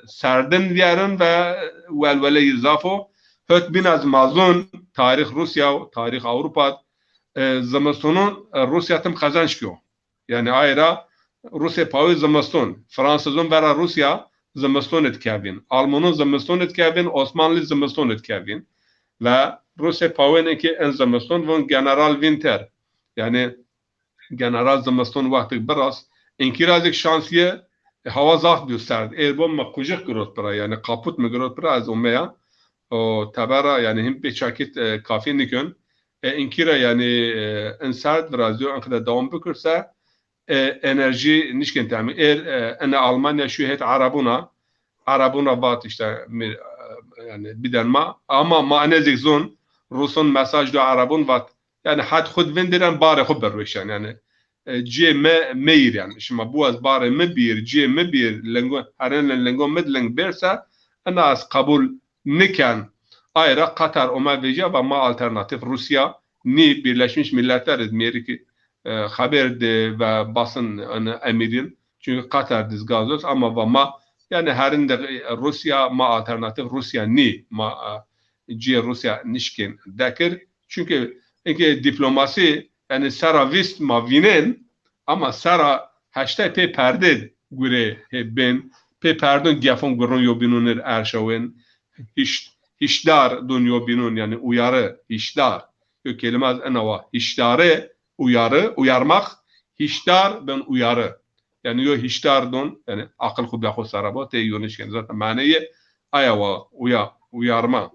serdin vîyerin ve welweleyî zaf o. Hot bîn ez ma zûn, tarîx Rûsya û tarîx Ewropa, e, zimistonun, e, Rûsya tim qezenc kîyo. Yanî ay ra Rûsê pawî zimiston, Fransizun vera Rûsya zimiston id kevîn, Almanun zimiston id kevîn, Osmanlî zimiston id kevîn. Ve Rûsê pawêne ki en zimiston vun general winter. Yanî general zimiston wextik biraz. Inkî ra zîk şans yê, e, hawa zaf bîyo serd. Êr bo mi qucix girot bira, yanî kaput mi girot bira, ez omeya. O tebera, yanî him pê çakît, e, kafî nikön. E, inkî ra, yanî, e, in serd virazîyo, in qede dewam bikirse, e, enerjî nişkên temîn. Êr, e, ene Almanya şu het Erebûn a. Erebûn ra vat îşte, mi, e, yanî biden ma. Ama ma ene zîk zûn, Rûsun mesaj do Erebûn vat, yanî het xud vindiren, barê xu birweşen. Yanî, e, cê me meyîr yanî. Şima bu ez barê mi bîr, cê mi bîr, lingo, herên lingo mi ling bêrse, ina ez qebul niken. Ay ra Qatar ome vêca va ma alternatîf Rûsya nî, Birleşmiş Milletler id mêrikî, e, xeber di ve basin, yanî, emîrîn. Çunkî Qatar diz gaz est ama va ma, yanî, herin de Rûsya, ma alternatîf Rûsya nî, ma, e, cê Rûsya nişkên dekir. Çunkî inkê dîplomasî, yanî, sera vîst ma vînên, ama sera heştay pê perde gurê hê bên, pê perdon gefon guron yobînon ir erşawên, hîş-, hîşdar don yobînon, yanî uyarı, hîşdar. Yo kelîme ez ena wa, hîşdare, uyarı, uyarmak, hîşdar ben uyarı. Yanî yo hîşdar don, yanî aqil xu bîya xo sera bo, tê yo nişken. Zaten maneyê aya wa, uya-, uyarma.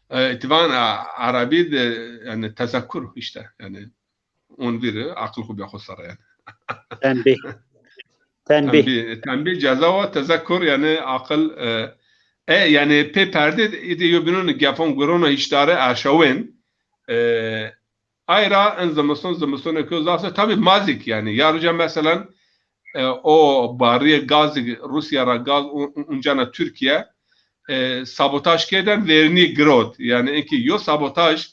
E, îtivan, e, erebî de, yanî tezekkur îşte, yanî on vîr, aqil xu bîya xo sera yanî. Tenbîh. Tenbîh. Tenbîh, tenbîh ceza wa, tezekkur yanî aqil, e, e, yanî pê perde îdê yobînon gefon guron û hîşdare erşawên, e, ay ra in zimiston, zimistonêko zaf se, tabî ma zîk yanî. Yarûca meselen, e, o barîyê gazî, Rûsya ra gaz u-, u-, uncana Tirkîye, e, sabotaj kêden, vernî girot. Yanî inkî yo sabotaj,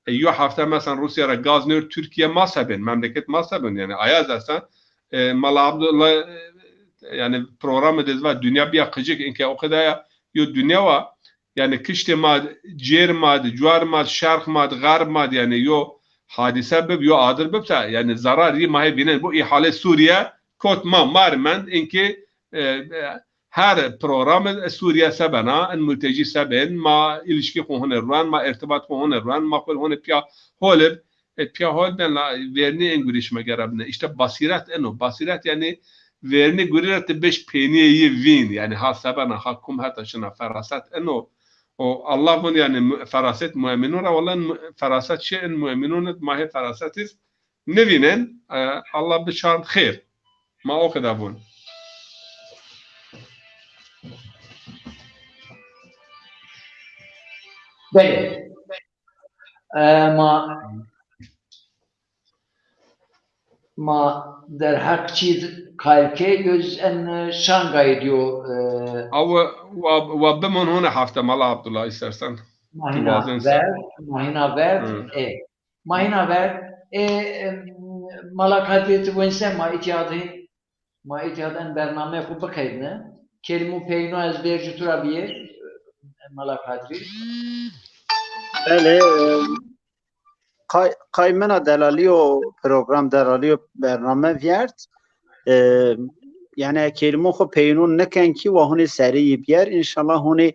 e, yo hefte mesela Rûsya ra gaz nêr Tirkîye, ma se bên, memleket ma se bên. Yanî aya ez esta, e, Mala Abdullah, e, yanî programî de ez va dinya bîya qicik, inkê o qedaya yo dinya wa, yanî kiştê ma, cêr ma di, cuar ma di, şerq ma di, xerb ma di, yanî yo hadîse bib, yo adir bib se, yanî zerar yî ma hê vînen. Bu îhale Sûrîye kot ma, ma rê mend, inkê, e, e, her programî Sûrîye se bena, in multecî se bên, ma îlişkî xu hone ruen, ma îrtibat xu hone ruen, ma xu hone pîya hol ib, e, pîya hol ben la vernî in gurî şima gere bine. Îşte basîret eno. Basîret yanî vernî gurî ra ti beş peynîyê yî vîn. Yanî ha se bena, ha kum heta şina, feraset eno. O Allah vun yanî mu-, feraset mueminûn ra, wela mu-, feraset şi in mueminûn id, ma hê feraset iz nivînen, e, Allah biçarn xêr. Ma o qeda vun. Belê. E, ma, ma derheq çî qayl kê, yo en Şangay diyo, e, Awe, wa, wa bimon hone hefte, Mala Abdullah, istersen. Mahina ver, mahina ver, e. Mahina ver, e, em, Mala Kadrî, ti vûn se ma îtîyadî, ma îtîyad en bernameyê xwu biqeydne. Kelîm û peyno ez bêr ci tu ra bîyê, Mala Kadrî. Belê, e, qay, qay mina delalîyo program, delalîyo bername vîyert. E, yanî kelîmon xwu peynon niken kî wa hûnê serî yî bîyer. Înşallah hûnê,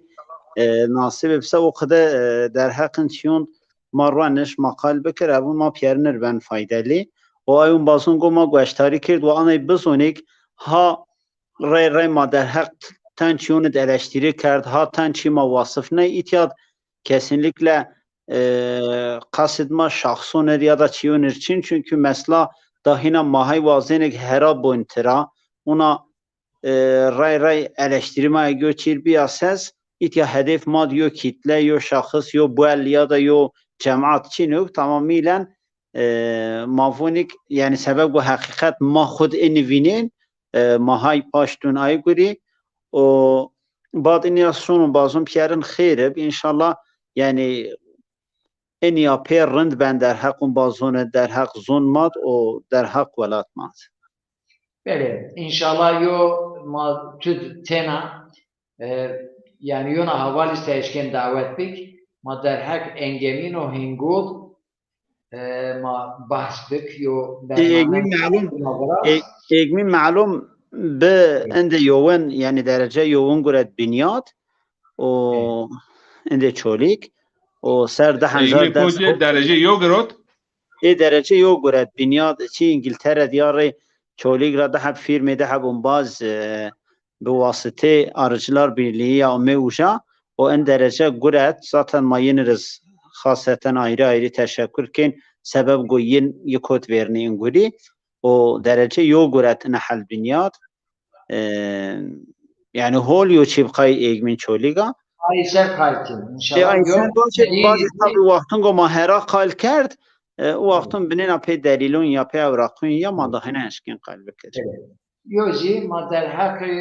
e, nasîb bise o qide, e, derheqin çîyon ma rueniş, ma qal bikir, evûn ma pîyerinir ben faydelî. O ayûn bazûn go ma gueştarî kird, wa aney bizûnîk ha rey rey ma derheq ten çîyûn id eleştîrî kerd, ha ten çî ma wasif ney. Îtya d kesinlikle, e, qasîd ma şaxsûn ir ya da çîyûn ir çin, çunkî mesela da hîna ma hay wazênik hera bûn tira. Una, e, rey rey eleştîrî ma egyo çîr bîya sez, îtya hedef ma d yo kîtle, yo şaxis, yo buel ya da yo cemaat çin o, tamamîlen, e, ma vûnîk, yanî sebeb go heqîqet ma xwu d inî vînên, e, ma hay paştûn ay gurî. O bad inîya sonûn bazûn pîyerin xêr ib. Înşallah, yanî inîya pê rind ben derheqûn bazûn id, derheq zûn ma d û derheq welat ma d. Belê, înşallah yo ma tu d tena, e, yanî yona havalî se eşkên dawet bik, ma derheq engemîn û hîngûn, e, ma bahs bik, yo Êgmî melûm, ê-, êgmî melûm bi indê yowin, yanî derece yowin guret bînyad û indê Çolîg û ser di hezar des. Derece yo girot? Ê derece yo guret bînyad, çî Îngiltere dîyarê Çolîg ra di heb fîrmê, di heb umbaz, e, bi wasitê Arıcılar Birliği ya ame uca û in derece guret. Zaten ma yin riz xaseten ayrı ayrı teşekkür kên. Sebeb go yin yi kot vernî in gurî û derece yo guret ina hel bînyad. E, yanî hol yo çî bi qay êgmîn Çolîg a. Ay ser qal kên. Înşallah. E, ay ser bazı, bazı tabi wextun go ma hera qal kerd. E, o wextun binêna pê delîlon ya pê ewraqun ya ma da hene eşkên qal bikir. Evet. Yo zî ma derheqê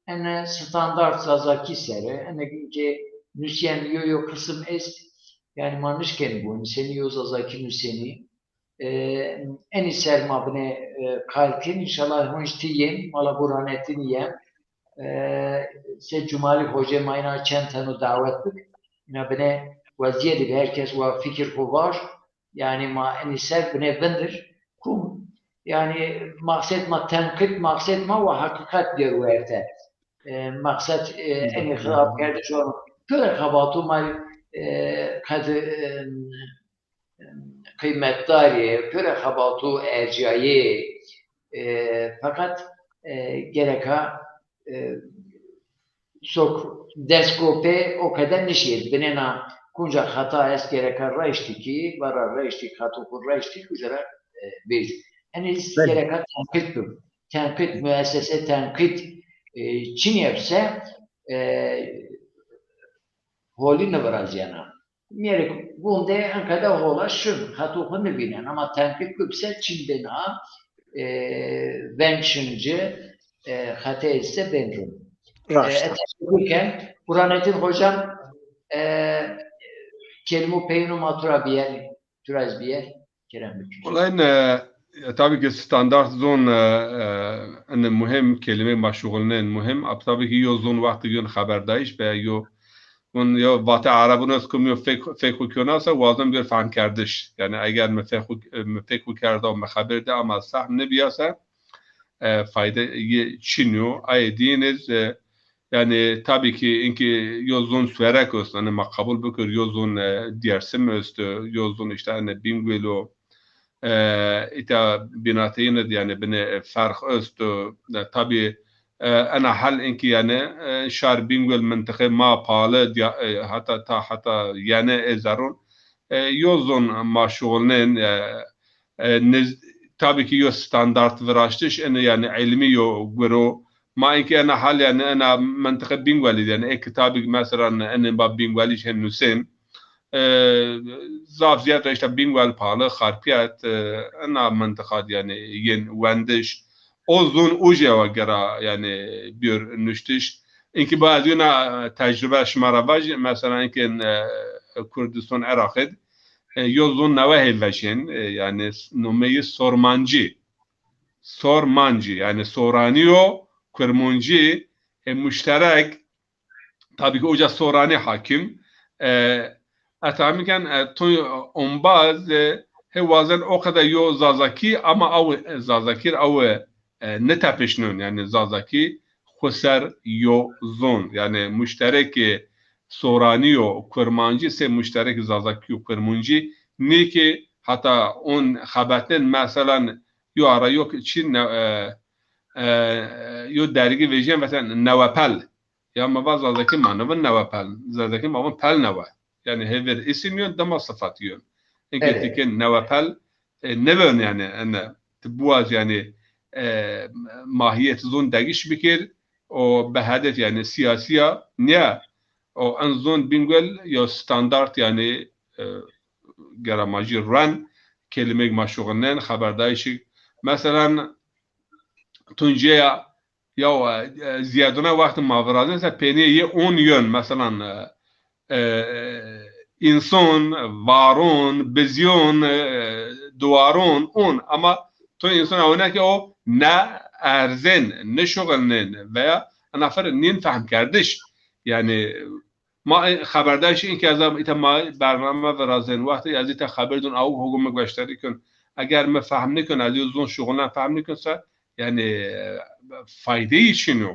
ene standart zazakî ser, ene ke nusîyen yo yo qisim est, yanî ma nişkenî bo, senî yo zazakî nusenî. E, enî ser ma binê, e, qal kên, înşallah honc ti yên, mala Burhanettin yen. E, se Cumalî Hocê ma îna çend teno dawet bik. Îna binê wezîyetî bi, her kes wa fikir xo vaj. Yanî ma enî ser binê vindir. Kum, yanî maqsed ma tenqîd, maqsed ma wa heqîqet bîyer werte. E, maqsed, e, enî xirabkerdiş o. Pêro xebatû ma, e, qed, e, qîmetdarî, pêro xebatû ercîyayê. E, feqet, e, gereka, e, sok dest go pê o qede nişêr. Binêna kunca xeta est gereka rayştî kî, vara rayştî, xetû xwu rayştî, uca ra, e, vêc. Enî gereka tenqîd bib. Tenqîd, muessese tenqîd, e, çinî eb se, e, holî nivirazîyena. Mîyerê vûn de en qede hola şin, xetû xwu nivînen. Ama tenqîd bib se çin bêna, e, veng şin ci, e, xete est se bên rind. Raşt. E, teşekkür ken. Burhanettin hocam, e, kelîm û peyno ma tu ra bîyer, tu ra ez bîyer. Kerem bikir. Wellay ne, e, tabii ki standart zon, e, e, ene muhim, kelîmê ma şuxulnên muhim. Ab tabii ki yo zon wextî yon xeberdayîş be yo Vûn yo vate erebûn ez kum yo fek, fek xwu kewna se, wazon bir fehmkerdiş. Yanî eger mi fek xwu, mi fek xwu kerda û mi xeber de ama ez fehm nibîya se, e, fayde yi çin yo. Ayê dîyin iz, e, yanî tabii ki inkî yo zon suerek est, yanî ma qebul bikir, yo zon, e, Dêrsim est, yo zon îşte ene Bîngwêl o, e, îta bînateyîn id yanî binê ferq est. E, tabî, e, ena hel inkî yanî, e, şar Bîngwêl mintiqê ma pali, e, heta ta heta yanî ê zerrûn, e, yo zon ma şuxulnên, e, e, niz-, tabî ki yo standart viraştiş, ene yanî ilmî yo guro. Ma inkî ena hal yanî ena mintiqê Bîngwelî yanî ê kitabî mesela ene ba Bîngwelî hen nusên, e, zaf zîyad ra îşte Bîngwel, Pali, Xarpîyet, e, ena mintiqa d yanî yên wendiş. O zon ujê wa gera yanî bîyor nuştiş. Inkî ba ez yona tecrube şima ra vajî, mesela inkî, e, Kurdistan Iraqê d, e, yo zon newe hê veşên, e, yanî s-, nomeyî Sormancî. Sormancî, yanî Soranî yo, Kurmuncî, e, muşterek, tabî ki oca Soranî hakim. E, eta mi ken, e, to ombaz, e, hê wazen o qede yo Zazakî, ama aw, e, Zazakî aw, e, nitepişnon, yanî Zazakî xwu ser yo zon. Yanî muşterekê Soranî yo Kurmancî, sey muşterekê Zazakî yo Kurmuncî nî ki heta on xebetên, meselan, yo ara yo ki çî ne-, e, e, yo dergî vejîyen, mesela newepel. Ya ma va Zazakî ma nivin newepel. Zazakî ma vin pelnewe. Yanî hêvir îsim yon, dima sifet yon. Înke Evet. ti ke newepel, e, nivin yanî, ene, ti biwaz yanî, e, mahîyet zon degiş bikir, o bi hedef yanî siyasî ya, nîya, o en zon Bingöl yo standart yanî, e, geramajî ren, kelimeyêk ma şuxulnen, xeberdayîşî, meselan, Tunceya, ya, e, zîyadûna wextê ma virazên se peynîye yê on yon, meselan, e, e, înson, varon, bizyon, e, duwaron, on. Ama to înson ewne ke o ne erzên, ne şuxulnên veya ena fir nîn fehmkerdiş. Yanî ma, e, xeberdayîşî înke ez îta ma bername virazên, wextê ez îta xeber dûn, aw hogo mi gueştarî kon. Eger mi fehm nîkon, ez yo zon şuxulnen fehm nîkon se, yanî, e, faydeyî çin o.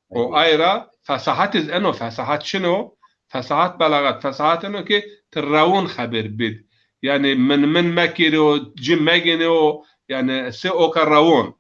O ay ra fesahet iz eno, fesahet çin o, fesahet belaxet, fesahet eno ki ti rewon xeber bid. Yanî min min mekirî o, ci megênî o, yanî sey oka rewon.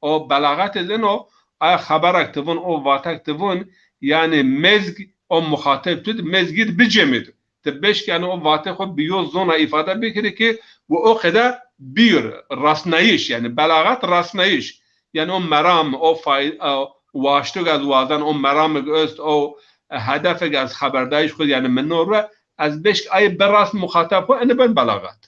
O belaxet iz eno, aya xeberak ti vun, o vatek ti vun, yanî mezg o muxateb tu di, mezgî di bicemid. Ti beşk yanî o vatê xwu bi yo zona îfade bikirî ki wi o qede bîr, rasnayîş, yanî belaxet rasnayîş. Yanî o meram, o fay-, o waştig ez wazen, o meramig est, o hedefig ez xeberdayîş xwu, yanî mi no re, ez beşk ay bi rast muxatab xwu, ini ben belaxet.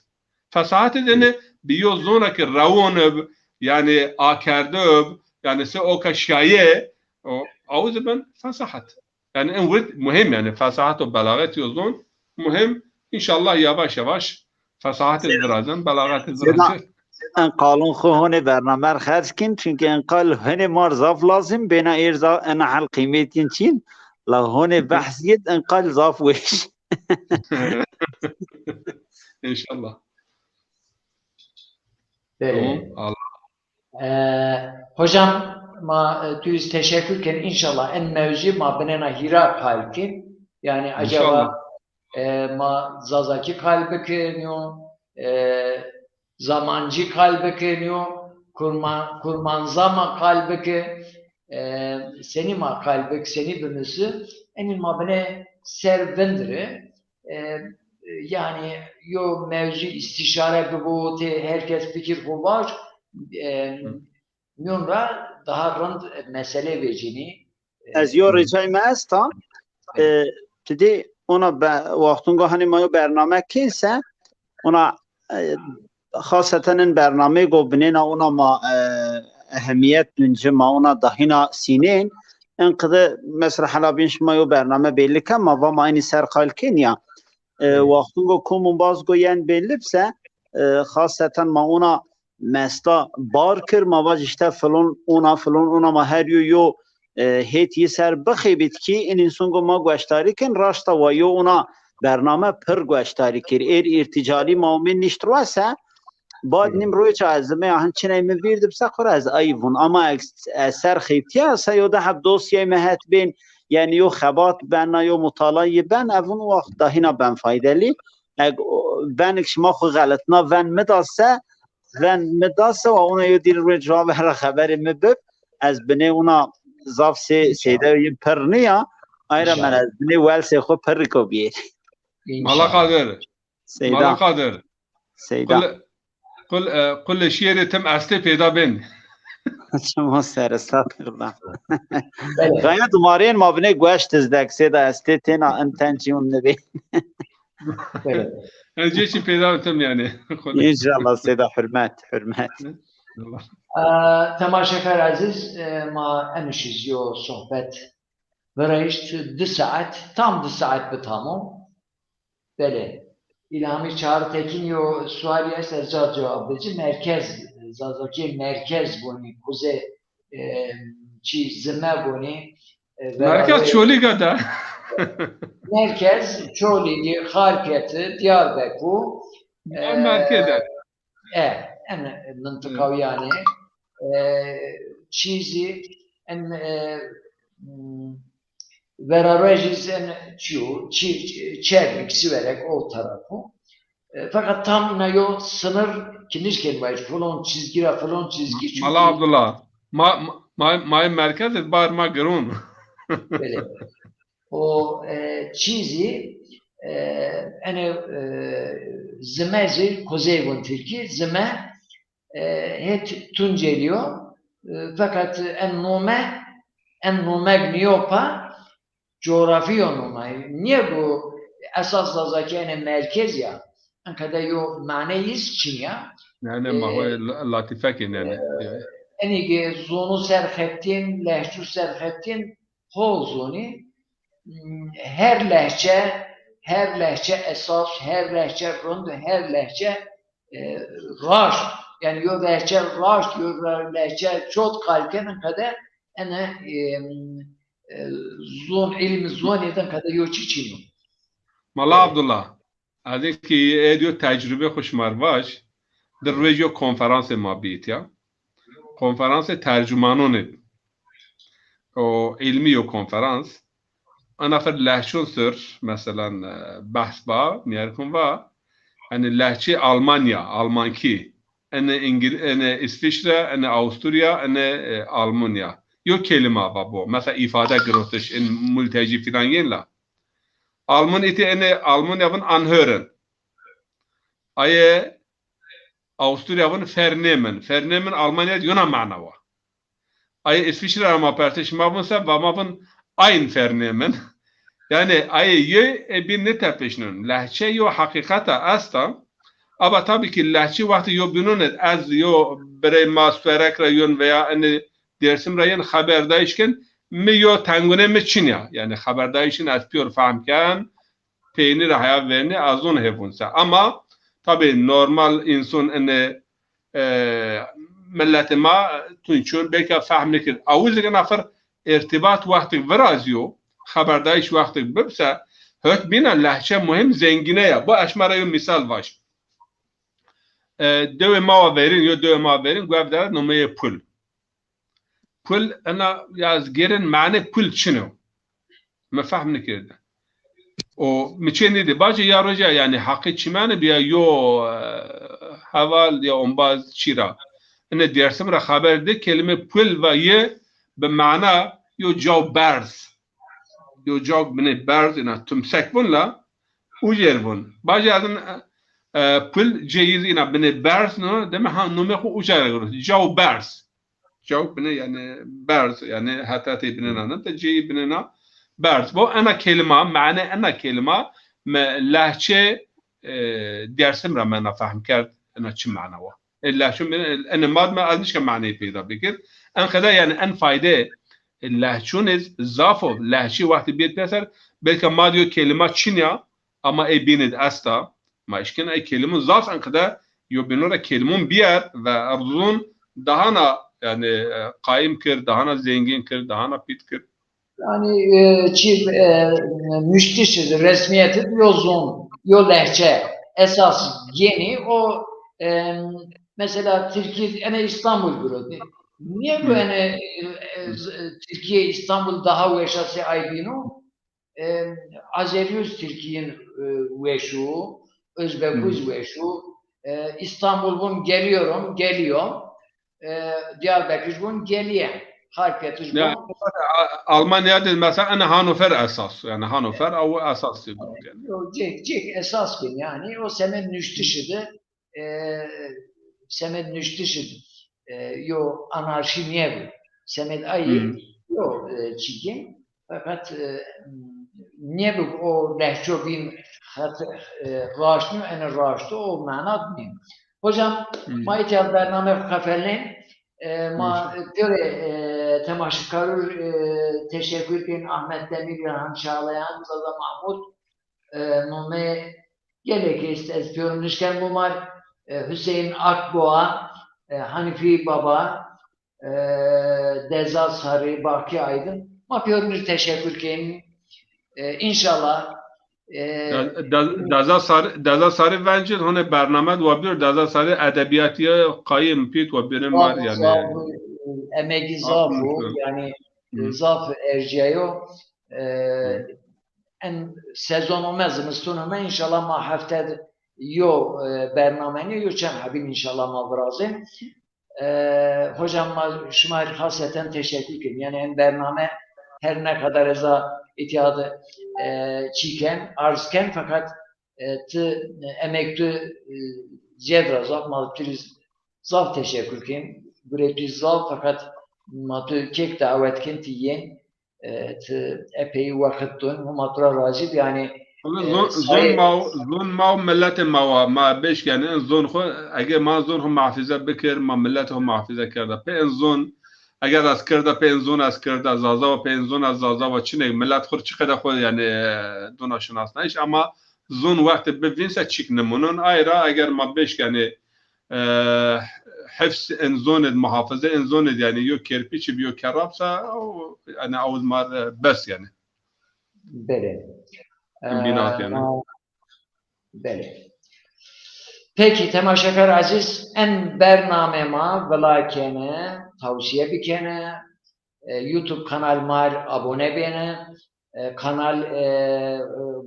Fesahet id ini bi yo zona ki rewon ib, yanî akerde ib, yanî se oka şaye, o, aw zi ben fesahet. Yanî in wird muhîm, yanî fesahet û belaxet yo zon muhîm. Înşallah yavaş yavaş fesahet id virazin, belaxet id virazin. En qalon xwu honê bername r xerc kin, çunkî en qal honê mar zaf lazim, bêna êr za ena hel qîmet yin çin, la honê behs yid en qal zaf weş. Înşallah. Belê. Tamam. Allah. E, hocam, ma, e, tu iz teşekkür ken. Înşallah en mewzî ma binena hîra qal kin. Yanî acaba, înşallah, e, ma Zazakî qal bikin yo, e, Zamancî qal bikin yo, Kurma-, Kurmanza ma qal bikin, e, senî ma qal bik, senî bimisi, enî ma bine ser vindiri. E, yanî yo mewzû îstîşare bibo, tê her kes fikir xo vaj, e, mîyon ra daha rind mesele vecînî. E, Ez yo ricay mi esta, e, ti dî ona be-, wextunga hanî ma yo bername kên se, ona, e, xaseten in bernameyê go binêna ona ma, e, ehemîyet dun ci, ma ona dahîna sînên. En qide mesela hela bîn şima yo bername belli ke, ma va ma enî ser qal kên ya. E, wextungo kom umbaz go yen belli bise, e, xaseten ma ona mesla bar kir, ma vaj îşte filon ona, filon ona, ma her yo yo, e, hêt yi ser bixebit ki in însango ma gueştarî kin, raşta wa yo ona bername pir gueştarî kir. Êr îrtîcalî ma omê nişt ruese, bad nîm roca ez zimê ahin çiney mi vîr di bise xwu ra ez ay vun. Ama ez, ez ser xebtîya se yo de heb dosyay mi het bên, yanî yo xebat bena, yo mutalayî ben, evun waxt dahîna ben faydelî. Eg o, benik şima xwu xelitna ven mi da se, ven mi da se, wa ona yo dîl ruê civabê ra xeberê mi bib. Ez binê ona zaf sê, seyda yin pir nîya. Ayra men ez binê welsê xwu pirrîko biyêrî. Mala Qadir. Seyda. Mala Qadir. Seyda. Qul, qul, e, qulê şîrê tim estê peyda bên. Çimo seresta kirda. Gaya dumarên ma binê gueşt izdek, seyda estê têna in ten cî un nibê. Ez cê çî peyda bitim yanî. Înşallah seyda, hurmet, hurmet. Aa, temaşeker ezîz, e, ma enişîz yo sohbet virayişt di saet, tam di saet bi tamam. Belê. İlhami Çağrı Tekin yo sualî est, ez ca cewab de ci. Merkez, Zazakî merkez vonî, kuze, e, çi zime vonî, e, Merkez Çolîga de. Merkez, Çolîgî, Xarpêti, Diyarbekir, e, merkez de. E, en mıntıka yanî, e, çîzî, en, e, m, Verarojî zî en çiyo, çi, çi, Çermik, Siverek, o tarafo. E, fakat tam îna yo sınır ki nişken vayî, filon çizgi ra filon çizgi, çünkü Mala Abdullah, ma, ma, ma, ma merkez id bar ma girun. Belê. O, e, çîzî, e, ene, e, zime zî kuzey vun Tirkî, zime, e, hê Tuncelî yo. E, fakat en nome, en nomeg nîyo pa, coğrafi yo nome. Nîye bu esas Zazakî ene merkez ya? Enka de yo mane yiz çin ya. Yani, e, ma ho la-, latife ki nene. E, enî ki zonu ser xetîn, lehçu ser xetîn, hol zonî, m, her lehçe, her lehçe esas, her lehçe rind, her lehçe, e, raşt. Yani yo lehçe raşt, yo ra-, lehçe çot qal kenen qede ene, e, e, zon, ilmi zonî den qede yo çi çin o. Mala Abdullah. Ez ê ki ê diyo tecrube xo şima rê vaj, di roj yo konferansê ma bîyît ya. Konferansê tercumanon ê. O îlmî yo konferans. Ena fer lehçon ser, meselan, e, behs ba, mîyerkon va, hani lehçê Almanya, Almankî, ene Îngil-, ene Îsvîçre, ene Awusturya, ene, e, Almanya. Yo kelîma va bo. Mesela îfade girotiş, in multecî filan yên la. Alman îtê ene Almanya vin anhören. Aye Awusturya vin vernehmen. Vernehmen Almanya yona mana wa. Aye Îsvîçre ra ma pertiş ma vin se va ma vin aynvernehmen. Yani aye yê ê bîn nêtepişnon. Lehçe yo heqîqeta esta. Aba tabii ki lehçe wextê yo bînon id, ez yo birey ma Suerek ra yon veya ene Dêrsim ra yên xeberdayîş ken, mi yo tengune mi çin ya. Yani xeberdayîşin ez pîyor fehm ken, peynî ra heya vernî ez zon hê vun se. Ama tabii normal înson ene, e, milletê ma tun çun belka fehm nikir. Awuz ina fer irtibat wextik virazîyo, xeberdayîş wextik bib se, hot bîna lehçe muhîm zengîne ya. Bu ez şima ra yo mîsal vaj. E, dewê ma wa verîn, yo dewê ma wa verîn, guev dere nomeyê Pul. Pul, ena ya ez gêrin mane pul çin o. Mi fehm nikirdi. O mi çê nêdî. Bacê ya roja, yani heqê çimene bîya yo, e, heval ya ombaz çî ra. Ine Dêrsim ra xeber di, kelime pul va yê bi mana yo caw berz. Yo caw binê berz, ina tumsek vun la, ucer vun. Bacê ez in, e, e, pul cêyiz ina binê berz no, deme ha nomê xo uca ra girot. Caw berz. Caw binê yani berz, yani hetatê binêna ne de cêyî binêna berz. Bo ena kelîma, mane ena kelîma, me lehçe, e, Dêrsim ra mena fehm kerd, ena çi mana wa. E, lehçun binê, ene mad me ez nişka maneyî peyda bikir. En qede yani en fayde, e, lehçun iz zaf o. Lehçî wextî bîyet pêser, belka mad yo kelîma çin ya, ama ey bîn id esta. Ma eşken ey kelimun zaf en qede yo bînon ra kelimun bîyer ve erzun daha na, yani, e, qayim kir, daha na zengin kir, daha na pît kir. Yani, e, çi, e, müştişi, resmiyeti yo zon, yo lehçe esas gênî o, e, mesela Tirkî, ene İstanbul girotî. Niye bu, hı, ene, e, e, z-, e, Tirkiye İstanbul daha weşa se ay bîno? E, Azerî zî Tirkî yin, e, weş o, Özbekû zî weş o. E, İstanbul vun geliyorum, geliyor. E, Diyarbekir vun geliye. Xarpêt vun. Ya, a-, Almanya de mesela ene Hannover esas, yani Hannover o esas bir grup yani. Yo, cêk, cêk esas bin yani, o semed nuştişi de e, semed nuştişi, e, yo anarşî nêbi. Semed ayî yo, e, çîkên. Fakat, e, nêbi o lehço bîn xet-, e, raşt nîyo, ene raşt o, o mana nîyo. Hocam, ma îtya bername xo qefelnên. E, ma pêro, e, temaşekarû, e, teşekkür kên, Ahmet Demir, İlham Çağlayan, Zaza Mahmut, e, nome Gelek est, ez pêro nişken bûmar, e, Hüseyin Akboğa, e, Hanifi Baba, e, Deza Sarı, Baki Aydın. Ma pêro nişken teşekkür ken. E, inşallah, e, De-, de-, Deza Sarı, Deza Sarı vencin hone bername wa bir, Deza Sarı edebiyatiye qayim pit wa birim var yani. Zaf, e, emegi zaf o, yani, e, zaf ercîyayo. E, en sezon ome, zimistun ome, inşallah ma hefte yo, e, bername nîyo, yo çend hebîn inşallah ma virazên. E, hocam, ma şima rê xaseten teşekkür ken. Yani en bername her ne kadar eza îtîyad, e, çîken, arz ken, fakat, e, ti, e, emek tu, e, ziyed ra zaf, ma tu rê zaf teşekkür ken. Gurê tu zaf, fakat ma tu kek davet ken ti yên. E, ti epey wext dun, Homa tu ra razî bi, yanî, e, zon, zon ma, zon ma û miletê ma wa, ma bêşkenê in zon xwu, ege ma zon xwu muhafize bikir, ma miletê xwu muhafize kerda. Pê in zon, eger ez kirda, pê in zon ez kirda, Zaza wa pê in zon ez Zaza wa, çinek milet xwu çiqede xwu, yanî, e, dona şinasnayîş, ama zon wextê bivîn se çîk nimunon. Ay ra eger ma bêşkenê, e, hifz in zonid, muhafaze in zonid, yani yo kerpiçî bi yo kerrab sa, o, yani awid mar, e, bes yani. Belê. In bînat, e, yani. Ma, belê. Peki, temaşekar ezîz, en bername ma vila kene, tawsiye bikene, e, YouTube kanal mar abone bêne, e, kanal, e, e,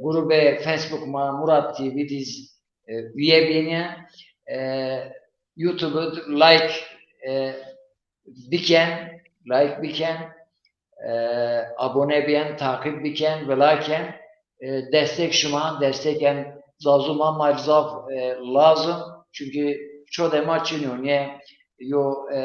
grubê Facebook ma Murat T V diz, e, üye bêne, e, YouTube like, e, biken, like biken, e, abone bîyen, taqîb biken, vila ken, e, destek şima, destek en Zazû ma, ma rê zaf, e, lazim. Çunkî ço de ma çinyo, nê yo, e,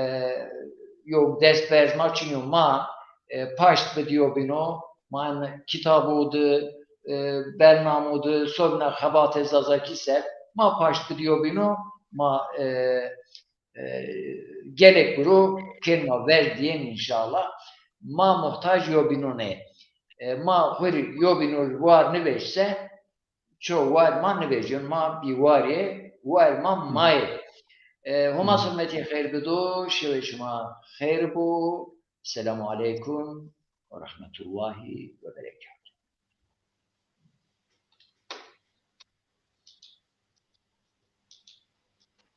yo dest berz ma çinyo, ma, e, paşt bidîyo bîno, ma en kitabû di, e, bernamû di, sobîna xebatê Zazakî ser, ma paşt bidîyo bîno, ma, e, e, gelek guru kên ma ver dîyên înşallah. Ma muhtac yobînûn ê. E, ma xwu rê yobînû war nivêj se, ço war ma nivêjyon, ma bîwar ê, war ma ma yê. E, Homa selametî xeyr bido, şewê şima xeyr bo. Selamu aleykum ve rahmetullahi ve berekatuhu.